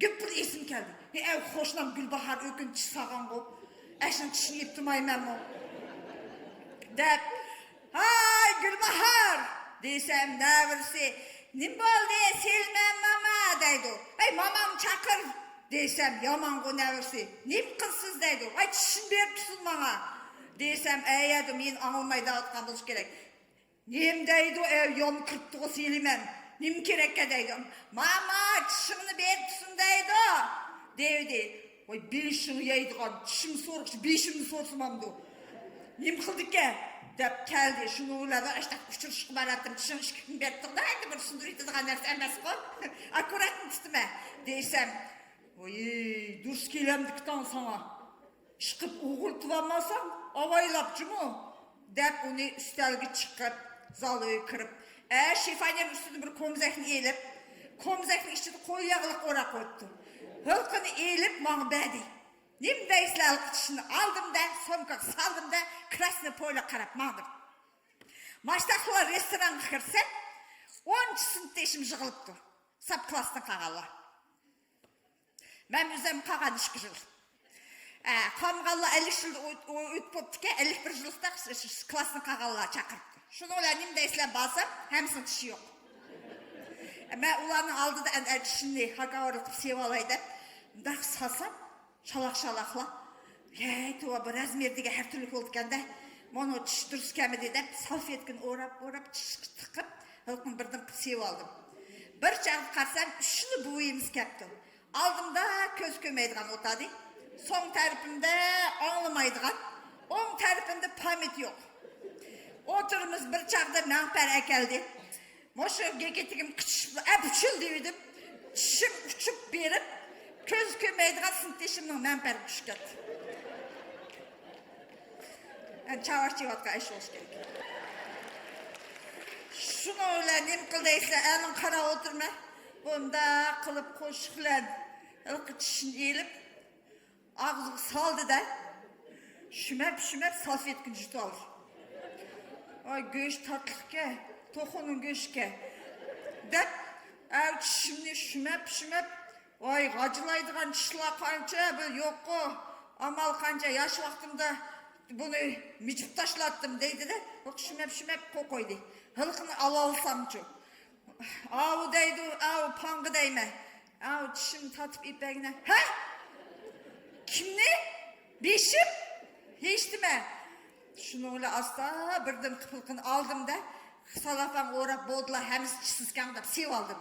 گۈپپىدە ئېسىمگە كەلدى. ھە، ئەۋ قوشنام گۈلباھار ئۆكۈن چىش سالغانغۇ، ئەشنىڭ چىشىنى يېپتۇرمايمەنمۇ دەپ، ھاي گۈلباھار دېسەم، نەۋرىسى، نېمە بولدى سېلىمەن ماما دەيدۇ. ھەي ماماڭنى چاقىر دېسەم، يامانغۇ نەۋرىسى، نېمە قىلسىز دەيدۇ. ۋاي چىشىنى بېرىپ تۇرسۇن ماڭا دېسەم، ئەيەدۇ مېنى ئاڭلىمايدىغان بولۇشى كېرەك. نېمە دەيدۇ ئەۋ يام كىرىپتىغۇ سېلىمەن. نېمە كېرەككە دەيدۇ. ماما چىشىڭنى بېرىپ تۇرسۇن دەيدۇ دېدى. ۋاي بېشىڭنى يەيدىغان، چىشىمنى سورىغۇچە بېشىمنى سورىسا بولامدۇ. نېمە قىلدىكەن دەپ كەلدى. شۇنىڭ بىلەن ئاشتاق ئۇچرىشىشقا باراتتىم. چىشىڭ ئىككى كۈن بېرىپ تۇردى، ئەمدى بىر سۇندۇرۇۋېتىدىغان نەرسە ئەمەسقۇ. ئاككۇراتنى تۇتىمەن دېسەم، ۋاي دۇرۇس كېلەمدىكى تاڭ ساڭا. ئىشقىپ ئوغرىتىۋالماساڭ ئاۋايلاپ جۇمۇ دەپ ئۇنى ئۈستەلگە چىقىپ، زال ئۆيگە كىرىپ، ئە شىفانيېرنىڭ ئۈستىدىن بىر كومزەكنى ئېلىپ، كومزەكنىڭ ئىچىدە قول ياغلىق ئوراپ قويۇپتۇ. ھېلىقىنى ئېلىپ ماڭا بەردى. نېمە دەيسىلەر، ھېلىقى چىشنى ئالدىم-دە، سومكىغا سالدىم-دە، كراسنوي پوليغا قاراپ ماڭدىم. ماشتاقلار رېستورانغا كىرسەم، ئونچە سىنىپدىشىم يىغىلىپتۇ. ساپ كلاسستىن قالغانلار. مەن ئۆزۈم قالغان ئىككى يىل. ئە، قالمىغانلار ئەللىك يىل ئۆ-، ئۆ-، ئۆتۈپ بوپتىكەن، ئەللىك بىر يىللىقتا ش-، ش-، كلاسنى قالغانلار چاقىرىپتۇ. شۇنىڭ بىلەن نېمە دەيسىلەر، بارسام، ھەممىسىنىڭ چىشى يوق. مەن ئۇلارنىڭ ئالدىدا ئەنە چىشىمنى ھاكاۋۇرلۇق قىلىپ سېلىۋالاي دەپ، مۇنداق سالسام، شالاق-شالاقلا. ھەي، توۋا، بۇ رازمېرى دېگەن ھەر تۈرلۈك بولىدىكەن-دە. مانا چىش دۇرۇس كەلمىدى دەپ، سالفېتكىنى ئوراپ، ئوراپ، چىشقا تىقىپ، ھېلىقىنى بىردىن قىلىپ سېلىۋالدىم. بىر چاغدا قارىسام، ئۈچلا بوۋىيىمىز كەپتۇ. ئالدىمدا كۆز كۆرمەيدىغان ئولتۇردى. سول تەرىپىمدە ئاڭلىمايدىغان، ئوڭ تەرىپىمدە پاميېت يوق. ئولتۇرىمىز، بىر چاغدا مەڭپەر ئەكەلدى. مۇشۇ گېكىتىگىم قىچىشىپلا ئەپچىل دېۋىدىم. چىشىم ئۇچۇپ بېرىپ، كۆز كۆرمەيدىغان سىنىپدىشىمنىڭ مەڭپەرىگە چۈشۈپ كەتتى. ئەنە چاۋاك چېۋىۋاتقان ئەش بولۇشى كېرەك. شۇنىڭ بىلەن نېمە قىل دەيسىلەر، ئەنە قاراپ ئولتۇرىمەن. بۇنداق قىلىپ قوشۇق بىلەن ھېلىقى چىشنى ئېلىپ، ئاغزىغا سالدى-دە، شۈمەپ-شۈمەپ سالفېتكىنى يۇتۇۋالدى. ۋاي، گۆش تاتلىقكەن، توخۇنىڭ گۆشىكەن دەپ، ئەۋ چىشىمنى شۈمەپ-شۈمەپ، ۋاي، غاجىلايدىغان چىشلار قانچە بىر يوققۇ ئامال قانچە، ياش ۋاقتىمدا بۇنى مىجىپ تاشلاتتىم دەيدىدە، شۈمەپ شۈمەپ قويدى. ھېلىقىنى ئالالىسامچۇ؟ ئاۋۇ دەيدۇ، ئاۋۇ پاڭغا دەيمەن. ئاۋۇ چىشىمنى تارتىپ ئېپەگىنە. ھە؟ كىمنى؟ بېشىم؟ ھېچنېمە. شۇنىڭ بىلەن ئاستا بىردىن قىپىلقىنى ئالدىم-دە، سالاپان ئوراپ بولدىلا، ھەممىسى چىشسىزكەن دەپ سېۋالدىم.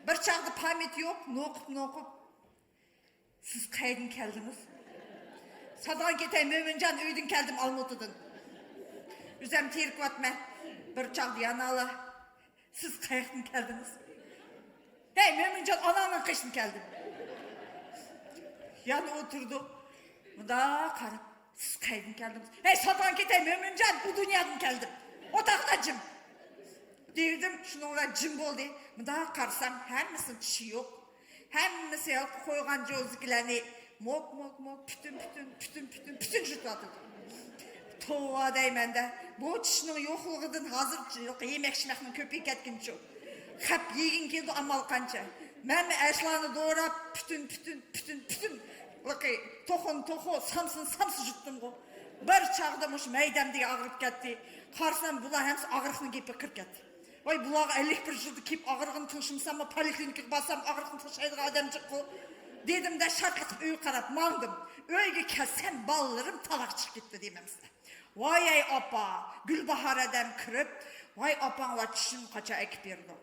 بىر چاغدا پاميېت يوق، نوقۇپ نوقۇپ. سىز قەيەردىن كەلدىڭىز؟ سادىغان كېتەي، مۆمىنجان، ئۆيدىن كەلدىم، ئالمۇتىدىن. ئۆزۈم تېرىكىۋاتىمەن. بىر چاغدا يەنىلا، سىز قەيەردىن كەلدىڭىز؟ ھەي، مۆمىنجان، ئاناڭنىڭ قېشىدىن كەلدىم. يەنە ئولتۇردۇق. مۇنداق قاراپ، سىز قەيەردىن كەلدىڭىز؟ ھەي، سادىغان كېتەي، مۆمىنجان، بۇ دۇنيادىن كەلدىم. ئوتاقتا جىم. دېدىم، شۇنىڭ بىلەن جىم بولدى. مۇنداق قارىسام، ھەممىسىنىڭ چىشى يوق. ھەممىسى ھېلىقى قويغان جوزىكىلەرنى موك، موك، موك، پۈتۈن، پۈتۈن، پۈتۈن، پۈتۈن، پۈتۈن يۇتۇۋاتىدۇ. توۋا دەيمەن-دە، بۇ چىشنىڭ يوقلۇقىدىن ھازىر يېمەك-ئىچمەكنىڭ كۆپىيىپ كەتكىنىچۇ. خەپ يېگىڭ كېلىدۇ، ئامال قانچە. مەنمۇ ئەشلارنى دوراپ، پۈتۈن، پۈتۈن، پۈتۈن، پۈتۈن، لىقى، توخۇنى توخۇ، سامسىنى سامسا يۇتتۇمغۇ. بىر چاغدا مۇشۇ مەيدەمدىكى ئاغرىپ كەتتى. قارىسام، بۇلار ھەممىسى ئاغرىقنىڭ گېپىگە كىرىپ كەتتى. ۋاي، بۇلارغا ئەللىك بىر يىلدا كېلىپ ئاغرىقىنى تىڭشىمىساممۇ، پولىكلىنىكىغا بارسام ئاغرىقنى تىڭشايدىغان ئادەم جىققۇ، دېدىم-دە، شارتلىقىپ ئۆيگە قاراپ ماڭدىم. ئۆيگە كەلسەم، بالىلىرىم تالاق چىقىپ كېتىپتۇ دېمەمسىلەر. ۋاي ئەي ئاپا، گۈلباھار ھەدەم كىرىپ، ۋاي ئاپاڭلار چىشىمنى قاچان ئەكىپ بېرىدۇ؟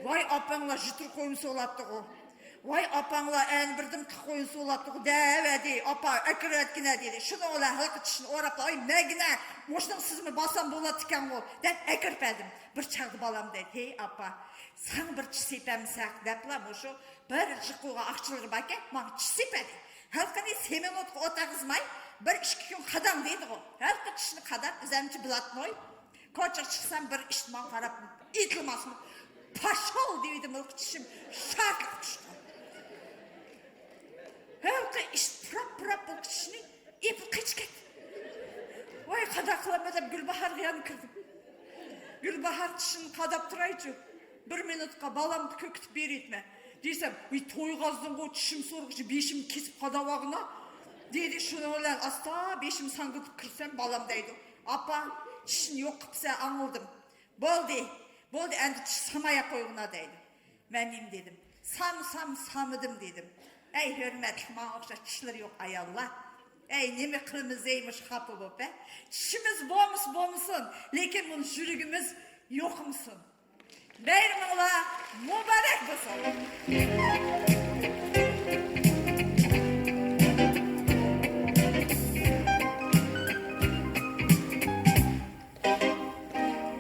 ۋاي ئاپاڭلار ژىتۇر قويۇن سولاتتىغۇ. ۋاي ئاپاڭلار ئەنە بىردىن قىلىپ قويۇن سولاتتىغۇ دەۋەدى. ئاپا ئەكىرىۋەتكىنە دېدى. شۇنىڭ بىلەن ھېلىقى چىشىنى ئوراپلا، ۋاي مەگىنە، مۇشۇنىڭ سىزمۇ باسام بولاتتىكەنغۇ دەپ ئەكىرىپ بەردىم. بىر چاغدا بالام دەيدۇ، ھېي ئاپا، ساڭا بىر چىش سېپەمسەك دەپلا مۇشۇ بىر جىق قويغان ئاقچىلىرى باركەن، ماڭا چىش سېپەدى. ھېلىقىنى سېمونتقا ئولتۇرغۇزماي، بىر ئىككى كۈن قاداڭ دەيدىغۇ. ھېلىقى چىشنى قاداپ، ئۆزەمچە بلاتنوي كوچىغا چىقسام، بىر ئىشتىمان قاراپ، ئېيتىلماسمۇ؟ پاشاۋ دېۋىدىم، ھېلىقى چىشىم شارتلىق چۈشتى. ھېلىقى ئىشت پۇراپ-پۇراپ بۇ چىشنى ئېپىپ قېچىپ كەتتى. ۋاي، قانداق قىلىمەن دەپ گۈلباھارغا يەنە كىردىم. گۈلباھار، چىشىنى قاداپ تۇرايچۇ. بىر مىنۇتقا بالامغا كۆكۈتۈپ بېرىۋېتىمەن. دېسەم، ۋىي، تويغازدىنغۇ چىشىم سورىغۇچە بېشىمنى كېسىپ قاداۋالغىنا، دېدى. شۇنىڭ بىلەن ئاستا بېشىمنى ساڭگىلىتىپ كىرسەم، بالام دەيدۇ، ئاپا، چىشنى يوق قىپسەن، ئاڭلىدىم. بولدى، بولدى، ئەمدى چىش سامايا قويغىنا دەيدۇ. مەن نېمە دېدىم؟ سام، سام، سامىدىم دېدىم. ئەي ھۆرمەتلىك، ماڭا ئوخشاش چىشلىرى يوق ئاياللار. ئەي نېمە قىلىمىز دەي مۇشۇ خاپا بولۇپ، ھە؟ چىشىمىز بولمىسا بولمىسۇن، لېكىن مۇنۇ يۈرىكىمىز يوقىمىسۇن. بايرىمىڭلار مۇبارەك بولسۇن!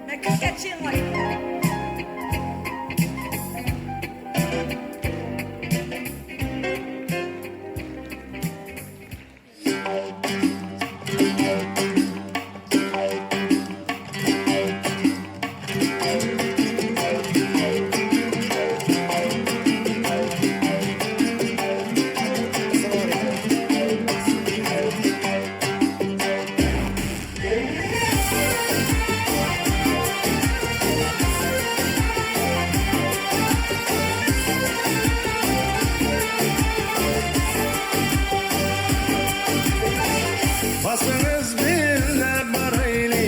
مەككىگە چىڭ. باسىمىز بىللە بارايلى،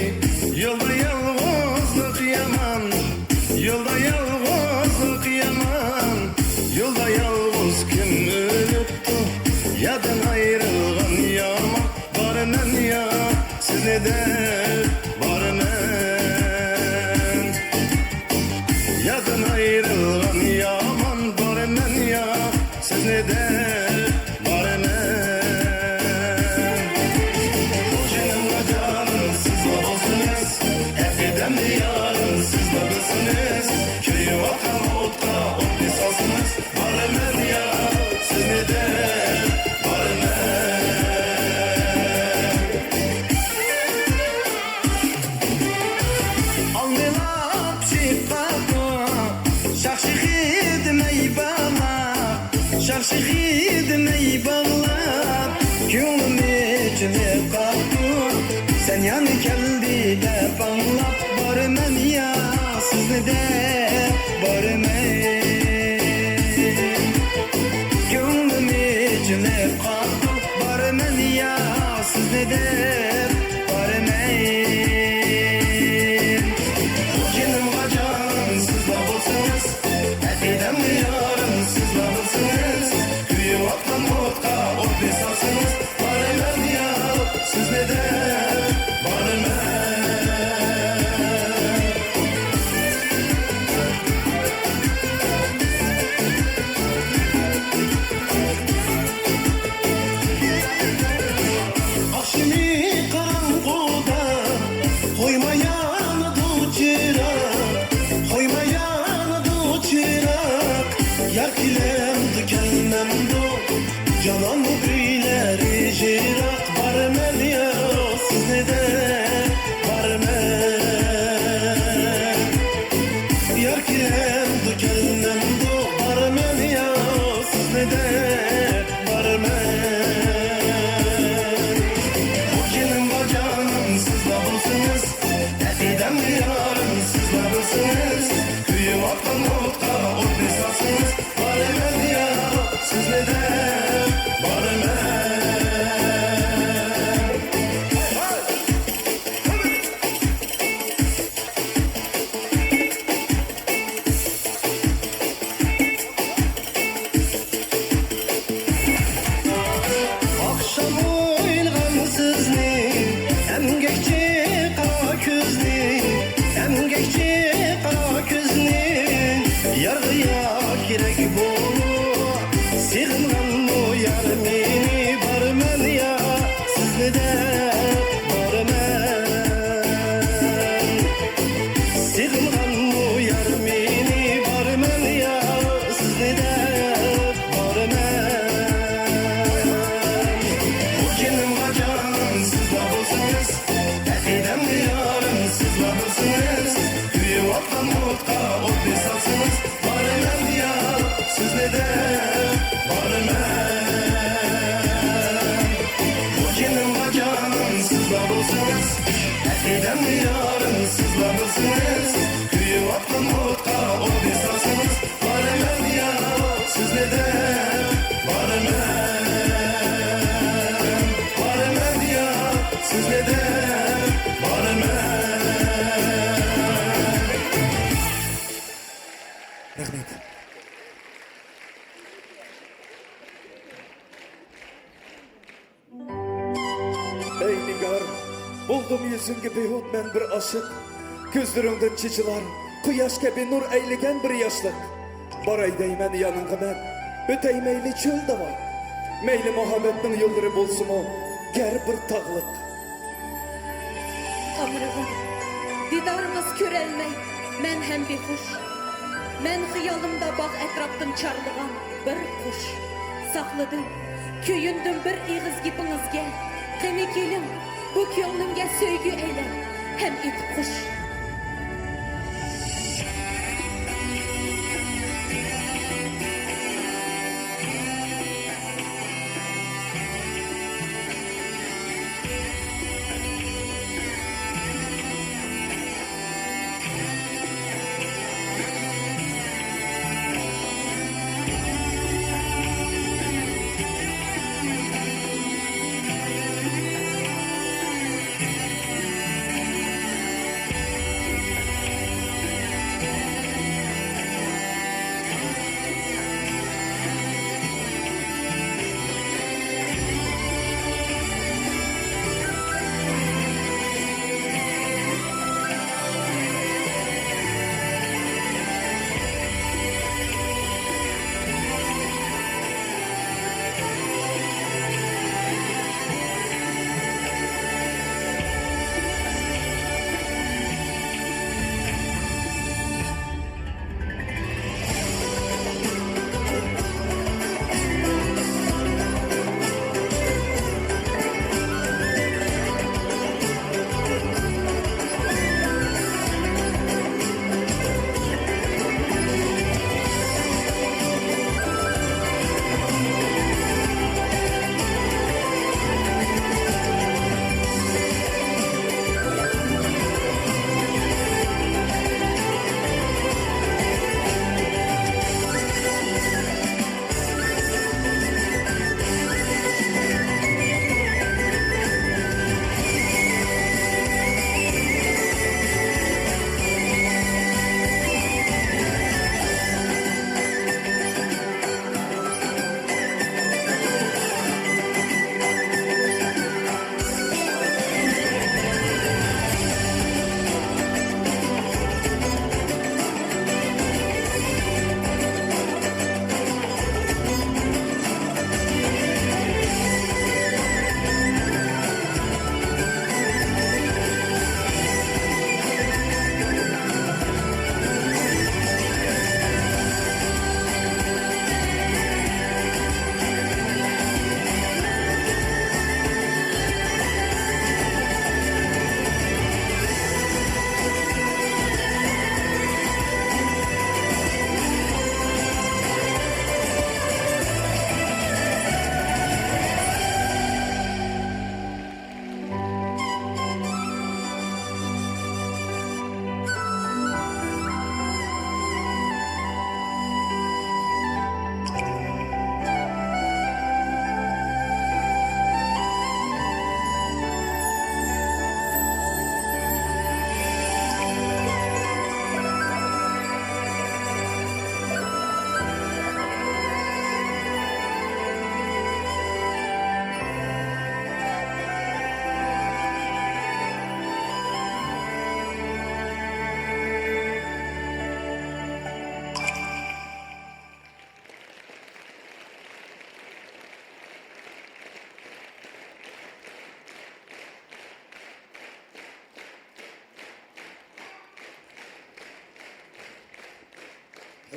يولدا يالغۇزلۇق يامان، يولدا يالغۇزلۇق يامان، يولدا يالغۇز كىم ئۆلۈپتۇ، يادىن ئايرىلغان يامان. بارىمەن يا سىزنى دەپ بارىمەن. يادىن ئايرىلغان يامان بارىمەن يا سىزنى دەپ بارىمەن. جېنىمغا جانىم سىزلا بولسىڭىز، ئەقىدەمنى يارىم سىزلا بىلسىڭىز، كۆيۈۋاتقان ئوتقا ئوتنى سالسىڭىز، بارىمەن يا سىزنى دەپ بارىمەن. ئالمىلاپ چىققاپتۇ، شاخ شېخى دېمەي باغلاپ، شاخ شېخى دېمەي باغلاپ، كۆڭلۈم ئېچىلىپ قاپتۇ. سەن يەنە كەلدى دەپ ئاڭلاپ، بارىمەن يا سىزنى دەپ بارىمەن. دەپ بارىمەن. بۇ جېنىمغا جانىم سىزلا بولسىڭىز، ئەقىدەم يارىم سىزلا بولسىڭىز، كۆيۈۋاتقان ئوتقا ئوتنى سالسىڭىز، بارىمەن يا سىزنى دەپ بارىمەن. ئاخشىمى قاراڭغۇدا قويماي يانىدۇ چىراغ، قويماي يانىدۇ چىراغ. يار كېلەمدۇ كەلمەمدۇ، جانان ئۆيلىرى يىراق. بارىمەن يا سىزنى دەپ بارىمەن. يار كېلەمدۇ كەلمەمدۇ، بارىمەن يا سىزنى دەپ بارىمەن. بۇ جېنىمغا جانىم سىزلا بولسىڭىز، ئەقىدەم يارىم سىزلا بولسىڭىز، كۆيۈۋاتقان ئوتقا ئوتنى سالسىڭىز، بارىمەن يا سىزنى دەپ بارىمەن. ئاخشام ئويلىغان سىزنى، ئەمگەكچى قارا كۆزنى، ئەمگەكچى قارا كۆزنى، يارغا يار كېرەك بولۇپ، سېغىنغانمۇ يار مېنى، بارىمەن يا سىزنى دەپ بارىمەن. سېغىنغانمۇ يار مېنى، بارىمەن يا سىزنى دەپ بارىمەن. بۇ جېنىمغا جانىم سىزلا بولسىڭىز، ئەقىدەم يارىم سىزلا بولسىڭىز، كۆيۈۋاتقان ئوتقا ئوتنى سالسىڭىز، بارىمەن يا سىزنى دەپ بارىمەن. بۇ جېنىمغا جانىم سىزلا بولسىڭىز، ئەقىدەم يارىم سىزلا بولسىڭىز، كۆيۈۋاتقان ئوتقا ئوتنى سالسىڭىز، بارىمەن يا سىزنى دەپ بارىمەن. بارىمەن يا سىزنى دەپ بارىمەن. رەھمەت. ئەي نىگار، بولدۇم يۈزۈڭگە بىھۇد مەن بىر ئاشىق. كۆزلىرىڭدىن چېچىلار قۇياش كەبى نۇر ئەيلىگەن بىر ياشلىق. باراي دەيمەن يانىڭغا مەن، ئۆتەي مەيلى چۆل داۋان. مەيلى مۇھەببەتنىڭ يوللىرى بولسىمۇ گەر بىر تاغلىق. ئامرىغىم، دىدارىڭىز كۆرەلمەي مەن ھەم بىخۇش. مەن خىيالىمدا باغ ئەتراپتىن چارلىغان بىر قۇش. ساقلىدىم، كۆيۈندۈم بىر ئېغىز گېپىڭىزگە. قېنى كېلىڭ، بۇ كۆڭلۈمگە سۆيگۈ ئەيلەڭ ھەم ئېتىپ خۇش.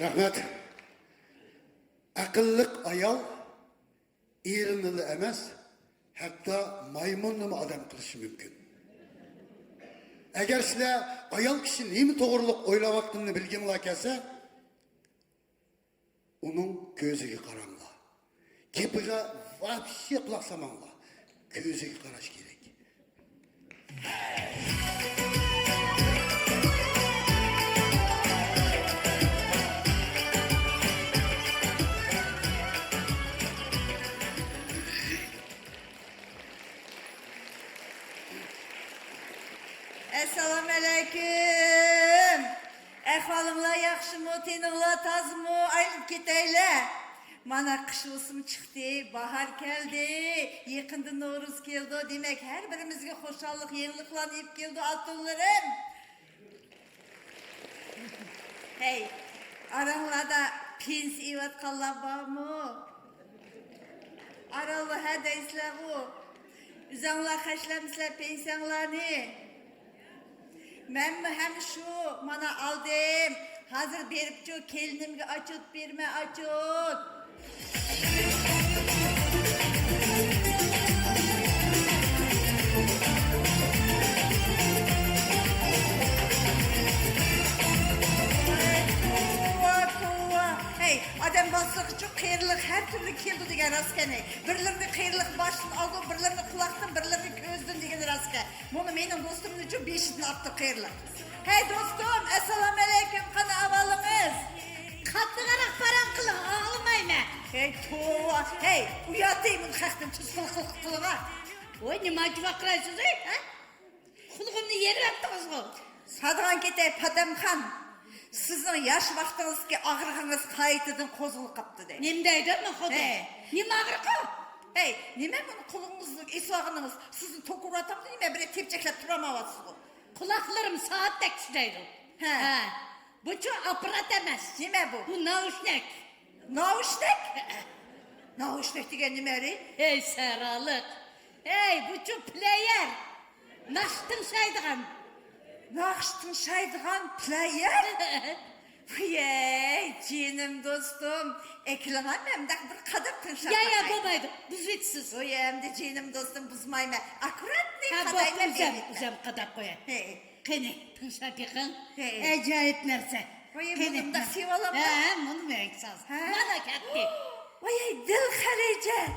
رەھمەت. ئەقىللىق ئايال ئېرىنىلا ئەمەس، ھەتتا مايمۇننىمۇ ئادەم قىلىشى مۇمكىن. ئەگەر سىلەر ئايال كىشى نېمە توغرۇلۇق ئويلاۋاتقىنىنى بىلگۈڭلار كەلسە، ئۇنىڭ كۆزىگە قاراڭلار. گېپىگە ۋاپشې قۇلاق سالماڭلار. كۆزىگە قاراش كېرەك. ئەسسالامۇئەلەيكۇم. ئەھۋالىڭلار ياخشىمۇ، تېنىڭلار تازىمۇ؟ ئايلىنىپ كېتەيلى. مانا، قىش موسۇمى چىقتى، باھار كەلدى، يېقىندا نورۇز كېلىدۇ. دېمەك، ھەر بىرىمىزگە خۇشاللىق، يېڭىلىقلارنى ئېلىپ كېلىدۇ، ئالتۇنلىرىم. ھەي، ئاراڭلاردا پېنسىيە ئېلىۋاتقانلار بارمۇ؟ ئارانلا ھە دەيسىلەرغۇ. ئۆزەڭلار خەجلەمسىلەر پېنسىيەڭلارنى. مەنمۇ ھەم شۇ، مانا ئالدىم. ھازىر بېرىپچۇ كېلىنىمگە ئاچوت بېرىمەن، ئاچوت. توۋا، توۋا. ھەي، ئادەم بالىسىغىچۇ قېرىلىق ھەر تۈرلۈك كېلىدۇ دېگەن راستكەن ھەي. بىرلىرىنى قېرىلىق باشتىن ئالىدۇ، بىرلىرىنى قۇلاقتىن، بىرلىرىنى كۆزدىن دېگىنى راستكەن. مانا مېنىڭ دوستۇمنىچۇ بېشىدىن ئاپتۇ قېرىلىق. ھەي دوستۇم، ئەسسالامۇئەلەيكۇم، قانداق ئەھۋالىڭىز؟ قاتتىقراق پاراڭ قىلىڭ، ئاڭلىمايمەن. ھەي توۋا، ھەي ئۇياتىمۇ خەقنى تۇز قىلىق قىلىڭا. ۋاي نېمە ئاچچىق ۋارقىرايسىز ھەي؟ ھە؟ قۇلىقىمنى يېرىۋەتتىڭىزغۇ. سادىغان كېتەي پاتەمخان، سىزنىڭ ياش ۋاقتىڭىزدىكى ئاغرىقىڭىز قايتىدىن قوزغىلىپ قاپتۇ دەي. نېمە دەيدۇ مانا خوجايىن؟ ھە. نېمە ئاغرىقى؟ ھەي، نېمە بۇنى قولىڭىزنى ئېسىۋالغىنىڭىز؟ سىزنى توكۇرۇۋاتامدۇ نېمە؟ بىرى تېپچەكلەپ تۇرالمايۋاتسىزغۇ. قۇلاقلىرىم سائەتتەك ئىشلەيدۇ. ھە. ھە. بۇچۇ ئاپپارات ئەمەس. نېمە بۇ؟ بۇ ناۋۇشنىك. ناۋۇشنىك؟ ھە. ناۋۇشنىك دېگەن نېمە ئەرى؟ ھەي سەرالىق. ھەي، بۇچۇ پلېيېر. ناخشا تىڭشايدىغان. ناخشا تىڭشايدىغان پلېيېر؟ ۋىيەي، جېنىم دوستۇم، ئەكىلىڭە مەنداق بىر قاداپ تىڭشاپ يا، يا، باقاي. بولمايدۇ، بۇزۇۋېتىسىز. ۋىي، ئەمدى جېنىم دوستۇم، بۇزمايمەن. ئاككۇراتنى ھە، قادايمەن بوپتۇ، ئۆزەم، بېرىمەن. ئۆزەم قاداپ قوياي. ھەي. قېنى، تىڭشاپ بېقىڭ. ھەي. ئەجايىپ نەرسە. ۋىي، قېنى. بۇنى مۇنداق سېۋالامدۇ؟ ھە، مۇنى بەرسىز. ھە؟ مانا كەتتى. ۋاي، دىل خەرىجەت.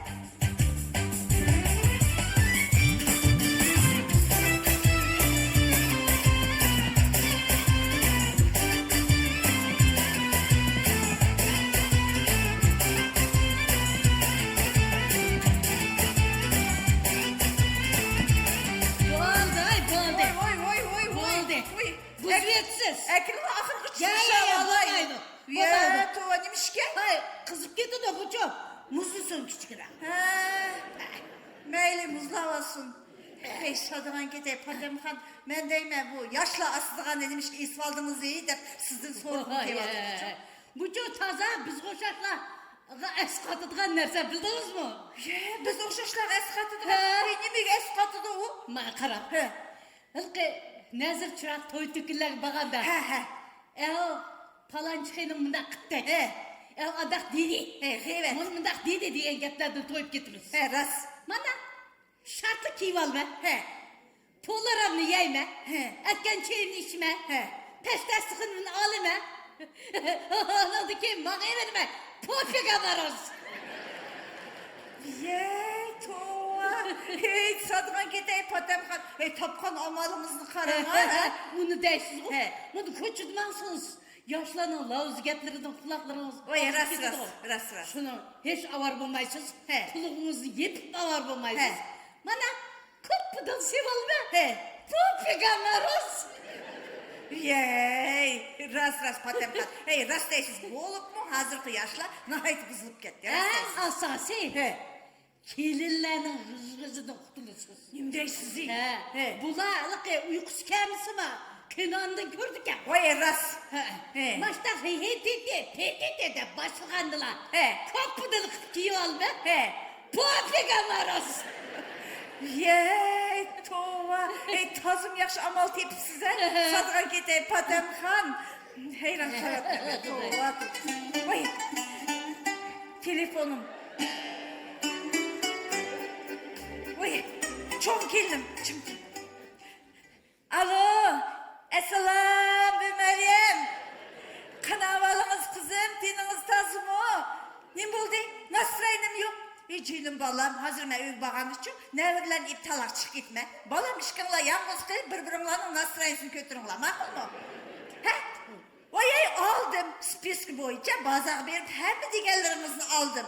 بولدى، بولدى. ۋوي، ۋوي، ۋوي، ۋوي، بولدى. ۋوي. بۇزۇۋېتىسىز. ئەكىلىڭ ئاخىرغىچە يا، يا، يا، بولمايدۇ. يا، بولمايدۇ. توۋا، نېمىشكە؟ ھاي، قىزىپ كېتىدۇ بۇچۇ. مۇزنى سۇن كىچىكرەك. ھە. مەيلى، مۇزلاۋالسۇن. ھەي، سادىغان كېتەي، پاتەمخان. مەن دەيمەن، بۇ ياشلار ئاسىدىغاننى نېمىشقا ئېسىۋالدىڭىز دەپ سىزدىن سورىغۇم كېلىۋاتىدۇ بۇچۇ. بۇچۇ تازا بىزگە ئوخشاشلارغا ئەسقاتىدىغان نەرسە، بىلدىڭىزمۇ؟ يە، بىزگە ئوخشاشلارغا ئەسقاتىدىغان. ھە. ئەي، نېمىگە ئەسقاتىدۇ ئۇ؟ ماڭا قاراڭ. ھە. ھېلىقى نەزىر چىراغ توي تۆكۈنلەرگە بارغاندا. ھە، ھە. ئەۋ، پالانچى خېنىم مۇنداق قىپتۇ. ھە. ئەۋ، ئاداق دېدى. ھە، غەيۋەت. مۇنى مۇنداق دېدى دېگەن گەپلەردىن تويۇپ كېتىمىز. ھە، راست. مانا، شارتلىق كىيىۋالىمەن. ھە. پولارامنى يەيمەن. ھە. ئەتكەن چېيىمنى ئىچىمەن. ھە. پەستە سىخىنىمنى ئالىمەن. ئاناندىن كېيىن ماڭىۋېرىمەن. پوفىگا ماروز. يەي، توۋا. ھېي، سادىغان كېتەي، پاتەمخان. ھېي، تاپقان ئامالىڭىزنى قاراڭ، ھە، ھە. ئۇنى دەيسىزغۇ. ھە. مۇنداق كوچىدا ماڭسىڭىز، ياشلارنىڭ لاۋزا گەپلىرىدىن قۇلاقلىرىڭىز ئوي، ئاغرىپ راست، كېتىدۇ. راست، راست، راست. شۇنىڭ ھېچ ئاۋارە بولمايسىز. ھە. قۇلىقىڭىزنى يېپىپ ئاۋارە بولمايسىز. ھە. مانا، كوپپىدىن سېۋىلمە. ھە. پوفىگا ماروز. يەي، راست، راست، پاتەمخان. ھەي، راست دەيسىز، بولۇپمۇ ھازىرقى ياشلار ناھايىتى بۇزۇلۇپ كەتتى. ئەڭ ئاساسىي، ھە. كېلىنلەرنىڭ غىژ-غىژىدىن قۇتۇلىسىز. نېمە دەيسىز؟ ھە. ھە. بۇلار ھېلىقى ئۇيقۇسى كەلمىسىمۇ، كىنودىن كۆرىدىكەن. ۋاي، راست. ھە. ھە. ماشتا ھېي ھېي تېي تېي، تېي تېي تېي دەپ باشلىغاندىلا، ھە. كوپپىدىن قىلىپ كىيىۋالىمەن. ھە. پوفىگا ماروز. يەي، توۋا. ئەي، تازىمۇ ياخشى ئامال تېپىپسىز، ھە؟ ھە. سادىغان كېتەي، پاتەمخان. ھەيران قالىۋاتىمەن. ۋاي، تېلېفونۇم. ۋاي، چوڭ كېلىنىم. ئالو، ئەسسالام، بىمەريەم. قانداق ئەھۋالىڭىز، قىزىم؟ تېنىڭىز تازىمۇ؟ نېمە بولدى؟ ناسترويېنىم يوق. ئى، جېنىم بالام، ھازىر مەن ئۆيگە بارغاندىچۇ، نەۋرىلەرنى ئېلىپ تالاغا چىقىپ كېتىمەن. بالام، ئىككىڭلار يالغۇز قېلىپ، بىر-بىرىڭلارنىڭ ناسترويېنىسىنى كۆتۈرۈڭلار، ماقۇلمۇ؟ ھە؟ ۋاي، ئالدىم. سپىسكا بويىچە بازارغا بېرىپ، ھەممە دېگەنلىرىڭىزنى ئالدىم.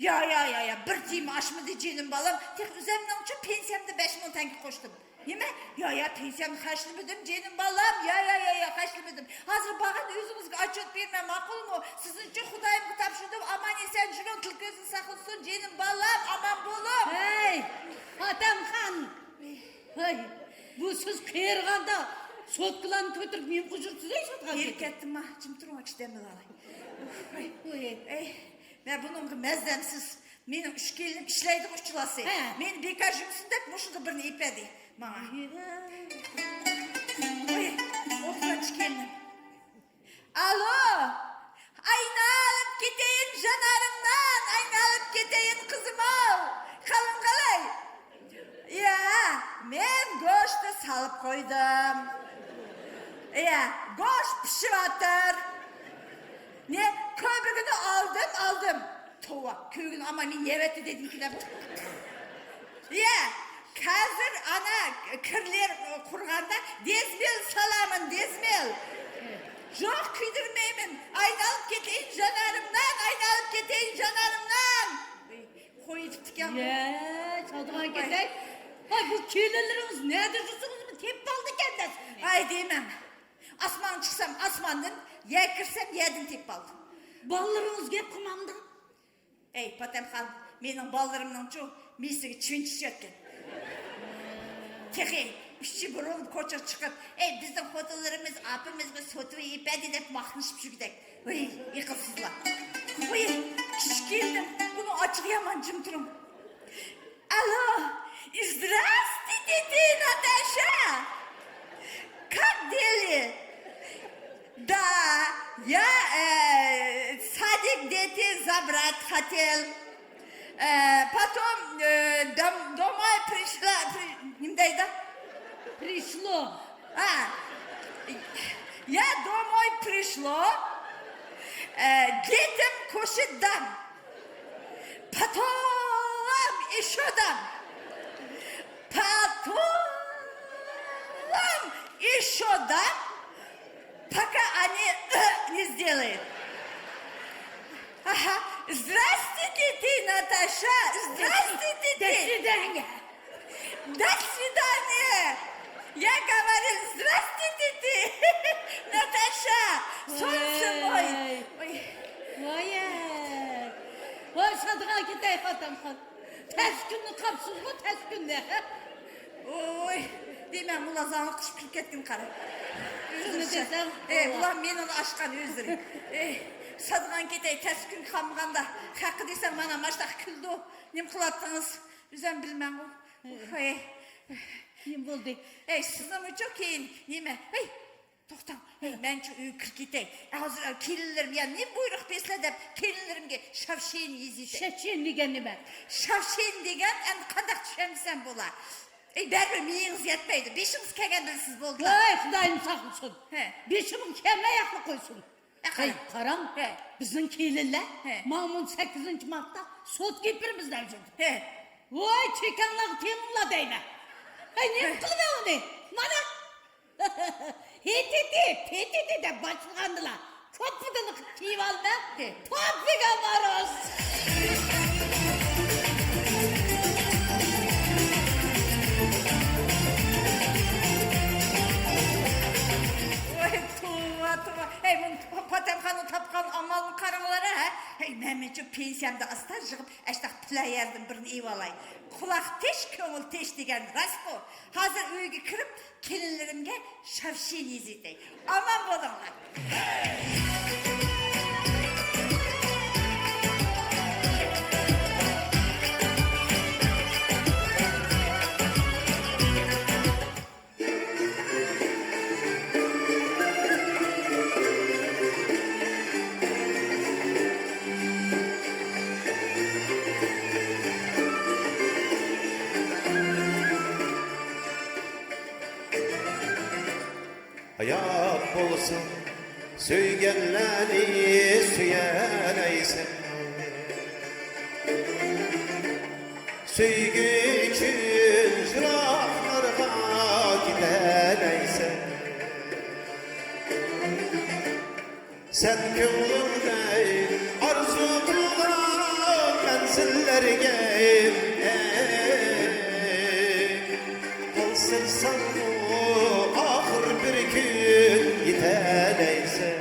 يا، يا، يا، يا، بىر تىيىن ئاشمىدى، جېنىم بالام. تېخى ئۆزۈمنىڭچۇ پېنسىيەمدە بەش مىڭ تەڭگە قوشتۇم. نېمە؟ يا، يا، پېنسىيەمنى خەجلىمىدىم، جېنىم بالام. يا، يا، يا، يا، خەجلىمىدىم. ھازىر بارغاندا ئۆزىڭىزگە ئاتچوت بېرىمەن، ماقۇلمۇ؟ سىزنىچۇ خۇدايىمغا تاپشۇردۇم، ئامان ئېسەن يۈرۈڭ، تىل كۆزنى ساقلىسۇن، جېنىم بالام، ئامان بولۇڭ. ھەي، ئادەمخان! ھەي، بۇ سىز قېرىغاندا سوتكىلارنى كۆتۈرۈپ نېمە قىلىپ يۈرسىز، ئەي، سوتقا ھېرىپ كېتىپ؟ كەتتىم، ما، جىم تۇرۇڭ، ئىچ دەم ئېلىۋالاي. ۋاي. ۋاي. ئەي، مەن بۇنىڭغا مەززەمسىز. مېنىڭ ئۈچ كېلىنىم ئىشلەيدىغۇ ئۇچىلاسى. ھە. مېنى بىكار يۈرمىسۇن دەپ مۇشۇندا بىرنى ئېلىپ بەردى ماڭا. ۋاي، ئوخشاش كېلىنىم. ئالو! ئايلىنىپ كېتەيىن جانانىمدىن، ئايلىنىپ كېتەيىن قىزىم-ئاۋ. قالىڭ قالاي. يا، مەن گۆشنى سالىپ قويدۇم. يا، گۆش پىشىۋاتىر. نە، كۆبۈكىنى ئالدىم، ئالدىم. توۋا، كۆبۈكىنى ئالماي مېنى يەۋەتتى دېدىمكىن دەپ. يە، ھازىر ئانا كىرلەر قۇرغاندا دېزمىل سالامەن، دېزمىل. يوق، كۆيدۈرمەيمەن. ئايلىنىپ كېتەيىن جانانىمدىن، ئايلىنىپ كېتەيىن جانانىمدىن. قويۇۋېتىپتىكەن. يە، سادىغان كېتەي. ھاي، بۇ كېلىنلىرىڭىز نەدە يۈرسىڭىزمۇ تېپىپ ئالىدىكەن-دە سىزنى. ھاي دېمەڭ. ئاسمانغا چىقسام ئاسماندىن، يەرگە كىرسەم يەردىن تېپىپ ئالدىم. بالىلىرىڭىز گەپ قىلمامدۇ؟ ئەي، پاتەمخان، مېنىڭ بالىلىرىمنىڭچۇ مېسىگە چىۋىن چۈشۈۋەتكەن. تېخى ئۈچى بۇرۇن كوچىغا چىقىپ، ئەي، بىزنىڭ خوتۇنلىرىمىز ئاپىمىزغا سوتىۋېلىپ بەردى دەپ ماختىنىشىپ يۈرگۈدەك. ۋاي، ئېقىلسىزلار. ۋاي، كىچىكىيىمدىن بۇنىڭ ئاچچىقى يامان، جىم تۇرۇڭ. Алло, здравствуйте, Наташа! Как дела? Да, я, э, садик дети забрать хотел. Э, потом, э, дом-, домой пришла, при-, не дай, да? Пришло. А, я домой пришло, э, детям кушать дам. Потом ещё дам. Потом ещё дам. Пока они не сделают. Ага. Здравствуйте, ты, Наташа. Здравствуйте, ты. До свидания. До свидания. Я говорю, здравствуйте, ты, Наташа. Солнце мой. Ой. Ой. Ой. ۋاي، سادىغان كېتەي، پاتەمخان. تەس كۈننى قاپسىزغۇ، تەس كۈننى. ۋوي، دېمەڭ، بۇلار زاڭلىق قىلىپ كېتىپ كەتكىنى قارا. شۇنى دېسەڭ، ئە، بۇلار مېنىلا ئاشقان ئۆزلىرى. ئەي، سادىغان كېتەي، تەس كۈن قالمىغاندا، خەققە دېسەم، مانا ماشتاق كۈلىدۇ. نېمە قىلاتتىڭىز؟ ئۆزۈم بىلمەڭغۇ. ھەي. نېمە بولدى؟ ئەي، سىزنىڭمۇچۇ كېيىن نېمە؟ ھەي، توختاڭ، ھەي، مەنچۇ ئۆيگە كىرىپ كېتەي. ھازىر كېلىنلىرىم، يا نېمە بۇيرۇق بەرسىلە دەپ، كېلىنلىرىمگە شاۋشىن يېزىۋېتەي. شەچىن دېگەن نېمە؟ شاۋشىن دېگەن، ئەمدى قانداق چۈشەنسەم بولا؟ ئەي، بەرىبىر مېيىڭىز يەتمەيدۇ، بېشىڭىز كەلگەن بىلسىز بولدى. ۋاي، خۇدايىم ساقلىسۇن. ھە. بېشىمغا كەلمەي ياقمۇ قويسۇن. ھەي، قاراڭ، ھە. بىزنىڭ كېلىنلەر، ھە، مانا سەككىزىنچى مارتتا سوتكا ئېلىپ بېرىمىز دەۋاتىدۇ. ھە. ۋاي، چېكەڭلارغا تېڭىڭلار دەيمەن. ھەي، نېمە قىلىمەن ئۇنى؟ مانا، ھېتىتى، پېتىتى دەپ باشلىغاندىلا، كوپپىدىن قىلىپ كىيىۋالمە. ھە. پوپىگا ماروز. ۋاي، توۋا، توۋا. ھەي، مۇنۇ پاتەمخاننىڭ تاپقان ئامالىنى قاراڭلار، ھە؟ ھەي، مەنمۇچۇ پېنسىيەمدە ئاستا يىغىپ، ئاشتاق پۈلەر يەردىن بىرنى ئېلىۋالاي. قۇلاق تىش، كۆڭۈل تىش دېگەن راستقۇ. ھازىر ئۆيگە كىرىپ، كېلىنلىرىمگە شاۋشىن يېزىۋېتەي. ئامان بولۇڭلار. ھايات بولساڭ، سۆيگەنلەرنى سۆيەلەيسەن. سۆيگۈ ئۈچۈن يىراقلارغا كېتەلەيسەن. سەن كۆڭلۈڭدە ئارزۇ قىلغان مەنزىللەرگە، ھالسىرىساڭمۇ ئاخىر بىر كۈن يېتەلەيسەن.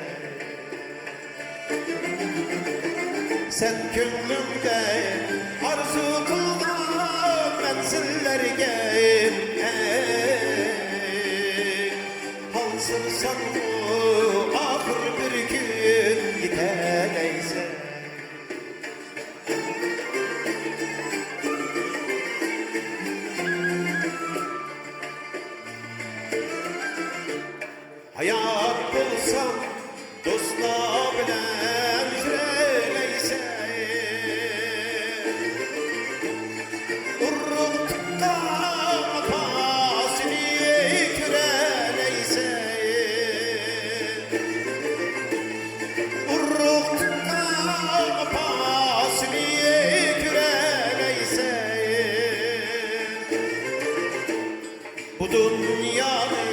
سەن كۆڭلۈڭدە ئارزۇ قىلغان مەنزىللەرگە، ھالسىرىساڭمۇ ئاخىر بىر كۈن يېتەلەيسەن. ھايات بولساڭ، دوستلار بىلەن يۈرەلەيسەن. ئۇرۇق تۇغقان ۋاپاسىنى كۆرەلەيسەن. ئۇرۇق تۇغقان ۋاپاسىنى كۆرەلەيسەن. بۇ دۇنيانى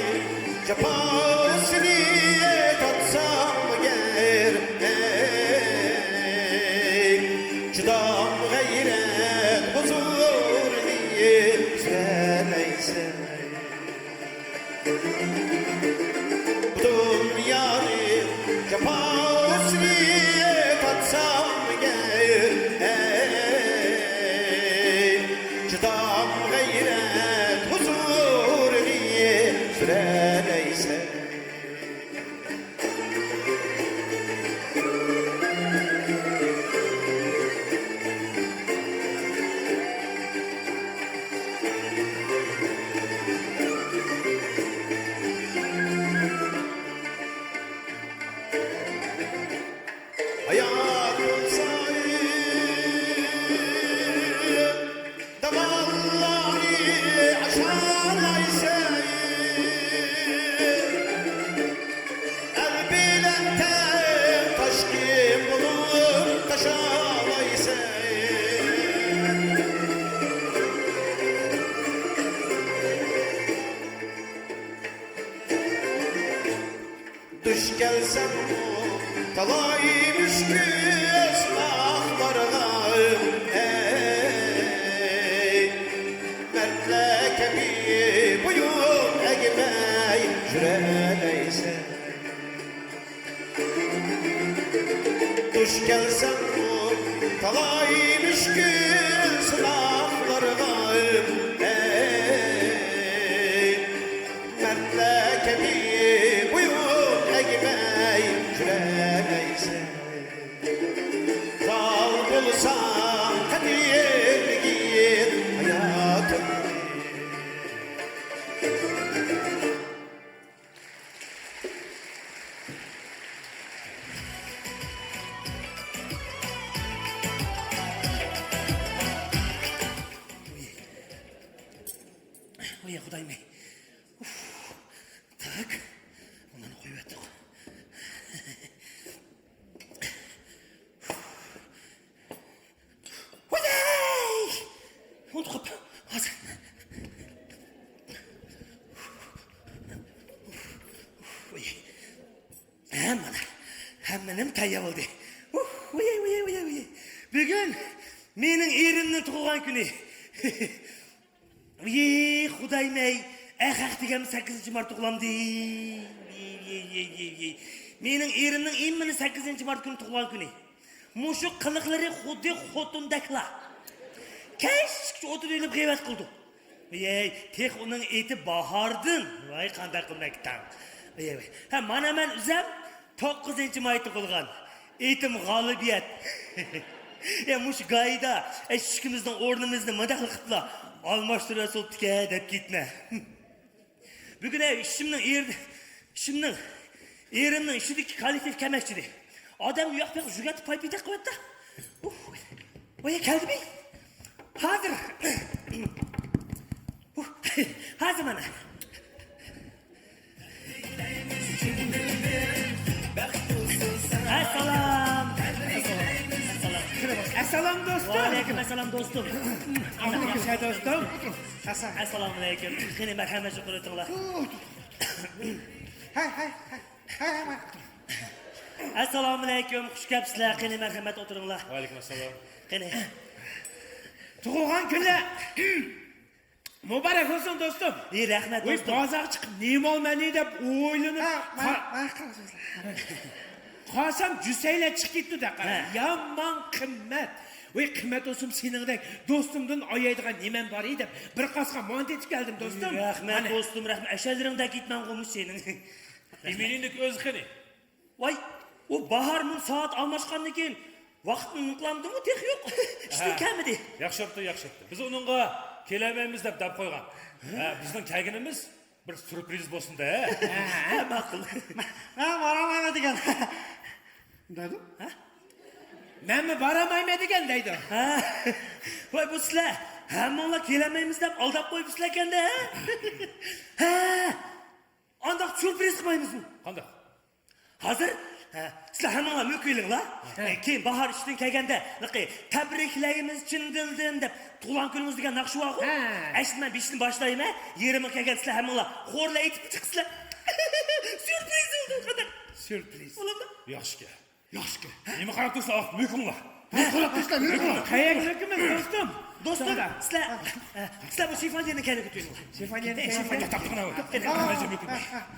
جاپاسىنى تارتساڭ ئەگەر، ئەي، چىدام، غەيرەت، ھۇزۇرنى سۈرەلەيسەن. بۇ دۇنيانى جاپاسىنى تارتساڭ ئەگەر، ئەي، چىدام، غەيرەت، ھۇزۇرنى سۈرەلەيسەن. ھاياتىم سايىپ، داۋانلارنى ئاشالايسەن. ئەل بىلەن تەڭ تاشقىن بولۇپ تاشالايسەن. دۇچ كەلسەڭمۇ تالاي مۈشكۈل سىناقلارغا، ئەي، مەردلەر كەبى بويۇن ئەگمەي يۈرەلەيسەن. دۇچ كەلسەڭمۇ تالاي مۈشكۈل سىناقلارغا، ئەي، مەردلەر كەبى بويۇن ئەگمەي يۈرەلەيسەن. زال بولساڭ قەدىرلىگىن ھاياتىمنى. ۋاي خۇدايىم. ئۇف. تاك. مۇنۇنى قويۇۋەتتۇق. ۋاي! ئۇنتۇپ قاپتۇ. ھازىر. ۋاي. ھە، مانا. ھەممە نېمە تەييار بولدى. ۋاي، ۋاي، ۋاي، ۋاي. بۈگۈن مېنىڭ ئېرىمنىڭ تۇغۇلغان كۈنى. ۋىي، خۇدايىم ئەي، ئەخەق دېگەن سەككىزىنچى مارت تۇغۇلامدى. ۋىي، ۋىي، ۋىي، ۋىي، ۋىي. مېنىڭ ئېرىمنىڭ ئىممىنى سەككىزىنچى مارت كۈنى تۇغۇلغان كۈنى. مۇشۇ قىلىقلىرى خۇددى خوتۇندەكلا. كەچكىچە ئوتۇنۇپ غىيۋەت قىلىدۇ. ۋىي، تېخى ئۇنىڭ ئېتى باھاردىن. ۋاي، قانداق قىلماكتاڭ. ۋىي، ۋىي. ھە، مانا مەن ئۆزەم توققۇزىنچى ماي تۇغۇلغان. ئېتىم غالىبىيەت. يا، مۇشۇ گايدا، ئە، ئىشىكىمىزنىڭ ئورنىمىزنى مۇنداقلا قىپلا ئالماشتۇرۇۋەتسە بوپتىكەن دەپ كېتىمەن. بۈگۈن، ئە، ئىشىمنىڭ ئېرى-، ئىشىمنىڭ، ئېرىمنىڭ ئىشىدىكى كوللېكتىپ كەلمەكچىدى. ئادەم ياق بۇ ياققا يۈگەپ پايپىدەك قىلىۋەتتى. ئۇھ، ۋاي، كەلدىمۇ؟ ھازىر. ئۇھ، ھازىر مانا. سالام. ئەسسالام دوستۇم. ۋەئەلەيكۇم ئەسسالام دوستۇم. ئەسسالام دوستۇم. ئەسسالامۇئەلەيكۇم. قېنى مەرھەمەت يۇقىرى ئۆتۈڭلار. ھەي، ھەي، ھەي، ھەي، ھەي، ھەي. ئەسسالامۇئەلەيكۇم، خۇش كەپسىلەر. قېنى مەرھەمەت ئولتۇرۇڭلار. ۋەئەلەيكۇم ئەسسالام. قېنى. تۇغۇلغان كۈنلەر مۇبارەك بولسۇن دوستۇم. ئى، رەھمەت ۋاي دوستۇم. بازارغا چىقىپ نېمە ئالىمەن دەپ ئويلىنىپ ھە، قا-، مە-، مە-، قارىسام جۈسەيلەر چىقىپ كېتىپتۇ-دە، قارا. ھە. يامان قىممەت. ۋاي قىممەت بولسۇم سېنىڭدەك دوستۇمدىن ئايايدىغان نېمەم بار ئىدى دەپ بىر قاسقان مانتا ئېتىپ كەلدىم دوستۇم. رەھمەت دوستۇم، رەھمەت. ئەشەلىرىڭدەك ئىتمەنغۇ مۇشۇ سېنىڭ. ئىمىنىندىكى ئۆزى قېنى؟ ۋاي، ئۇ باھار مۇ سائەت ئالماشقاندىن كېيىن ۋاقىتنى ئۇنتۇلامدىمۇ تېخى يوق. ئىشتىن ھە. كەلمىدى. ياخشى بوپتۇ، ياخشى بوپتۇ. بىز ئۇنىڭغا كېلەلمەيمىز دەپ دەپ قويغان. ھە، بىزنىڭ كەلگىنىمىز بىر سۈرپرىز بولسۇن دە. ھە، ماقۇل. مەن بارالمايمەن دېگەن. دەيدۇ. ھە؟ مەنمۇ بارالمايمەن دېگەن دەيدۇ. ھە. ۋاي، بۇ سىلەر ھەممىڭلار كېلەلمەيمىز دەپ ئالداپ قويۇپسىلەركەن-دە، ھە؟ ھە. ئانداق سۈرپرىز قىلمايمىزمۇ؟ قانداق؟ ھازىر، ھە، سىلەر ھەممىڭلار مۆكۈۋېلىڭلار. ھە. ئە، كېيىن باھار ئىشتىن كەلگەندە، لىقى، «تەبرىكلەيمىز چىن دىلدىن» دەپ، تۇغۇلغان كۈنىڭىز دېگەن ناخشا بارغۇ. ھە. ئەشتە مەن بېشىنى باشلايمەن، يېرىمىغا كەلگەندە سىلەر ھەممىڭلار خورلا ئېيتىپ چىقىسىلەر. سۈرپرىز بولدى، قانداق؟ سۈرپرىز. بولامدۇ؟ ياخشىكەن. ياخشىكەن. نېمە قاراپ تۇرسىلەر؟ مۆكۈڭلار. ھە؟ قاراپ تۇرسىلەر، مۆكۈڭلار. قەيەرگە مۆكىمىز، دوستۇم؟ دوستۇم، سىلەر، ئە، سىلەر بۇ شىفونيېرنى كەينىگە تۈرۈڭلار. شىفونيېرنى كەينىگە. شىفونيېر تاپتىڭلارمۇ؟ تاپتىڭلارمۇ؟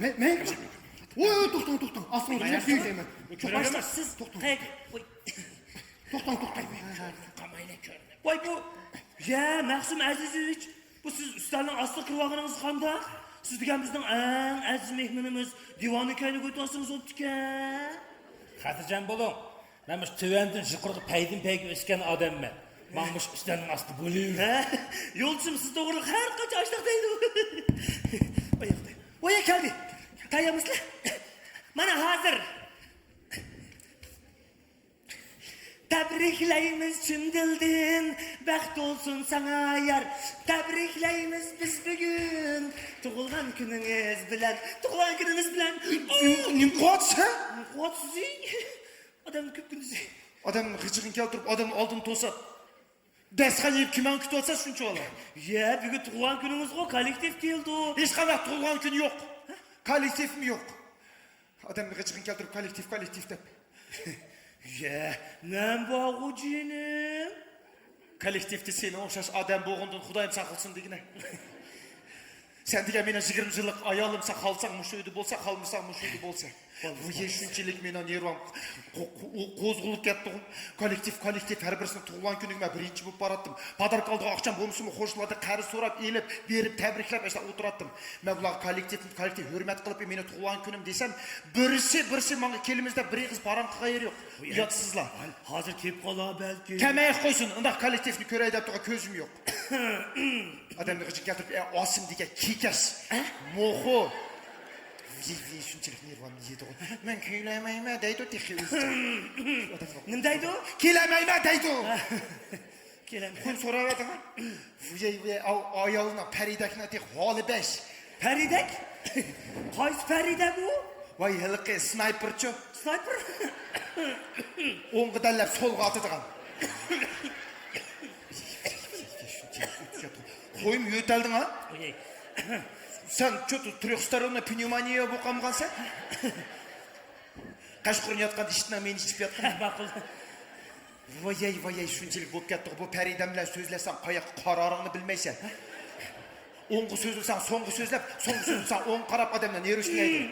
مەن، مەن. ۋوي، ۋوي، توختاڭ، توختاڭ. ئاستىڭىزغا كۆيۈرمەن. باشلىق، سىز توختاڭ. قەيەرگە؟ ۋوي. توختاڭ، توختاڭ. ۋاي، بۇ، يا، مەخسۇم ئەزىزوۋىچ، بۇ سىز ئۈستەلنىڭ ئاستىغا كىرىۋالغىنىڭىز قانداق؟ سىز دېگەن بىزنىڭ ئەڭ ئەزىز مېھمىنىمىز دىۋاننىڭ كەينىگە ئۆتۈۋالسىڭىز بوپتىكەن. خاتىرجەم بولۇڭ. مەن مۇشۇ تۆۋەندىن يۇقىرىغا پەيدىن پەيگە ئۆسكەن ئادەممەن. ماڭا مۇشۇ ئۈستەلنىڭ ئاستى بولۇر. ھە؟ يولدىشىم سىز توغرىلىق ھەر قانچە ئاشتاق دەيدۇ. ۋاي، ۋاي، كەلدى. تەييارمۇسىلەر؟ مانا ھازىر. تەبرىكلەيمىز چىن دىلدىن، بەخت بولسۇن ساڭا يار. تەبرىكلەيمىز بىز بۈگۈن، تۇغۇلغان كۈنىڭىز بىلەن، تۇغۇلغان كۈنىڭىز بىلەن. نېمە قىلىۋاتىسەن؟ نېمە قىلىۋاتىسىز؟ ئادەمنى كۆپ كۈندۈزى. ئادەمنىڭ غىجىقىنى كەلتۈرۈپ، ئادەمنىڭ ئالدىنى توسۇپ، دەستىخان يېيىپ كىمەن كۈتۈۋاتىسەن شۇنچىۋالا؟ يە، بۈگۈن تۇغۇلغان كۈنىڭىزغۇ، كوللېكتىپ كېلىدۇ. ھېچقانداق تۇغۇلغان كۈن يوق. ھە؟ كوللېكتىپمۇ يوق. ئادەمنىڭ غىجىقىنى كەلتۈرۈپ، كوللېكتىپ، كوللېكتىپ دەپ. يە، نەم بارغۇ جېنىم. كوللېكتىپتا سېنىڭ ئوخشاش ئادەم بولغىنىدىن خۇدايىم ساقلىسۇن دېگىنە. سەن دېگەن مېنىڭ يىگىرمە يىللىق ئايالىمسەن، خالىساڭ مۇشۇ ئۆيدە بولسا، خالىمىساڭ مۇشۇ ئۆيدە بولسا. ۋۇيەي، شۇنچىلىك مېنىڭ نېرۋام قو-، قو-، قوزغىلىپ كەتتىغۇ. كوللېكتىپ، كوللېكتىپ، ھەر بىرسىنىڭ تۇغۇلغان كۈنىگە مەن بىرىنچى بولۇپ باراتتىم. پاداركا ئالىدىغان ئاقچام بولمىسىمۇ، قوشنىلاردىن قەرز سوراپ ئېلىپ، بېرىپ تەبرىكلەپ، ئاشۇنداق ئولتۇراتتىم. مەن بۇلارغا كوللېكتىپنى، كوللېكتىپ ھۆرمەت قىلىپ، مېنىڭ تۇغۇلغان كۈنۈم دېسەم، بىرسى، بىرسى ماڭا كېلىمىز دەپ بىر ئېغىز پاراڭ قىلغان يېرى يوق. ئۇياتسىزلا. ھازىر كېلىپ قالار بەلكى. كەلمەي قويسۇن، ئۇنداق كوللېكتىپنى كۆرەي دەپتۇغان كۆزۈم يوق. ئادەمنى غىجىقىنى كەلتۈرۈپ، ئە، ئاسىم دېگەن كېكەس. ئە؟ موخو. ۋىي، ۋىي، شۇنچىلىك نېرۋامنى يېدىغۇ. مەن كېلەلمەيمەن دەيدۇ تېخى ئۆزىچە. نېمە دەيدۇ؟ كېلەلمەيمەن دەيدۇ. كېلەلمەيمەن. كۈن سوراۋاتىدىغان. ۋىي، ۋىي، ئايالنىڭ پەرىدەكنىڭ تېخى ھالى بەش. پەرىدەك؟ قايسى پەرىدە بۇ؟ ۋاي، ھېلىقى سنايپېرچۇ. سنايپېر؟ ئوڭغا دەللەپ سولغا ئاتىدىغان. قويمۇ يۆتەلدىڭ ھا؟ ئوي. سەن چۆ تريوخستەروننىي پنېۋمونىيە بولۇپ قالمىغانسەن؟ قەشقۇرۇن ياتقاندا ئىشتىنىڭ مېنى ئىچىپ ياتقان. ماقۇل. ۋايەي، ۋايەي، شۇنچىلىك بولۇپ كەتتىغۇ. بۇ پەرىدەم بىلەن سۆزلەشسەڭ قاياققا قارارىڭنى بىلمەيسەن. ئوڭغا سۆزلىسەڭ سوڭغا سۆزلەپ، سوڭغا سۆزلىسەڭ ئوڭغا قاراپ ئادەمنىڭ نېرۋىسىنى يەيدۇ.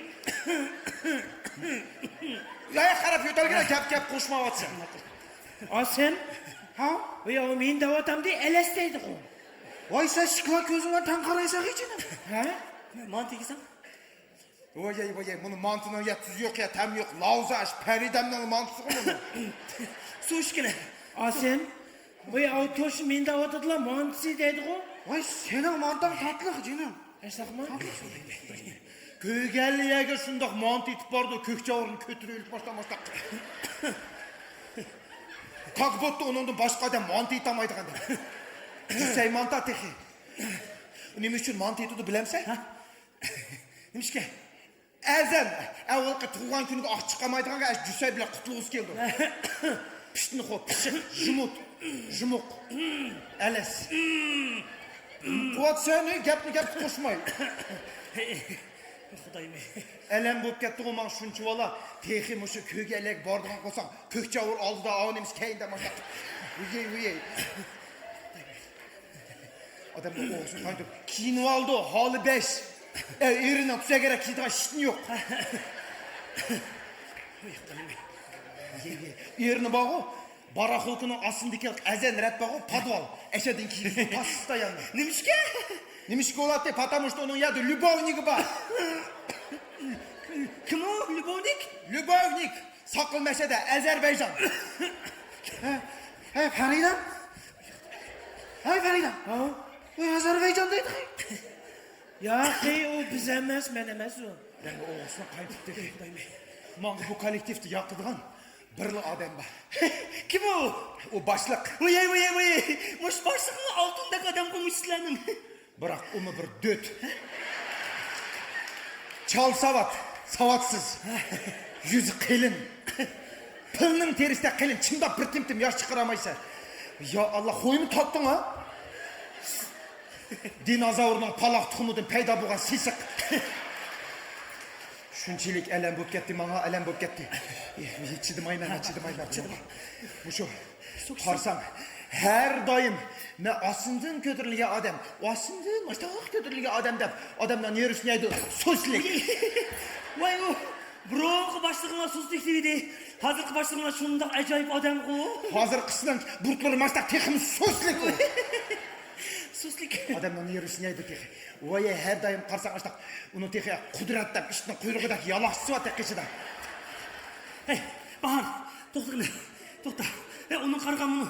ياياق قاراپ يۆتەلگىنە گەپ گەپ قوشمايۋاتىسەن. ئاسىم. ھا؟ ئۇياۋ مېنى دەۋاتامدۇ، ئەلەس دەيدىغۇ. ۋاي، سەن شىكلا كۆزۈڭ بىلەن تەڭ قارايسەن غىچىنىم. ھە؟ مانا تېگىسەڭ. ۋايەي، ۋايەي، مۇنۇ مانتىنىڭ يا تۇزى يوق، يا تەمى يوق. لاۋزا ئاش پەرىدەمنىڭ مانتىسىغۇ مۇنۇ. سۇ ئىچكىنە. ئاسىم، ۋاي، ئاۋۇ توشۇ مېنى دەۋاتىدىلا، مانتىسى دەيدىغۇ. ۋاي، سېنىڭ مانتاڭ تاتلىق، جېنىم. ئەسلىقمۇ؟ كۆرگەنلا يەرگە شۇنداق مانتا ئېتىپ بارىدۇ، كۆك چاۋۇرنى كۆتۈرۈۋېلىپ باشتا-باشتا. كاك بوتتا ئۇنىڭدىن باشقا ئادەم مانتا ئېتالمايدىغان دەپ. جۈسەي مانتا تېخى. نېمە ئۈچۈن مانتا ئېتىدۇ بىلەمسەن؟ ھە؟ نېمىشقا؟ ئەزەن، ئەۋۋەلقى تۇغۇلغان كۈنىگە ئاق چىقارمايدىغانغا ئەش جۈسەي بىلەن قۇتلۇغۇسى كېلىدۇ. پىشتىنخور، پىششىق، يۇمۇت، يۇمۇق، ئەلەس. قۇۋۋەت سەن، گەپنى گەپكە قوشماي. خۇدايىم. ئەلەم بولۇپ كەتتىغۇ ماڭا شۇنچە بالا. تېخى مۇشۇ كۆرگەنلەرگە بارىدىغان بولساڭ، كۆكچاۋۇر ئالدىدا ئاۋۇ نېمىسى كەينىدە ماشىنا. ۋىيەي، ۋىيەي. ئادەمنىڭ ئوغرىسىنى قايتۇرۇپ كىيىنىۋالىدۇ، ھالى بەش. ئەي، ئېرىنىڭ تۈزەكرەك كىيىدىغان شىتنى يوق. ئېرىنى بارغۇ، باراخوكىنىڭ ئاستىندىكى ئەزەن رەت بارغۇ، پادۋال. ئەشەدىن كىيىدۇ، تاس تاياننى. نېمىشقا؟ نېمىشقا بولاتتى؟ پاتامۇشتا ئۇنىڭ يەردە ليۇبوۋنىكى بار. كىم ئۇ، ليۇبوۋنىك؟ ليۇبوۋنىك. ساقىل مەشەدە، ئەزەربەيجان. ھە، ھە، فەرىدە. ھەي، فەرىدە. ھاۋ؟ ئۇ ئەزەربەيجان دەيدۇ. ياق، ئۇ بىز ئەمەس، مەن ئەمەس ئۇ. يەنە ئوغرىسىنى قايتىپ تېپىپ. ماڭا بۇ كوللېكتىۋدا ياقىدىغان بىرلا ئادەم بار. كىم ئۇ؟ ئۇ باشلىق. ۋىي، ۋىي، ۋىي. مۇشۇ باشلىقمۇ ئالتۇندەك ئادەمغۇ مۇشۇ سىلەرنىڭ؟ بىراق ئۇمۇ بىر دۆت. چال ساۋات، ساۋاتسىز. يۈزى قېلىن. پىلنىڭ تېرىسىدەك قېلىن، چىمداپ بىر تىم-تىم ياش چىقىرالمايسەن. يا ئاللا، خويمۇ تاپتىڭ ھە؟ دىنوزاۋرنىڭ پالاق تۇخۇمىدىن پەيدا بولغان سېسىق. شۇنچىلىك ئەلەم بولۇپ كەتتى، ماڭا ئەلەم بولۇپ كەتتى. چىدىمايمەن، چىدىمايمەن. مۇشۇ قارىسام، ھەر دائىم مەن ئاستىندىن كۆتۈرۈلگەن ئادەم، ئاستىندىن مۇشتاق كۆتۈرۈلگەن ئادەم دەپ، ئادەمنىڭ نېرۋىسىنى يەيدۇ، سۇسلىك. ۋاي، ئۇ بۇرۇنقى باشلىقىڭلار سۇسلىك دېمىدى. ھازىرقى باشلىقىڭلار شۇنداق ئاجايىپ ئادەمغۇ. ھازىرقىسىنىڭ بۇرۇتلىرى ماشتاق تېخىمۇ سۇسلىك ئۇ. سۇسلىك. ئادەمنىڭ نېرۋىسىنى يەيدۇ تېخى. ۋاي، ھەر دائىم قارىساڭ ئاشتاق، ئۇنىڭ تېخى قۇدرەت دەپ ئىتنىڭ قۇيرۇقىدەك يالاقچىسى بار تېخى قېشىدا. ھەي، باھار، توختىغىنە، توختا. ھەي، ئۇنىڭ قارىغان مۇنۇ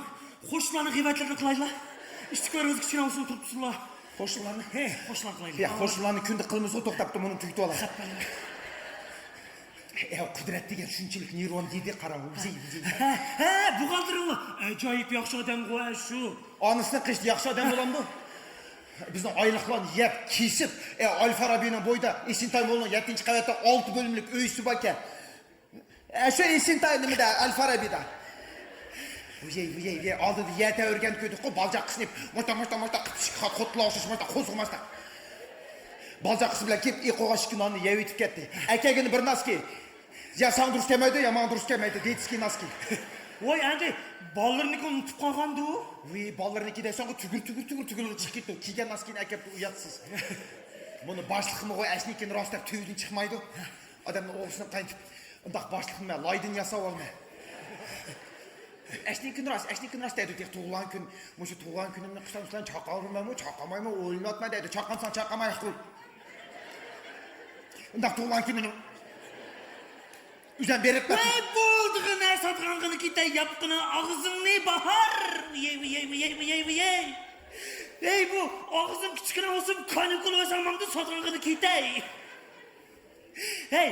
قوشنىلارنىڭ غىيبەتلىرىنى قىلايلا. ئىشتىكلىرىڭىز كىچىككىنە بولسۇن، تۇرۇپ تۇرسۇنلا. قوشنىلارنى؟ ھەي، قوشنىلارنى قىلايلا. يا، قوشنىلارنى كۈندە قىلىمىزغۇ، توختاپتۇ، مۇنى تۈگىتىۋالاي. خەپ بەرمە. ئەي، قۇدرەت دېگەن شۇنچىلىك نېرۋام دېدى، قاراڭ، ۋىجەي، ۋىجەي. ھە، ھە، بوغالتىرىڭلار. ئاجايىپ ياخشى ئادەمغۇ، ھە، شۇ. ئانىسىنىڭ قېشىدا ياخشى ئادەم بولامدۇ؟ بىزنىڭ ئايلىقلارنى يەپ، كېسىپ، ئە، ئەل فارابىنىڭ بويىدا ئېسېنتاي مولنىڭ يەتتىنچى قەۋەتتە ئالتە بۆلۈملۈك ئۆيىسى باركەن. ئە، شۇ ئېسېنتاي نېمىدە، ئەل فارابىدا. ۋىيەي، ۋىيەي، ۋىيەي، ئالدىدا يەر تەۋرىگەن كۆردۇققۇ، بالجاق قىسنى مۇشتا، مۇشتا، مۇشتا قىلىپ ئىشىككە قوتۇلا ئوخشاش مۇشتا قوزغىماشتا. بالجاق قىسى بىلەن كېلىپ، ئېقىغان ئىككى ناننى يەۋېتىپ كەتتى. ئەكەلگىنى بىر ناسكى. يا ساڭا دۇرۇس كەلمەيدۇ، يا ماڭا دۇرۇس كەلمەيدۇ، دېيتسكى ناسكى. ۋاي، ئەمدى بالىلىرىنىڭكىنى ئۇنتۇپ قالغاندۇ. ۋىي، بالىلىرىنىڭكى دەيسەنغۇ، تۈگۈر، تۈگۈر، تۈگۈر، تۈگۈر چىقىپ كېتىدۇ. كىيگەن ناسكىنى ئەكەپتۇ، ئۇياتسىز. بۇنى باشلىقىمغۇ ئەشنىڭكىنى راست دەپ تۈۋىدىن چىقمايدۇ. ئادەمنىڭ ئوغرىسىنى قايتىپ، ئۇنداق باشلىقنى مەن لايدىن ياساۋالماي. ئەشنىڭكىنى راست، ئەشنىڭكىنى راست دەيدۇ. تېخى تۇغۇلغان كۈن، مۇشۇ تۇغۇلغان كۈنۈمنى قىلسام سىلەرنى چاقاۋالىمەنمۇ، چاقامايمۇ، ئويلىنىۋاتىمەن دەيدۇ. چاقامساڭ چاقاماي قىل. ئۇنداق تۇغۇلغان كۈنىنى ئۆزۈم بېرىپ. ۋاي، بولدىغىنە، ساتقانغىنى كېتەي، ياپقىنا ئاغزىڭنى، باھار. ۋىيەي، ۋىيەي، ۋىيەي، ۋىيەي، ۋىيەي. ۋەي، بۇ ئاغزىم كىچىككىنە بولسۇن، كانىكۇل بولسام ماڭدى، ساتقانغىنى كېتەي. ھەي،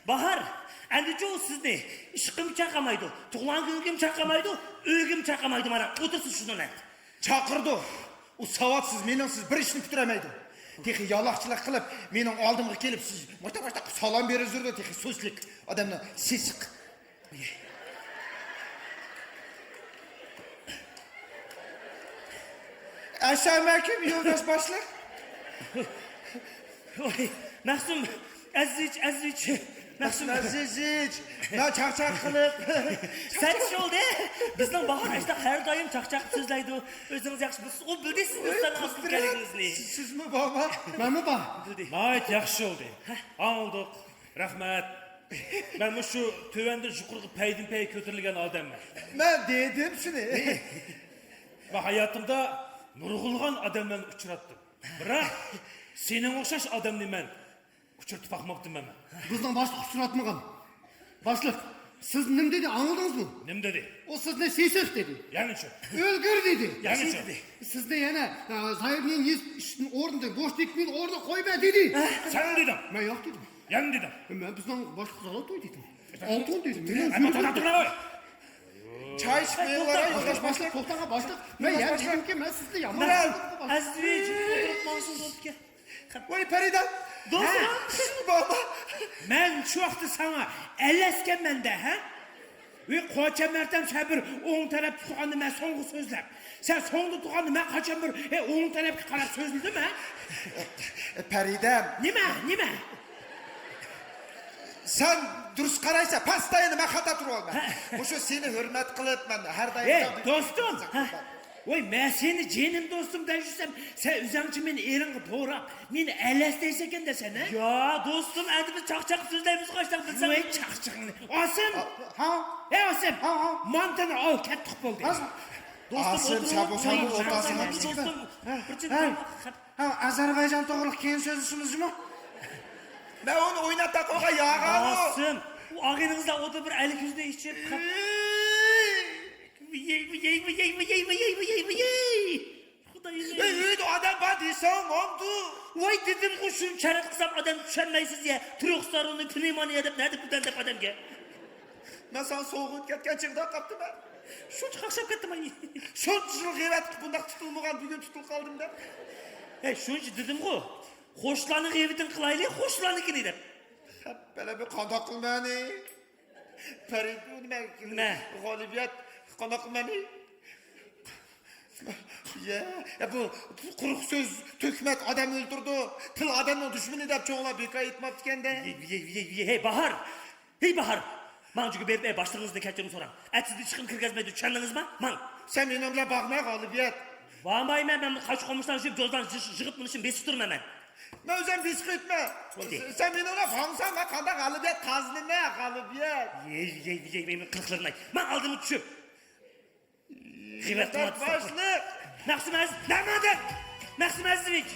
باھار، ئەمدىچۇ سىزنى ئىشقىمۇ چاقامايدۇ، تۇغۇلغان كۈنگىمۇ چاقامايدۇ، ئۆيگىمۇ چاقامايدۇ، مانا ئولتۇرسىز شۇنىڭ بىلەن. چاقىرىدۇ. ئۇ ساۋاتسىز، مېنىڭسىز بىر ئىشنى پۈتتۈرەلمەيدۇ. تېخى يالاقچىلىق قىلىپ، مېنىڭ ئالدىمغا كېلىپ، سىز ماشتا ماشتا قىلىپ سالام بېرىپ يۈرىدۇ، تېخى سۇسلۇق. ئادەمنىڭ سېسىق. ئەسسالامۇئەلەيكۇم، يولداش باشلىق. ۋاي، مەخسۇم، ئەزىزىچ، ئەزىزىچ، مەخسۇم. ئەزىزىچ، مانا چاقچاق قىلىپ. سەت شولدى. بىزنىڭ باھار ئاشتاق ھەر دائىم چاقچاق سۆزلەيدۇ. ئۆزىڭىز ياخشى بىلىسىز، ئۇ بىلدى سىز ئۆستەڭ ئاستىغا كەلگىنىڭىزنى. سىزمۇ بارمۇ؟ مەنمۇ بار. بىلدى. ناھايىتى ياخشى شولدى. ھە؟ ئاڭلىدۇق. رەھمەت. مەن مۇشۇ تۆۋەندىن يۇقىرىغا پەيدىن پەي كۆتۈرۈلگەن ئادەممەن. مەن دېدىم سېنى. مەن ھاياتىمدا نۇرغۇنلىغان ئادەملەرنى ئۇچراتتىم. بىراق، سېنىڭ ئوخشاش ئادەمنى مەن ئۇچرىتىپ باقماپتىمەن مەن. بىزنىڭ باشلىق ئۇچراتمىغان. باشلىق، سىز نېمە دېدى، ئاڭلىدىڭىزمۇ؟ نېمە دېدى؟ ئۇ سىزنى سېسىق دېدى. يەنىچۇ؟ ئۆلگۈر دېدى. يەنىچۇ؟ سىزنى يەنە، ئە، زايېرنىڭ يېزىپ ئىشتىن ئورنىدىن بوش تېكمىن ئورنىغا قويما دېدى. سەن دېدىڭ. مەن ياق دېدىم. يەنە دېدىڭ. مەن بىزنىڭ باشلىق زالاي توي دېدىم. ئالتۇن دېدىم. مېنىڭ ئەمما توختاپ تۇرۇڭ. چاي ئىچىپ بېرىڭلار، يولداش باشلىق. توختاڭ، باشلىق. مەن يەنە دېدىمكى، مەن سىزنى يامان. ئەزىز بېي، جىمىپ ئولتۇرۇپ ماڭسىڭىز بولىدىكەن. ۋاي پەرىدە! دوستۇم! ھە؟ بابا! مەن شۇ ۋاقىتتا ساڭا ئەلەسكەنمەن-دە، ھە؟ ۋاي قوچەمەرتەم، سەن بىر ئوڭ تەرەپتە تۇرغاندا مەن سوڭغا سۆزلەپ، سەن سوڭدا تۇرغاندا مەن قاچان بىر، ئە، ئوڭ تەرەپكە قاراپ سۆزلىدىم، ھە؟ پەرىدەم! نېمە، نېمە؟ سەن دۇرۇس قارايسەن، پەستە يەنە مەن خاتا تۇرۇۋالىمەن. ھە. مۇشۇ سېنى ھۆرمەت قىلىپ مەن ھەر دائىم ئەي، دوستۇم! ھە. ۋاي، مەن سېنى جېنىم دوستۇم دەپ يۈرسەم، سەن ئۆزۈڭچە مېنى ئېرىڭغا دوراپ، مېنى ئەلەس دەيسەن-دە سەن، ھە؟ يا، دوستۇم، ئەمدى بىز چاقچاق سۆزلەيمىزغۇ، ئاشتاق بىلسەڭ. ۋاي، چاقچىقىڭنى. ئاسىم! ھا؟ ھە، ئاسىم! ھا، ھا. مانتىنى ئال، كەتتۇق بولدى. ھا. دوستۇم، ئاسىم، ئولتۇرۇڭ. سەن بولساڭ ۋاي، ئولتۇرساڭ چاقچىقىڭنى. دوستۇم، ھە. بىر چىن ھە. تاماق خەپ- ھا، ئازەربايجان توغرىلىق كېيىن سۆزلىشىمىزمۇ؟ مەن ئۇنى ئويناپ تاقىغان ياغانمۇ؟ ئاسىم، ئۇ ئاغىنىڭىزلا ئوتۇپ بىر ئەللىك يۈزنى ئىچىپ، خەپ- ۋىيەي، ۋىيەي، ۋىيەي. خۇدايىم. ئەي، ئۆيدە ئادەم بار دېسەڭ بولدى. ۋاي دېدىمغۇ، شۇنچە ھەرەت قىلسام ئادەم چۈشەنمەيسىز يە. تروخساروننى پنېمونىيە دەپ نەدە بىلدىم دەپ ئادەمگە. مەن ساڭا سوۋغا ئېلىپ كەتكەن چېغىدا قاپتىمەن. شۇنچە قاقشاپ كەتتىم ئاي. شۇنچە يىل غەيۋەت قىلىپ بۇنداق تۇتۇلمىغان، بۈگۈن تۇتۇلۇپ قالدىم دەپ. ھەي، شۇنچە دېدىمغۇ. قوشنىلارنىڭ غەيۋىتىنى قىلايلى، قوشنىلارنىڭكىنى دەپ. خەپ، بەلە بىر قانداق قىلمانى؟ پەرىدۇ نېمە؟ نېمە؟ غالىبىيەت قانداق قىلمانى؟ يە، يە، بۇ، بۇ قۇرۇق سۆز، تۆھمەت ئادەمنى ئۆلتۈرىدۇ، تىل ئادەمنىڭ دۈشمىنى دەپ چوڭلار بىكار ئېيتماپتىكەن-دە. ۋىي، ۋىي، ۋىي، ۋىي، ھەي، باھار! ھەي، باھار! ماڭجۇگە بېرىپ، ئەي، باشلىقىڭىزدىن كەچۈرۈم سوراڭ. ئەتىسىدىن ئىشقىم كىرگۈزمەيدۇ، چۈشەندىڭىزما؟ ماڭ! سەن مېنىڭ بىلەن باغما، غالىبىيەت! بارمايمەن، مەن قاچا-قومۇچلارنى يۇيۇپ، جوزىلارنى يىغ-، يىغىپ مېنىڭ ئۈچۈن بېسىپ تۇرىمەن مەن. مەن ئۆزۈم بېسىپ كەتمە. بولدى. سەن مېنىڭ بىلەن باغمىساڭ، مەن قانداق غالىبىيەت قازىنىمەن، غالىبىيەت! يەي، يەي، يەي، يەي، مېنىڭ قىلىقلىرىمنى ئاي. ماڭ ئالدىمغا چۈشۈپ! غەيۋەت قىلمايسىز. باشلىق! مەخسۇم ئەزىز، نەمەدە؟ مەخسۇم ئەزىزوۋىچ!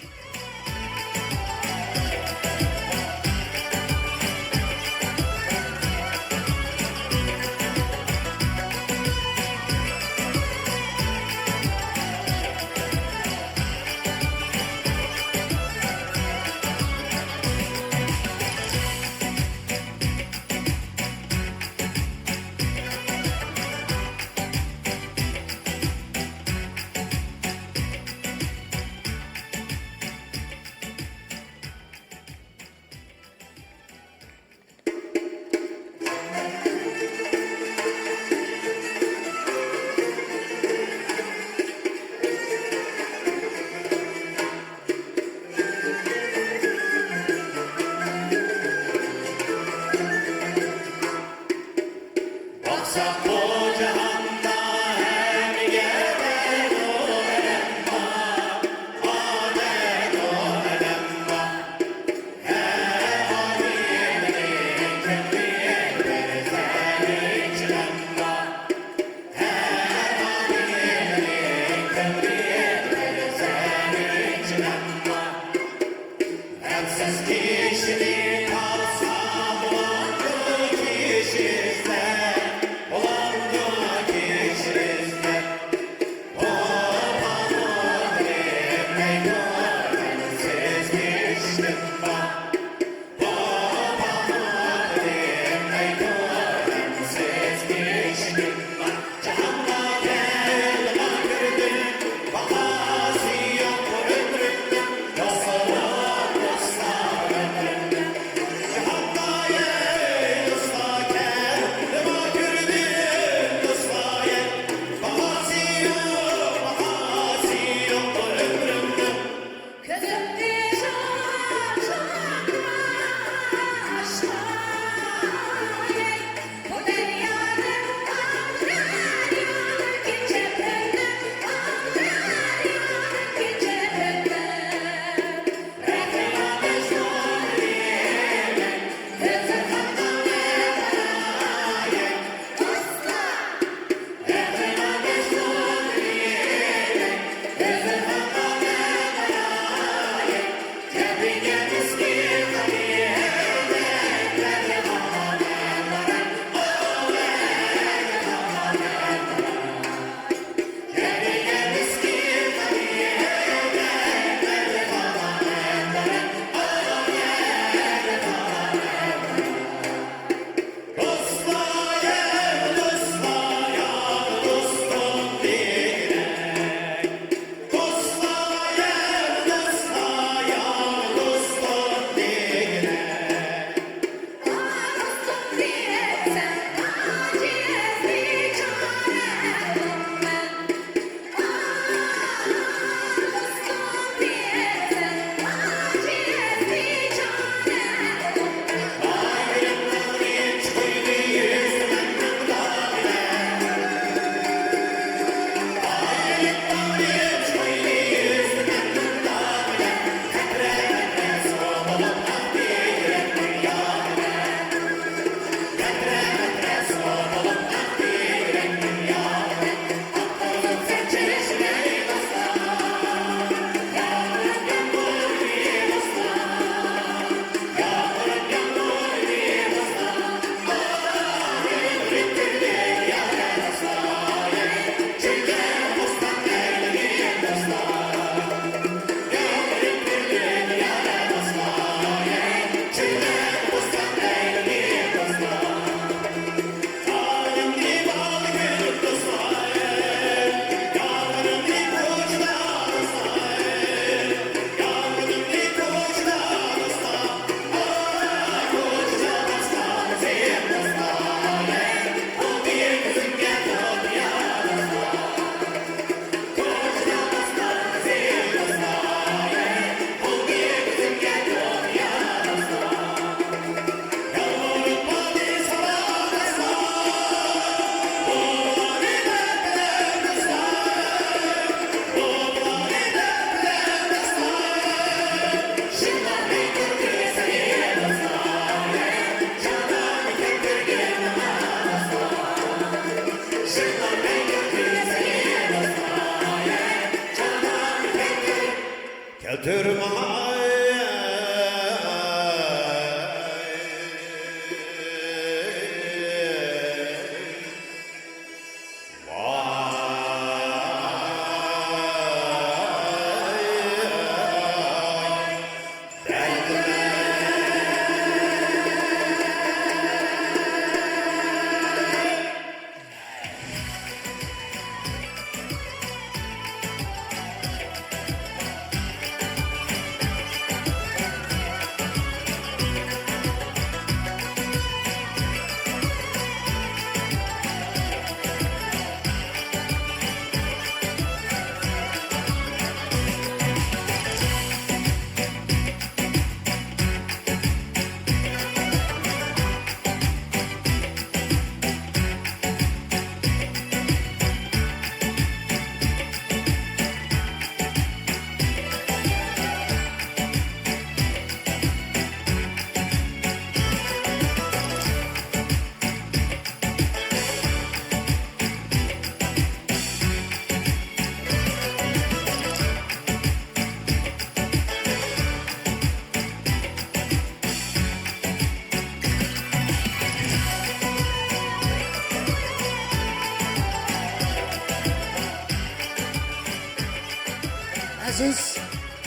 ئەزىز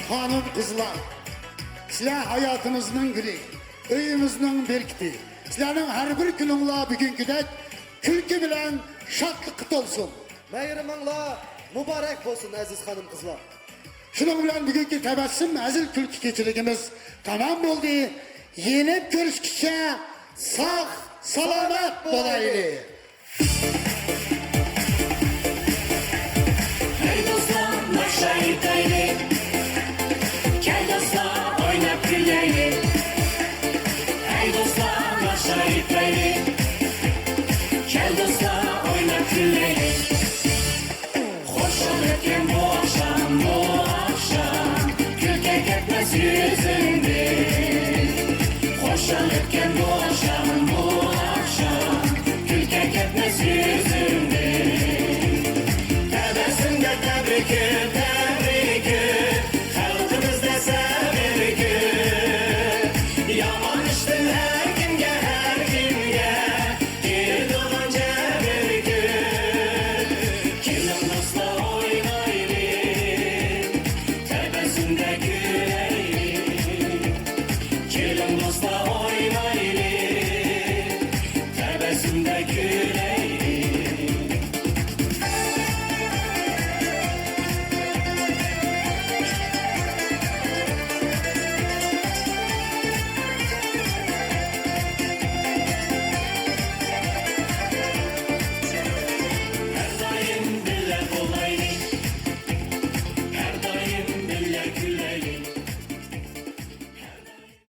خانىم-قىزلار، سىلەر ھاياتىمىزنىڭ گۈلى، ئۆيىمىزنىڭ بەرىكىتى. سىلەرنىڭ ھەر بىر كۈنۈڭلار بۈگۈنكىدەك كۈلكە بىلەن شادلىققا تولسۇن. مەيرىمىڭلار مۇبارەك بولسۇن، ئەزىز خانىم-قىزلار. شۇنىڭ بىلەن بۈگۈنكى تەبەسسۇم ھەزىل كۈلكە كېچىلىكىمىز تامام بولدى. يېنىپ كۆرۈشكىچە ساق سالامەت بولايلى. ھەي دوستلار، ناخشا ئېيتايلى. كەل دوستلار، ئويناپ كۈلەيلى. ھەي دوستلار، ناخشا ئېيتايلى. كەل دوستلار، ئويناپ كۈلەيلى. خۇشال ئۆتكەن بۇ ئاخشام، بۇ ئاخشام، كۈلكە كەتمەس يۈزۈمدىن. خۇشال ئۆتكەن بۇ